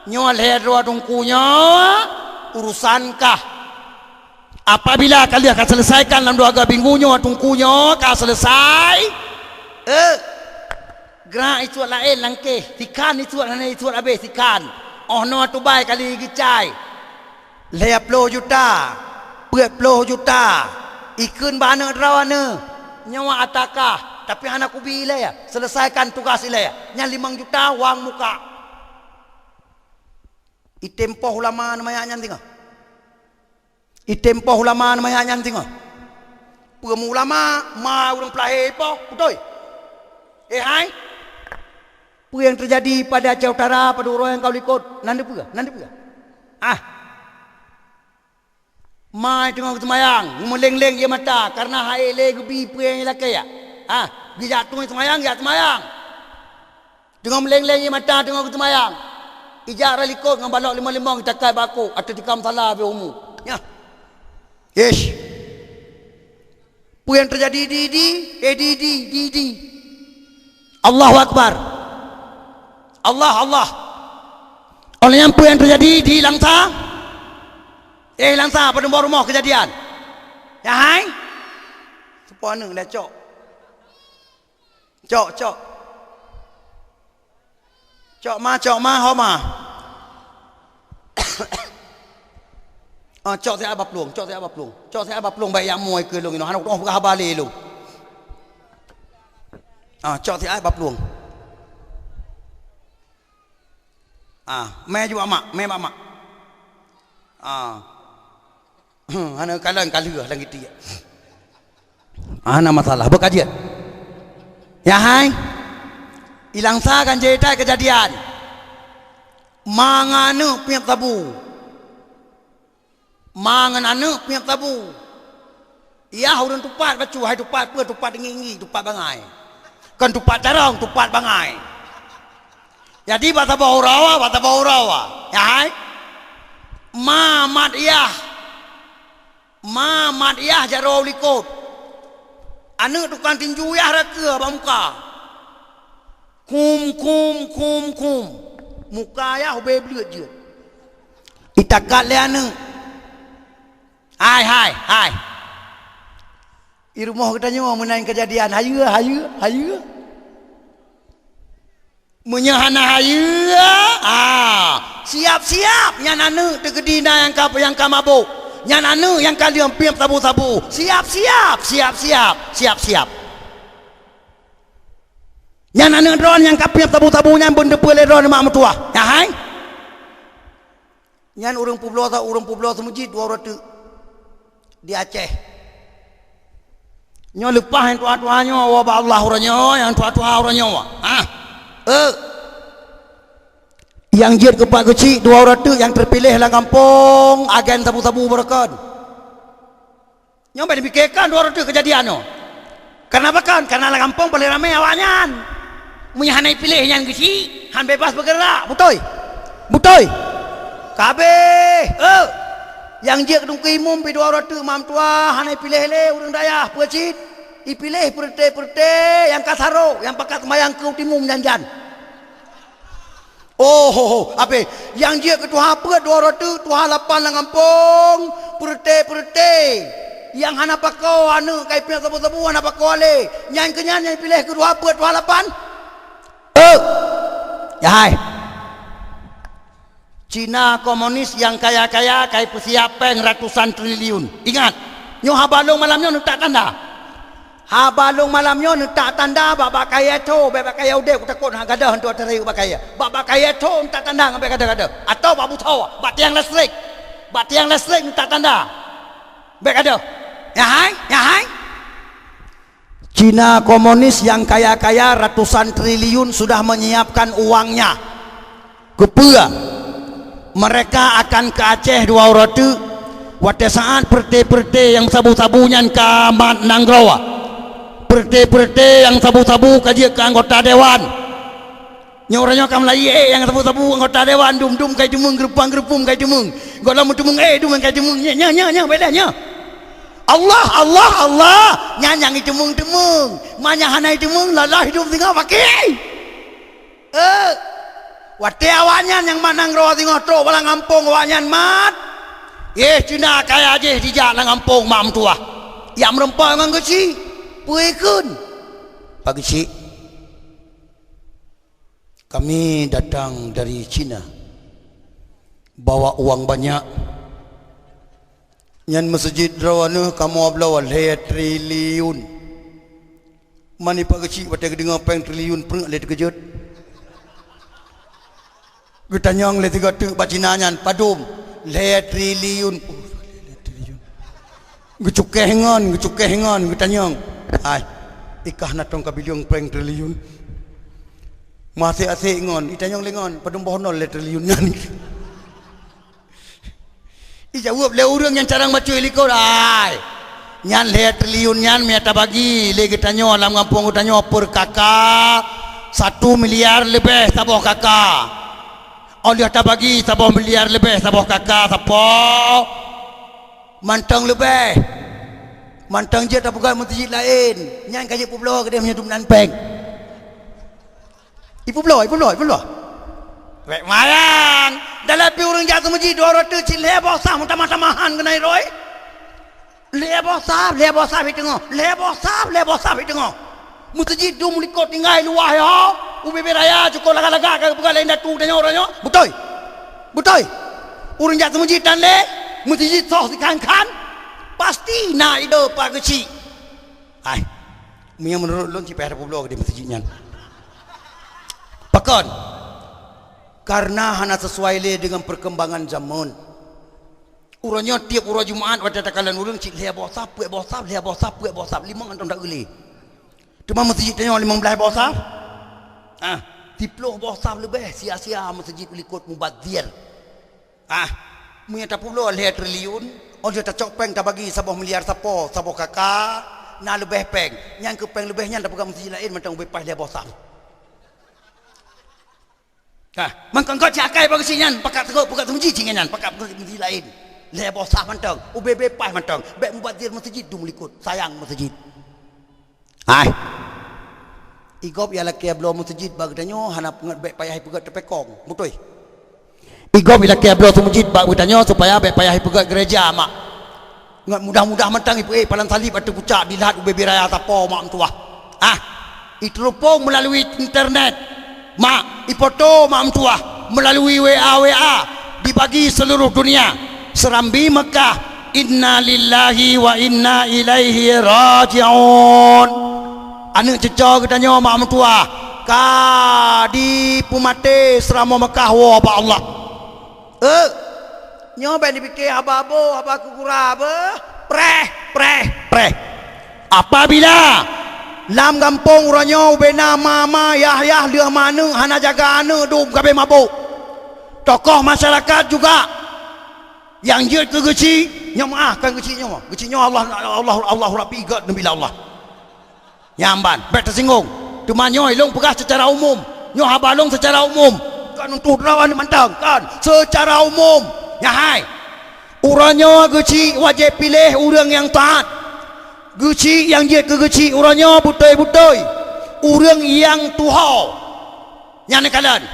nyoe lhée droe teungku nyoe, urusan kah. Apabila ka lheueh ka seuleusaikan lam dua go minggu nyoe teungku nyoe ka seuleusai, eh, grak isuet laén langkéh, sikhan isuet hana isuet habéh sikhan. Oh noe tubai kali geucai. Lhée ploh juta, peuet ploh juta, ikheun bak aneuk droeneuh, nyoe ata kah, tapi hana kubi ilée, seuleusaikan tugas ilée, nyan limong juta wang muka. Item poh ulama aneuk manyak nyan singoh. Item poh ulama aneuk manyak nyan singoh. Peue meuulama, ma ureuëng peulahé poh, beutôi? Eh hai? Peue nyang teujadi pada Aceh Utara, pada uroe nyang ka likot, nan teupeue? Nan teupeue? Ah. Mai teungoh geuseumayang, meuleng-leng ie mata, kareuna hai lé geubi peue nyang ilakée. Ah, geujak tueng seumayang, jak seumayang. Teungoh meuleng-leng ie mata, teungoh geuseumayang. Ijak rot likot ngon balok limong-limong itakai bak akok, ateueh tikam sala beu umu. Nyan. Ish. Peue nyang teujadi di, di, eh, di, di, di, di. Allahu Akbar. Allah, Allah. Oleh nyan peue nyang teujadi di Langsa? Eh, Langsa, padum boh rumoh keujadian. Ya hai? Seupôt aneuk lé cok. Cok, cok. Cok ma, cok ma, ho ma. Ah, cok siat bak plueng, cok siat bak plueng. Cok siat bak plueng, bèk jak muai keu lôn inoe. Hana kutoh peugah haba lé lôn. Ah, cok siat bak plueng. Ah, mé ju bak mak, mé bak mak. Ah. Hana kalon ka lheueh lam geuti. Hana masalah, beukajian. Ya hai. Ilang sa kan cerita kejadian. Ma ngon aneuk piep sabu. Ma ngon aneuk piep sabu. Yah ureuëng tupat bacut, hai tupat peue, tupat tinggi-tinggi, tupat bangai. Kon tupat carông, tupat bangai. Jadi bak saboh uroe, bak saboh uroe. Ya hai. Ma mat yah. Ma mat yah jaroe u likot. Aneuk tukang tinju yah rakeue bak muka. Kum, kum, kum, kum. Muka yah ubé bleuet jeuet. Itakat lé aneuk. Hai, hai, hai. I rumoh geutanyoe meunan kejadian. Hayeue, hayeue, hayeue. Meunyoe hana hayeue, ah, siap-siap nyan aneuk teukeudi na nyang ka, nyang ka mabök. Nyan aneuk nyang ka lheueh piep sabu-sabu. Siap-siap, siap-siap, siap-siap. Nyan aneuk droe nyang ka piep sabu-sabu nyan beuneupeue lé droe mak meutuwah. Nyan hai. Nyan ureuëng peubloe sa-, ureuëng peubloe seumeujid dua uroe teuk di Aceh. Nyoe leupah nyang tuha-tuha nyoe, wa bak Allah uroe nyoe, nyang tuha-tuha uroe nyoe. Ah. Eh. Nyang jeuet keu Pak Geuchik dua uroe teuk nyang teupiléh lam gampông agen sabu-sabu barokon. Nyoe ban dipikirkan dua uroe teuk kejadian nyoe. Kareuna pakon? Kareuna lam gampông paléng ramé awaknyan. Meunyoe hana ipiléh nyan Geuchik, han bebas beugerak. Beutôi? Beutôi? Kabeh, eh. Nyang jeuet keu teungku imum pih dua uroe teuk mak meutuwah hana ipiléh lé ureuëng dayah peue cit. Ipiléh peureute-peureute nyang ka sarok, nyang pakat seumayang keu timun jan-jan. Oh, ho, ho, abéh. Nyang jeuet keu tuha peuet dua uroe teuk, tuha lapan lam gampông, peureute-peureute. Nyang hana pakoe aneuk ka ipiep sabu-sabu, hana pakoe lé. Nyan keuh nyan nyang piléh keu tuha peuet, tuha lapan. Eh, ya hai. Cina komunis nyang kaya-kaya ka ipeusiap péng ratusan triliun. Ingat, nyoe haba lôn malam nyoe neutak tanda. Haba lôn malam nyoe neutak tanda bak, bak kayèe tho, bak, bak kayèe udép, kutakot hana gadôh hantu ateueh rayeuk bak kayèe. Bak, bak kayèe tho neutak tanda ngon bèk gadôh-gadôh. Atawa bak butho, bak tiang listrik. Bak tiang listrik neutak tanda. Bèk gadôh. Nyan hai, nyan hai. Cina komunis yang kaya-kaya ratusan triliun sudah menyiapkan uangnya. Keupeue? Mereka akan ke Aceh dua uroe teuk, watèe saat peureute-peureute nyang sabu-sabu nyan ka mat nanggroe. Peureute-peureute nyang sabu-sabu ka jeuet keu anggota dewan. Nyoe uroe nyoe ka meulayeue, eh, nyang sabu-sabu anggota dewan, dum-dum ka iteumeung, geureupeung-geureupeung ka iteumeung. Gohlom meuteumeung, eh, dum ka iteumeung. Nyoe, nyoe, nyoe, nyoe, beda nyoe. Allah, Allah, Allah. Nyan nyang iteumeung-teumeung. Man nyang hana iteumeung, laloh hidup singoh fakir. Eh, watèe awaknyan nyang mat nanggroe singoh trok bak lam gampông awaknyan mat, eh, Cina kaya jih jijak lam gampông mak meutuwah. Jak meureumpok ngon Geuchik. Peue kheun? Pak Geuchik, kami datang dari Cina. Bawa uang banyak. Nyan meuseujid droeneuh kamoe bloe lhèe triliun. Man i Pak Geuchik watèe geudeungö péng triliun pruet lé teukeujot. Geutanyong lé sigoe teuk bak Cina nyan, "Padum?" "Lhèe triliun." "Oh, lhèe triliun." Geucukéh ngon, geucukéh ngon, geutanyong, "Hai, i kah na tông ka bileueng péng triliun?" Meuasék-asék ngon, itanyong lé ngon, "Padum boh nol lhèe triliun nyan?" Ijaweueb lé ureueng nyang carông bacut i likot, "Ai, nyan lhèe triliun nyan meunyo tabagi lé geutanyoe lam gampông geutanyoe per kaka, satu miliar leubeh saboh kaka. Óh lheueh tabagi saboh miliar leubeh saboh kaka, sapo mantong leubeh. Mantong jeuet tapeugöt meuseujid laén, nyan ka jeuet peubloe keudeh meunyo dum nan péng." Ipeubloe, ipeubloe, ipeubloe. Wék mayang. Dalam pih ureueng jak seumeujid dua uroe teuk cit lhèe boh saf meutamah-tamahan keunan i droe. Lhèe boh saf, lhèe boh saf i teungoh. Lhèe boh saf, lhèe boh saf i teungoh. Meuseujid dum likot tinggai luwah nyoe. U bibé raya cukôp lagak-lagak ka geupeugah lé indatu tanyoe uroe nyoe. Beutôi? Beutôi? Ureueng jak seumeujid tan lé, meuseujid soh sikhan-khan. Pasti na idôk Pak Geuchik. Ai, meunyoe meunurot lôn, cit payah tapubloe di meuseujid nyan. Pakon? Karena hana sesuai lé deungon perkembangan zaman. Uroe nyoe tiep uroe Jumat watée takalon ureuëng cit lhée boh saf, peuet boh saf, lhée boh saf, peuet boh saf, limong mantong taeu lé. Teuma meuseujid tanyoe limong blaih boh saf. Ah, siplôh boh saf leubeh sia-sia meuseujid u likot mubazir. Ah, meunyoe tapubloe lhée triliun, óh lheueh tacok péng tabagi saboh miliar sapo, saboh kaka, na leubeh péng. Nyan keu péng leubeh nyan tapeugah meuseujid laén mantong ubé paih lhée boh saf. Hah, mangkong kot cit akai bak geuchik nyan, pakat teugok peugah teumeuji cit nyan, pakat peugah teumeuji laén. Lhée boh sah mantong, ubé-bé paih mantong, bék mubazir meuseujid dum likot, sayang meuseujid. Hai. Igop ya lakée bloe meuseujid bak geutanyoe hana peunget bék payah ipeugét teupekong, beutôi. Igop ya lakée bloe seumeujid bak geutanyoe supaya bék payah ipeugét gereja mak. Ngat mudah-mudah mantong ipeuék palan salib ateueh pucak dilat ubé biraya sapo mak meutuwah. Ah, iteurupông meulalu internet, mak ipoto mak meutuwah meulalu WA-WA dibagi seuluruh dunia. Seurambi Meukah, innalillahi wa inna ilaihi raji'un. Aneuëk cuco geutanyoe mak meutuwah ka dipeumaté seuramoe Meukah woe bak Allah. Eh, nyoe bék nipike haba boh, haba keugura beuh. Preh, preh, preh. Apabila lam gampông uroe nyoe ubena ma-ma yah-yah leueh maneuëk hana jaga aneuëk dum gabe mabôk. Tokoh masyarakat juga nyang jeuet keu geuchik, nyoe meuah kan geuchik nyoe. Geuchik nyoe Allah, Allah, Allah, Allah Rabbi gét neubi Allah. Nyang ban, bék teusinggong. Teuma nyoe ilong peugah secara umum. Nyoe haba long secara umum. Kon untuk droe mantong, kon. Secara umum. Nyahai. Uroe nyoe geuchik wajéb piléh ureuëng nyang taat. Geuchik nyang jeuet keu geuchik uroe nyoe beutôi-beutôi. Ureuëng nyang tuho. Nyan neukalon,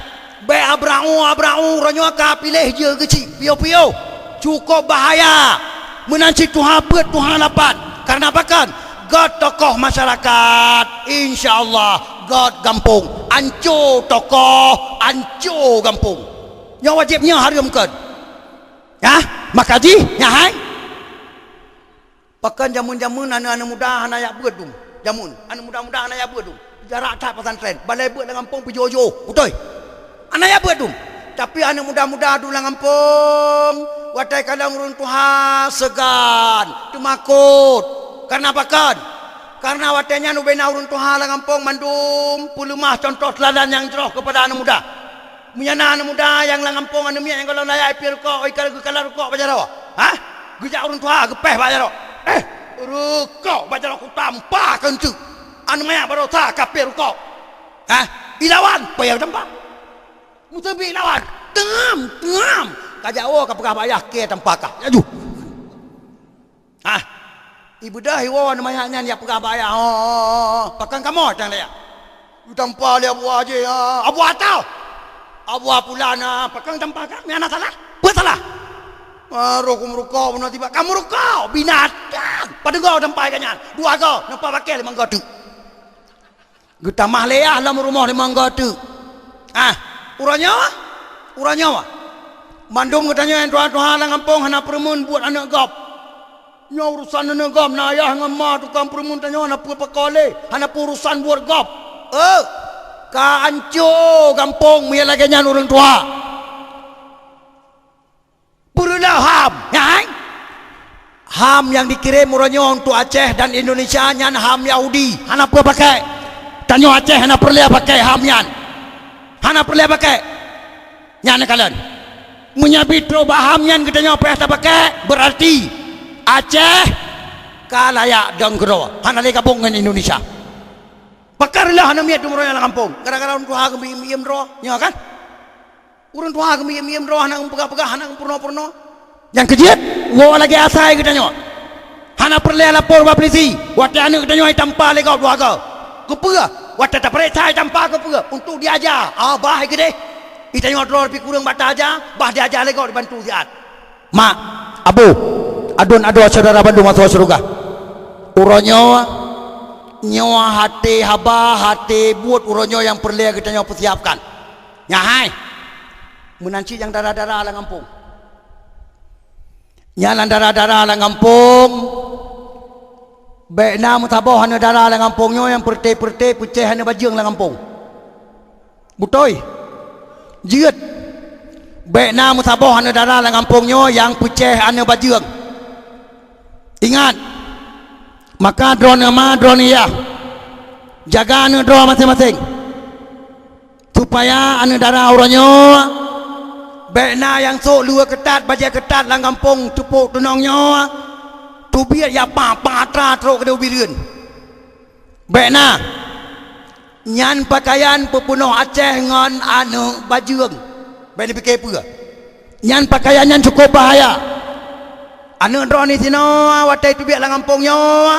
bék abrau-abrau uroe nyoe ka piléh jeuet geuchik piôh-piôh. Cukôp bahaya. Meunan cit tuha peuet tuha lapan. Kareuna pakon? Gét tokoh masyarakat. Insya Allah gét gampông. Anco tokoh, anco gampông. Nyoe wajéb nyoe hareuem kon. Hah? Maka jih nyahai. Pakon jameun-jameun aneuëk-aneuëk muda hana yak beuet dum. Jameun aneuëk muda-muda hana yak beuet dum. Jarak that pesantren, balai beuet lam gampông peujoh-joh, beutôi. Hana yak beuet dum. Tapi aneuëk muda-muda dum lam gampông, watée kalon ureuëng tuha seugan, teumakot. Kareuna pakon? Kareuna watée nyan ubena ureuëng tuha lam gampông mandum peuleumah contoh teuladan nyang jroh keupada aneuëk muda. Meunyoe na aneuëk muda nyang lam gampông aneuëk miet nyang gohlom layak ipiep rukok, oi ka geukalon rukok bak jaroe. Hah? Geujak ureuëng tuha geupéh bak jaroe. Eh, rukok bak jaroe kutampa keu enteuk. Aneuëk manyak baroesa ka piep rukok. Hah? Ilawan, payah tampa. Meuteubiet ilawan. Teungam, teungam. Ka jawoe ka peugah bak ayah kée tampa kah. Laju. Ah, ibeudôh iwoe manyak nyan yak peugah bak ayah, "Oh, pakon kamoe tang lé?" Geutampa lé Abu Haji, "Ah, Abu Atau! Abu Apulan, ah, pakon tampa ka? Meuhana salah? Peue salah?" "Ah, roh kumeuruko, bunoe tiba kameuruko, binatang! Padeugoe tampa ka nyan, dua goe, nampak bakée limong goe teuk." Geutamah lé yah lam rumoh limong goe teuk. Ah, uroe nyoe, uroe nyoe. Mandum geutanyoe nyang tuha-tuha lam gampông hana peureumeun buet aneuëk gob. Nyoe urusan aneuëk gob, na ayah ngon ma tukang peureumeun tanyoe hana peue peuko lé, hana peue urusan buet gob. Eh, ka anco gampông meunyoe lagée nyan ureuëng tuha. Peureulée ham, nyan? Ham nyang dikirim uroe nyoe untuk Aceh dan Indonesia nyan ham Yahudi, hana peue pakai. Tanyoe Aceh hana peureulée pakai ham nyan. Hana peureulée pakai. Nyan neukalon. Meunyoe biet trok bak ham nyan geutanyoe payah tapakai, beurarti Aceh ka layak dong keudroe, hana lé gabong ngon Indonesia. Pakon reuloh hana miet dum uroe nyoe lam gampông, gara-gara ureuëng tuha geumiyem-yem droe, nyoe kan? Ureuëng tuha geumiyem-yem droe hana geupeugah-peugah, hana geupeurunoe-peurunoe. Nyang keujeuet, woe lagée asai geutanyoe. Hana peureulée lapor bak peulisi, watée aneuëk geutanyoe itampa lé gob dua goe. Keupeue? Watée tapareksa itampa keupeue? Untuk diaja. Ah, bah ai keudeh. Itanyoe droe pih kureueng bak taja, bah diaja lé gob dibantu siat. Mak, abu, aduen adoe syedara bandum asoe syeuruga. Uroe nyoe, nyoe até haba, até buet uroe nyoe nyang peureulée geutanyoe peusiapkan. Nyan hai, meunan cit nyang dara-dara lam gampông. Nyan lam dara-dara lam gampông, bék na meusaboh aneuëk dara lam gampông nyoe nyang peureuté-peureuté peucéh aneuëk bajeueng lam gampông. Beutôi. Jeuet. Bék na meusaboh aneuk dara lam gampông nyoe nyang peucéh aneuk bajeueng. Ingat, maka droeneuh ma droeneuh yah, jaga aneuk droe maséng-maséng, supaya aneuk dara uroe nyoe bék na nyang sôk luweue keutat bajée keutat lam gampông teupok teunong nyoe, teubiet ya pa-pa atra trok keudeh u Bireuen. Bék na. Nyan peukayan peupeunoh Aceh ngon aneuk bajeueng. Bék neupike peue. Nyan peukayan nyan cukup bahaya. Aneuk droeneuh sinoe watée teubiet lam gampông nyoe,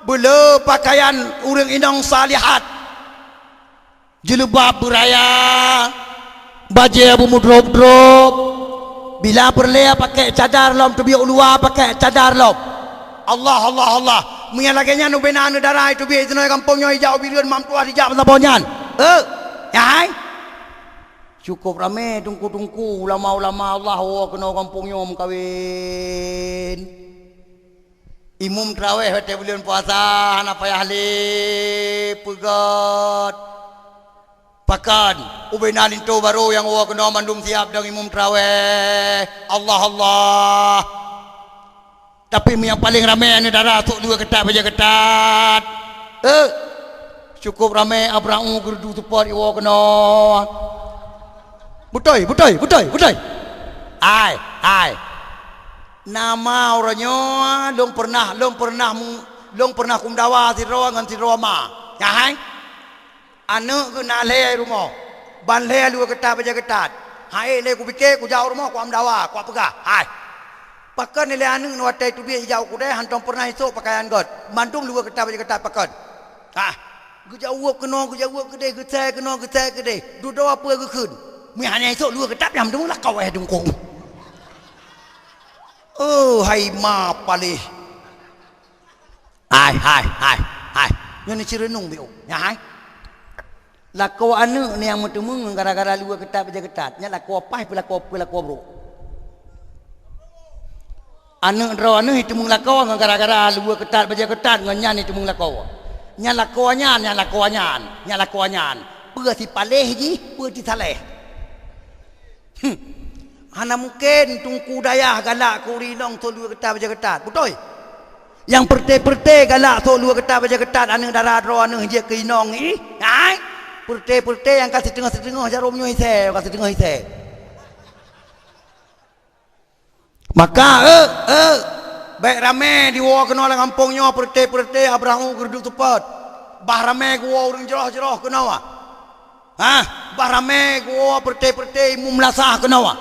beuleu peukayan ureuëng inong salihat. Jilbab beuraya, bajée beumudrop-drop. Bila peureulée pakai cadar lom, teubiet u luwa pakai cadar lom. Allah, Allah, Allah. Meunyo lagée nyan ubena aneuk dara teubiet sinoe gampông nyoe ijak u Bireuen, mak meutuah dijak meusaboh nyan. Eh, nyang hai. Cukup ramé teungku-teungku, ulama-ulama Allah woe keunoe gampông nyoe meukawen. Imum trawéh watée buleuen puasa hana payah lé peugét. Pakon, ubena linto barô nyang woe keunoe mandum siab dong imum trawéh. Allah, Allah. Tapi meunyo paleng ramé aneuk dara sôk luweue keutat bajée keutat. Eh, cukup ramé abrau geureudu seupôt iwoe keunoe. Beutôi, beutôi, beutôi, beutôi. Hai, hai. Nama uroe nyoe lôn peureunah, lôn peureunah mu-, lôn peureunah kumdawa sidroe ngon sidroe ma. Nyang hai. Aneuk geuh na lhée rumoh, ban lhée luweue keutat bajée keutat. Hai lé kupike kujak u rumoh kuamdawa, kuapeugah, hai. Pakon ilée aneuk nyoe watée teubiet ijak u keudée hántom peureunah isôk peukayan gét, mandum luweue keutat bajée keutat pakon. Ah, geujaweueb keunoe, geujaweueb keudeh, geusai keunoe, geusai keudeh. Dudoe peue geukheun. Meuhana isôk luweue keutab nyang meuteumé lakoe eh dungkong. Oh, hai ma paléh. Hai, hai, hai, hai. Nyoe ni cireunung biôh. Nyang hai. Lakoe aneuk ni nyang meuteumé gara-gara luweue keutab bajée keutab. Nyan lakoe paih peulakoe, peulakoe brok. Aneuk droe neuh jiteumeung lakoe ngon gara-gara luweue keutat bajée keutat ngon nyan jiteumeung lakoe. Nyan lakoe nyan, nyan lakoe nyan, nyan lakoe nyan. Peue sipaléh jih, peue sisaléh. Hmm. Hana mungken teungku dayah galak keu ureuëng inong sôk luweue keutat bajée keutat. Beutôi? Nyang peureute-peureute galak sôk luweue keutat bajée keutat aneuk dara droe neuh jeuet keu inong ih. Hai? Peureute-peureute nyang ka siteungoh-siteungoh jaroe nyoe isée, ka siteungoh isée. Maka, eh, eh, bék ramé diwoe keunoe lam gampông nyoe peureute-peureute abrau geureudu seupôt. Bah ramé geuwoe ureuëng jroh-jroh keunoe. Hah, bah ramé geuwoe peureute-peureute imum melasah keunoe.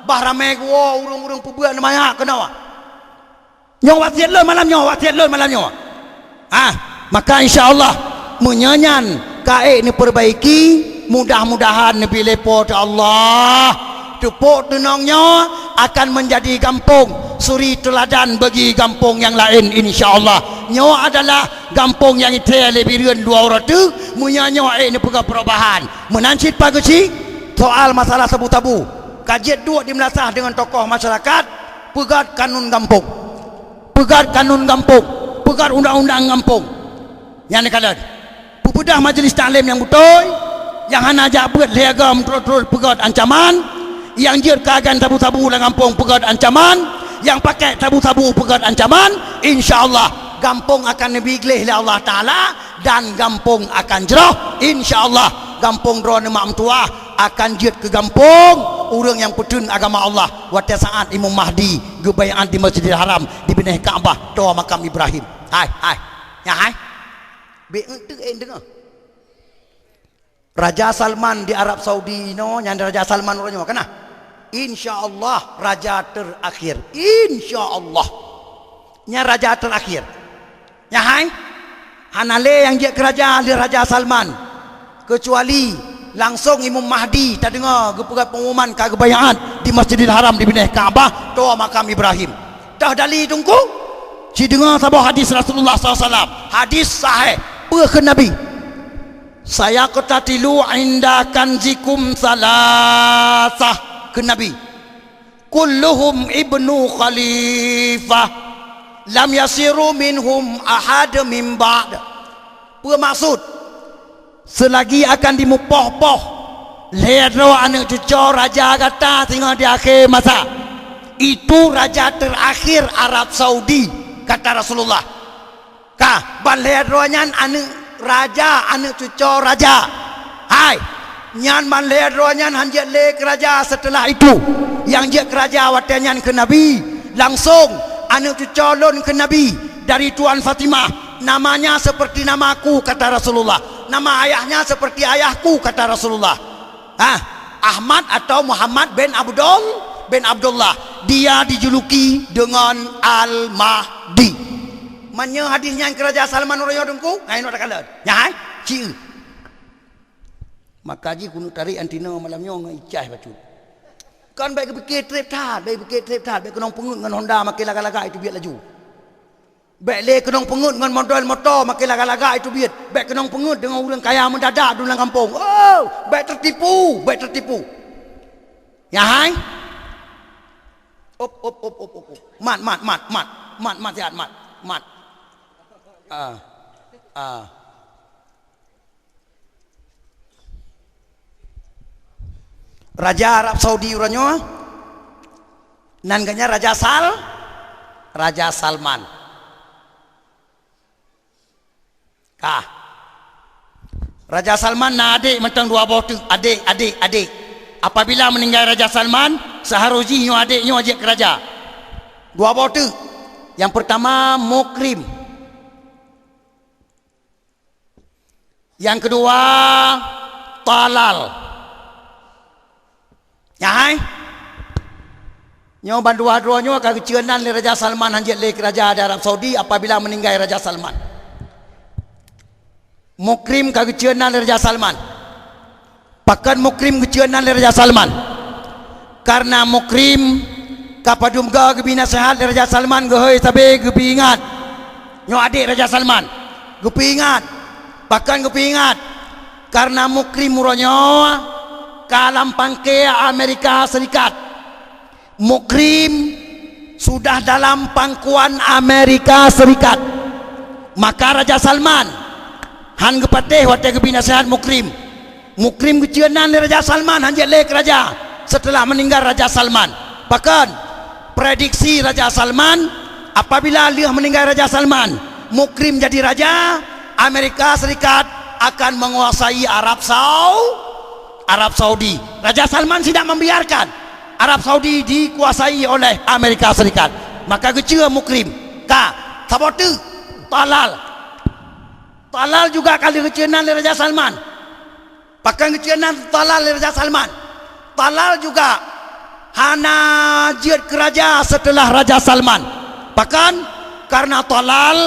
Bah ramé geuwoe ureuëng-ureuëng peubeuet neumanyak keunoe. Nyoe wasiet lôn malam nyoe, wasiet lôn malam nyoe. Ah, maka insya Allah, meunyoe nyan ka ék neupeurbaiki, mudah-mudahan neubi lé Po teu Allah, teupok teunong nyoe akan meunjadi gampông suri teuladan bagi gampông nyang laén, insya Allah. Nyoe adalah gampông nyang itré lé Bireuen dua uroe teuk, meunyoe nyoe ék neupeugah perubahan. Meunan cit Pak Geuchik, soal masalah sabu-sabu, ka jeuet duek di meulasah deungon tokoh masyarakat, peugét kanun gampông. Peugét kanun gampông, peugét undang-undang gampông. Nyan neukalon. Peubeudah majeulis taklim nyang beutôi, nyang hana jak beuet lhée agam trok-trok peugét ancaman, nyang jeuet keu agen sabu-sabu lam gampông peugét ancaman, nyang pakék sabu-sabu peugét ancaman, insya Allah gampông akan neubi gleh lé Allah Taala dan gampông akan jroh, insya Allah gampông droeneuh mak meutuwah akan jeuet keu gampông ureuëng nyang peuteun agama Allah watée saát Imam Mahdi geubaiát di Masjidil Haram di binéh Ka'bah toh makam Ibrahim. Hai, hai. Nyan hai. Bék euntreuk eh deungoe. Raja Salman di Arab Saudi inoe nyan Raja Salman uroe nyoe kana? Insya Allah raja terakhir. Insya Allah. Nyan raja terakhir. Nyan hai, hana lé nyang jeuet keu raja lheueh Raja Salman, keucuali langsong Imam Mahdi tadeungoe geupeugah peungumuman ka geubaiát di Masjidil Haram di binéh Ka'bah toh makam Ibrahim. Toh dali teungku? Ci deungoe saboh hadis Rasulullah sallallahu alaihi wasallam. Hadis sahih. Peue kheun Nabi? "Sayaqtatilu inda kanzikum salasah," kheun Nabi. "Kulluhum ibnu khalifah, lam yasiru minhum ahad min ba'd." Peue maksud? Seulagi akan dimeupoh-poh Lhée droe aneuëk cucoe raja gata singoh di akhé masa. Itu raja terakhir Arab Saudi, kata Rasulullah. Ka, ban lhée droe nyan aneuëk raja, aneuëk cucoe raja. Hai, nyan ban lhée droe nyan han jeuet lé keu raja seuteulah itu. Nyang jeuet keu raja watée nyan keu Nabi, langsong aneuëk cucoe lôn keu Nabi dari Tuan Fatimah. Namanya seperti namaku, kata Rasulullah. Nama ayahnya seperti ayahku, kata Rasulullah. Ah, Ahmad atau Muhammad bin Abdul, bin Abdullah. Dia dijuluki dengan Al-Mahdi. Meunyoe hadis nyan keu Raja Salman uroe nyoe Teungku, ngai nok takalon. Nyan hai, ci. Maka jih keuneuk tarék antena malam nyoe ngon icah bacut. Kan bék geupike treb that, bék geupike treb that, bék keunong peungeuet ngon Honda makai lagak-lagak itu biet laju. Bék lé keunong peungeuet ngon model moto makai lagak-lagak itu biet. Bék keunong peungeuet deungon ureuëng kaya meudadak dum lam gampông. Oh, bék teutipu, bék teutipu. Ya hai? Op, op, op, op, op, op. Mat, mat, mat, mat. Mat, mat, sihat, mat. Mat. Ah. Ah. Raja Arab Saudi uroe nyoe, nan geuhnyan Raja Sal-, Raja Salman. Ka. Raja Salman na adék mantong dua boh teuk, adék, adék, adék. Apabila meuninggai Raja Salman, seuharôh jih nyoe adék nyoe jeuet keu raja. Dua boh teuk. Nyang peurtama Mukrim. Nyang keudua, Talal. Nyan hai. Nyoe ban dua droe nyoe ka geucue nan lé Raja Salman han jeuet lé keu raja di Arab Saudi apabila meuninggai Raja Salman. Mukrim ka geucue nan lé Raja Salman. Pakon Mukrim geucue nan lé Raja Salman? Kareuna Mukrim ka padum goe geubri naseuhat lé Raja Salman geuhôi sabe geupeuingat. Nyoe adék Raja Salman, geupeuingat. Pakon geupeuingat? Kareuna Mukrim uroe nyoe ka lam pangke Amerika Serikat. Mukrim sudah dalam pangkuan Amerika Serikat. Maka Raja Salman han geupatéh watée geubri naseuhat Mukrim. Mukrim geucue nan lé Raja Salman han jeuet lé keu raja seuteulah meuninggai Raja Salman. Pakon? Prediksi Raja Salman, apabila lheueh meuninggai Raja Salman, Mukrim jadi raja, Amerika Serikat akan menguasai Arab Sau-, Arab Saudi. Raja Salman tidak membiarkan Arab Saudi dikuasai oleh Amerika Serikat. Maka geucue Mukrim. Ka, saboh teuk, Talal. Talal juga ka lheueh geucue nan lé Raja Salman. Pakon geucue nan Talal lé Raja Salman? Talal juga hana jeuet keu raja seuteulah Raja Salman. Pakon? Kareuna Talal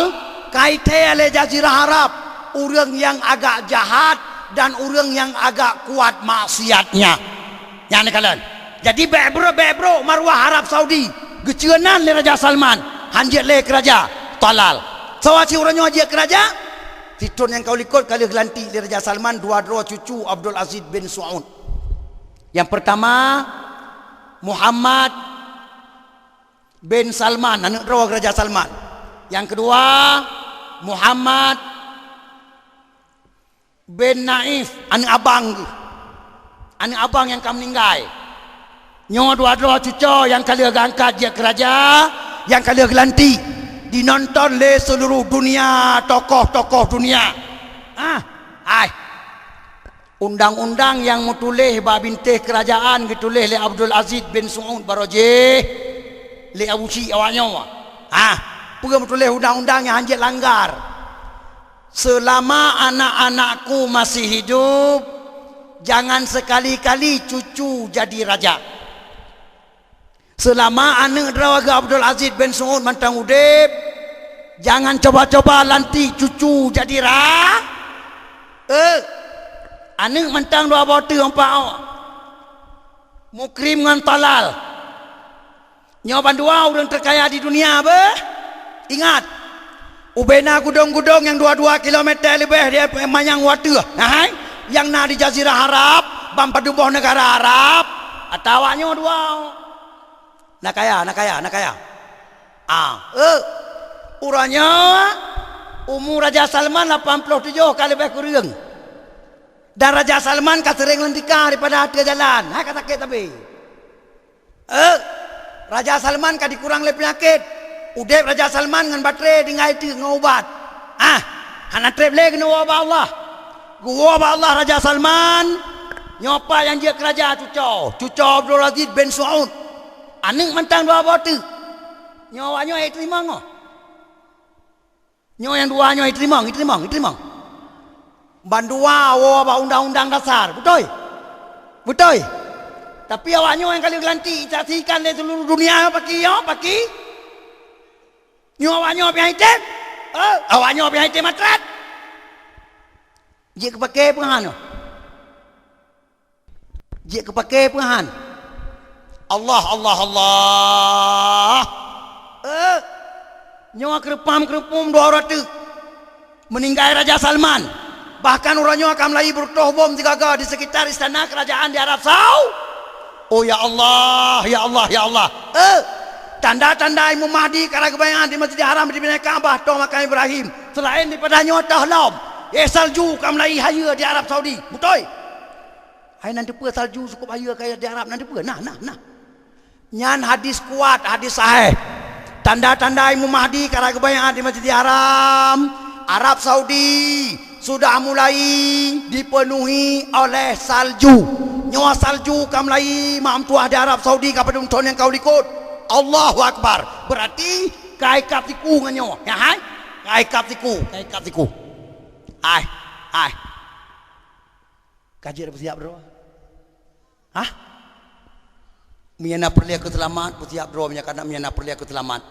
ka jithée lé Jazirah Arab ureuëng nyang agak jahat dan ureuëng nyang agak kuat maksiatnya. Nyan neukalon. Jadi bék brok, bék brok maruah Arab Saudi geucue nan lé Raja Salman, han jeuet lé keu raja, Talal. Soe cit uroe nyoe jeuet keu raja? Sithon nyang ka u likot ka lheueh geulantik lé Raja Salman dua droe cucu Abdul Aziz bin Saud. Nyang peurtama, Muhammad bin Salman, aneuëk droe Raja Salman. Nyang keudua, Muhammad bin Naif, aneuëk abang geuh. Aneuëk abang nyang ka meuninggai. Nyoe dua droe cucoe nyang ka lheueh geuangkat jeuet keu raja, nyang ka lheueh geulantik, jinonton lé seuluruh dunia, tokoh-tokoh dunia. Ah, hai. Undang-undang nyang meutuléh bak bintéh keurajeuen geutuléh lé Abdul Aziz bin Saud baroe jih lé Abu Syik awak nyoe. Ah, peue meutuléh undang-undang nyang han jeuet langgar. Seulama anak-anakku masih hidup, jangan sekali-kali cucu jadi raja. Seulama aneuëk droe geuh Abdul Aziz bin Saud mantong udeb, jangan coba-coba lantik cucu jadi ra-, eh, aneuëk mantong dua boh teuh empat awak. Mukrim ngon Talal. Nyoe bandua ureuëng teukaya di dunia beuh. Ingat, ubena gudong-gudong nyang dua-dua kilometer leubeh di manyang wateuh. Nah, hai, nyang na di Jazirah Arab, ban padum boh neugara Arab, atawa nyoe dua. Na kaya, na kaya, na kaya. Ah, eh, uroe nyoe umu Raja Salman lapan ploh tujoh ka leubeh kureueng. Dan Raja Salman ka seuréng leutika daripada ateueh jalan. Hai ka sakét sabe. Eh, Raja Salman ka dikurang lé peunyakét. Udeb Raja Salman ngon batré tinggai teuk ngon ubat. Ah, hana treb lé keuneuk woe bak Allah. Geuwoe bak Allah Raja Salman. Nyoe pat nyang jeuet keu raja cuco, cuco Abdulaziz bin Saud. Aneuëk mantong dua boh teuk. Nyoe awak nyoe teurimong oh. Nyoe nyang dua nyoe iteurimong, iteurimong, iteurimong. Bandua woe bak undang-undang dasar, beutôi? Beutôi. Tapi awak nyoe nyang ka lheueh geulantik, isaksikan lé seuluruh dunia, paki nyoe, paki. Nyoe awak nyoe piah item. Oh, awak nyoe piah item matrat. Jeuet keu paké peue han nyoe? Jeuet keu paké peue han? Allah, Allah, Allah. Eh, nyoe keureupam-keureupum dua uroe teuk. Meuninggai Raja Salman. Bahkan uroe nyoe ka meulayi beureutoh bom sigoe-goe di sekitar istana kerajaan di Arab Saudi. Oh ya Allah, ya Allah, ya Allah. Eh, tanda-tanda Imam Mahdi ka rhah geubaiát di Masjidil Haram, di Bina Ka'bah, toh makam Ibrahim. Seulaén daripada nyoe toh lom, eh, salju ka meulayi hayeue di Arab Saudi. Beutôi? Hai nan teupeue salju sukop hayeue kaya di Arab nan teupeue? Nah, nah, nah. Nyan hadis kuat, hadis sahih. Tanda-tanda Imam Mahdi ka rhah geubaiát di Masjidil Haram, Arab Saudi sudah mulai dipenuhi oleh salju. Nyoe salju ka meulayi mak meutuah di Arab Saudi ka padum thon nyang ka u likot. Allahu Akbar. Berarti ka ikab siku ngon nyoe. Ya hai? Ka ikab siku, ka ikab siku. Hai, hai. Ka jeuet peusiap droe? Hah? Meunyo na peureulée keu seulamat, peusiap droe meunyo ka na, meunyo na peureulée keu seulamat.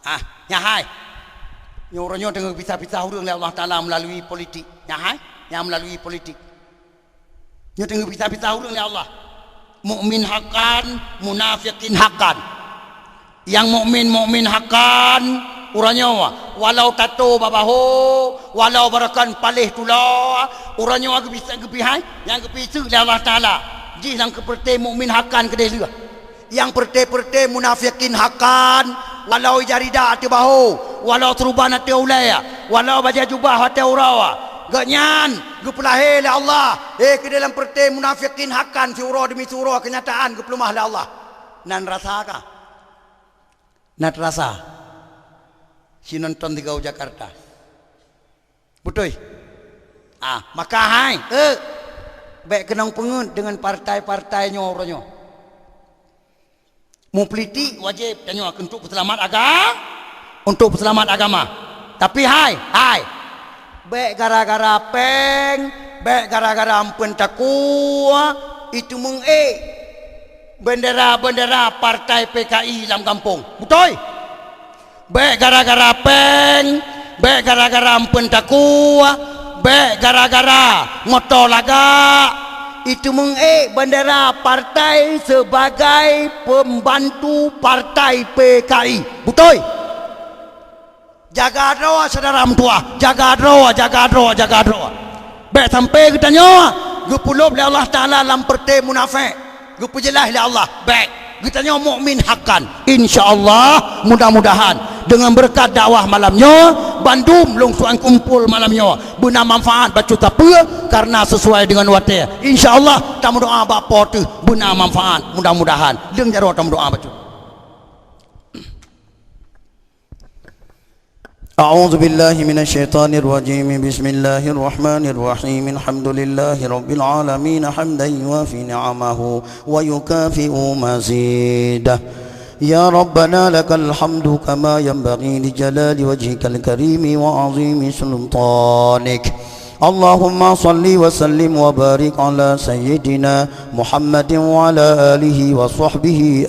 Hah? Nyan hai. Nyoe uroe nyoe teungoh geupisah-pisah ureuëng lé Allah Taala meulalui politik. Nyan hai? Nyan meulalui politik. Nyoe teungoh geupisah-pisah ureuëng lé Allah. Mukmin hakan, munafikin hakan. Nyang mukmin, mukmin hakan, uroe nyoe, walau tato bak bahô, walau barokon paléh tulo, uroe nyoe geubisa geupihai, nyang geupiseuk lé Allah Taala. Jih nyang keu peureuté mukmin hakan keudeh lheueh. Nyang peureuté-peureuté munafikin hakan, walau ija rida ateueh bahô, walau seuruban ateueh ulée, walau bajée jubah ateueh uroe, gobnyan geupeulahé lé Allah. Eh, keudeh lam peureuté munafikin hakan siuroe deumi siuroe keunyataan geupeuleumah lé Allah. Nan rasa ka? Na teurasa? Si nonton di Gau Jakarta. Beutôi? Ah, maka hai, eh, bék keunong peungeuet deungon partai-partai nyoe uroe nyoe. Meupolitik wajéb tanyoe untuk peuseulamat aga-, untuk peuseulamat agama. Tapi hai, hai, bék gara-gara péng, bék gara-gara ampeuen takue, itu meuék bendera-bendera partai P K I lam gampông. Beutôi? Bék gara-gara péng, bék gara-gara ampeuen takue, bék gara-gara moto lagak, itu meuék bendera partai sebagai pembantu partai P K I. Beutôi? Jaga droe syedara meutuah, jaga droe, jaga droe, jaga droe. Bék sampai geutanyoe geupeulob lé Allah Taala lam peureuté munafék, geupeujeulaih lé Allah. Bék, geutanyoe mukmin hakan. Insya Allah, mudah-mudahan dengan berkat dakwah malam nyoe, bandum lôn suang kumpul malam nyoe beuna manfaat bacut sapeue karena sesuai dengan watée. Insya Allah, tameudoa bak Po teuh beuna manfaat. Mudah-mudahan, deung jaroe tameudoa bacut. أعوذ بالله من الشيطان الرجيم. بسم الله الرحمن الرحيم. الحمد لله رب العالمين، حمدا يوافي نعمه ويكافئ مزيده. يا ربنا لك الحمد كما ينبغي لجلال وجهك الكريم وعظيم سلطانك. اللهم صل وسلم وبارك على سيدنا محمد وعلى آله وصحبه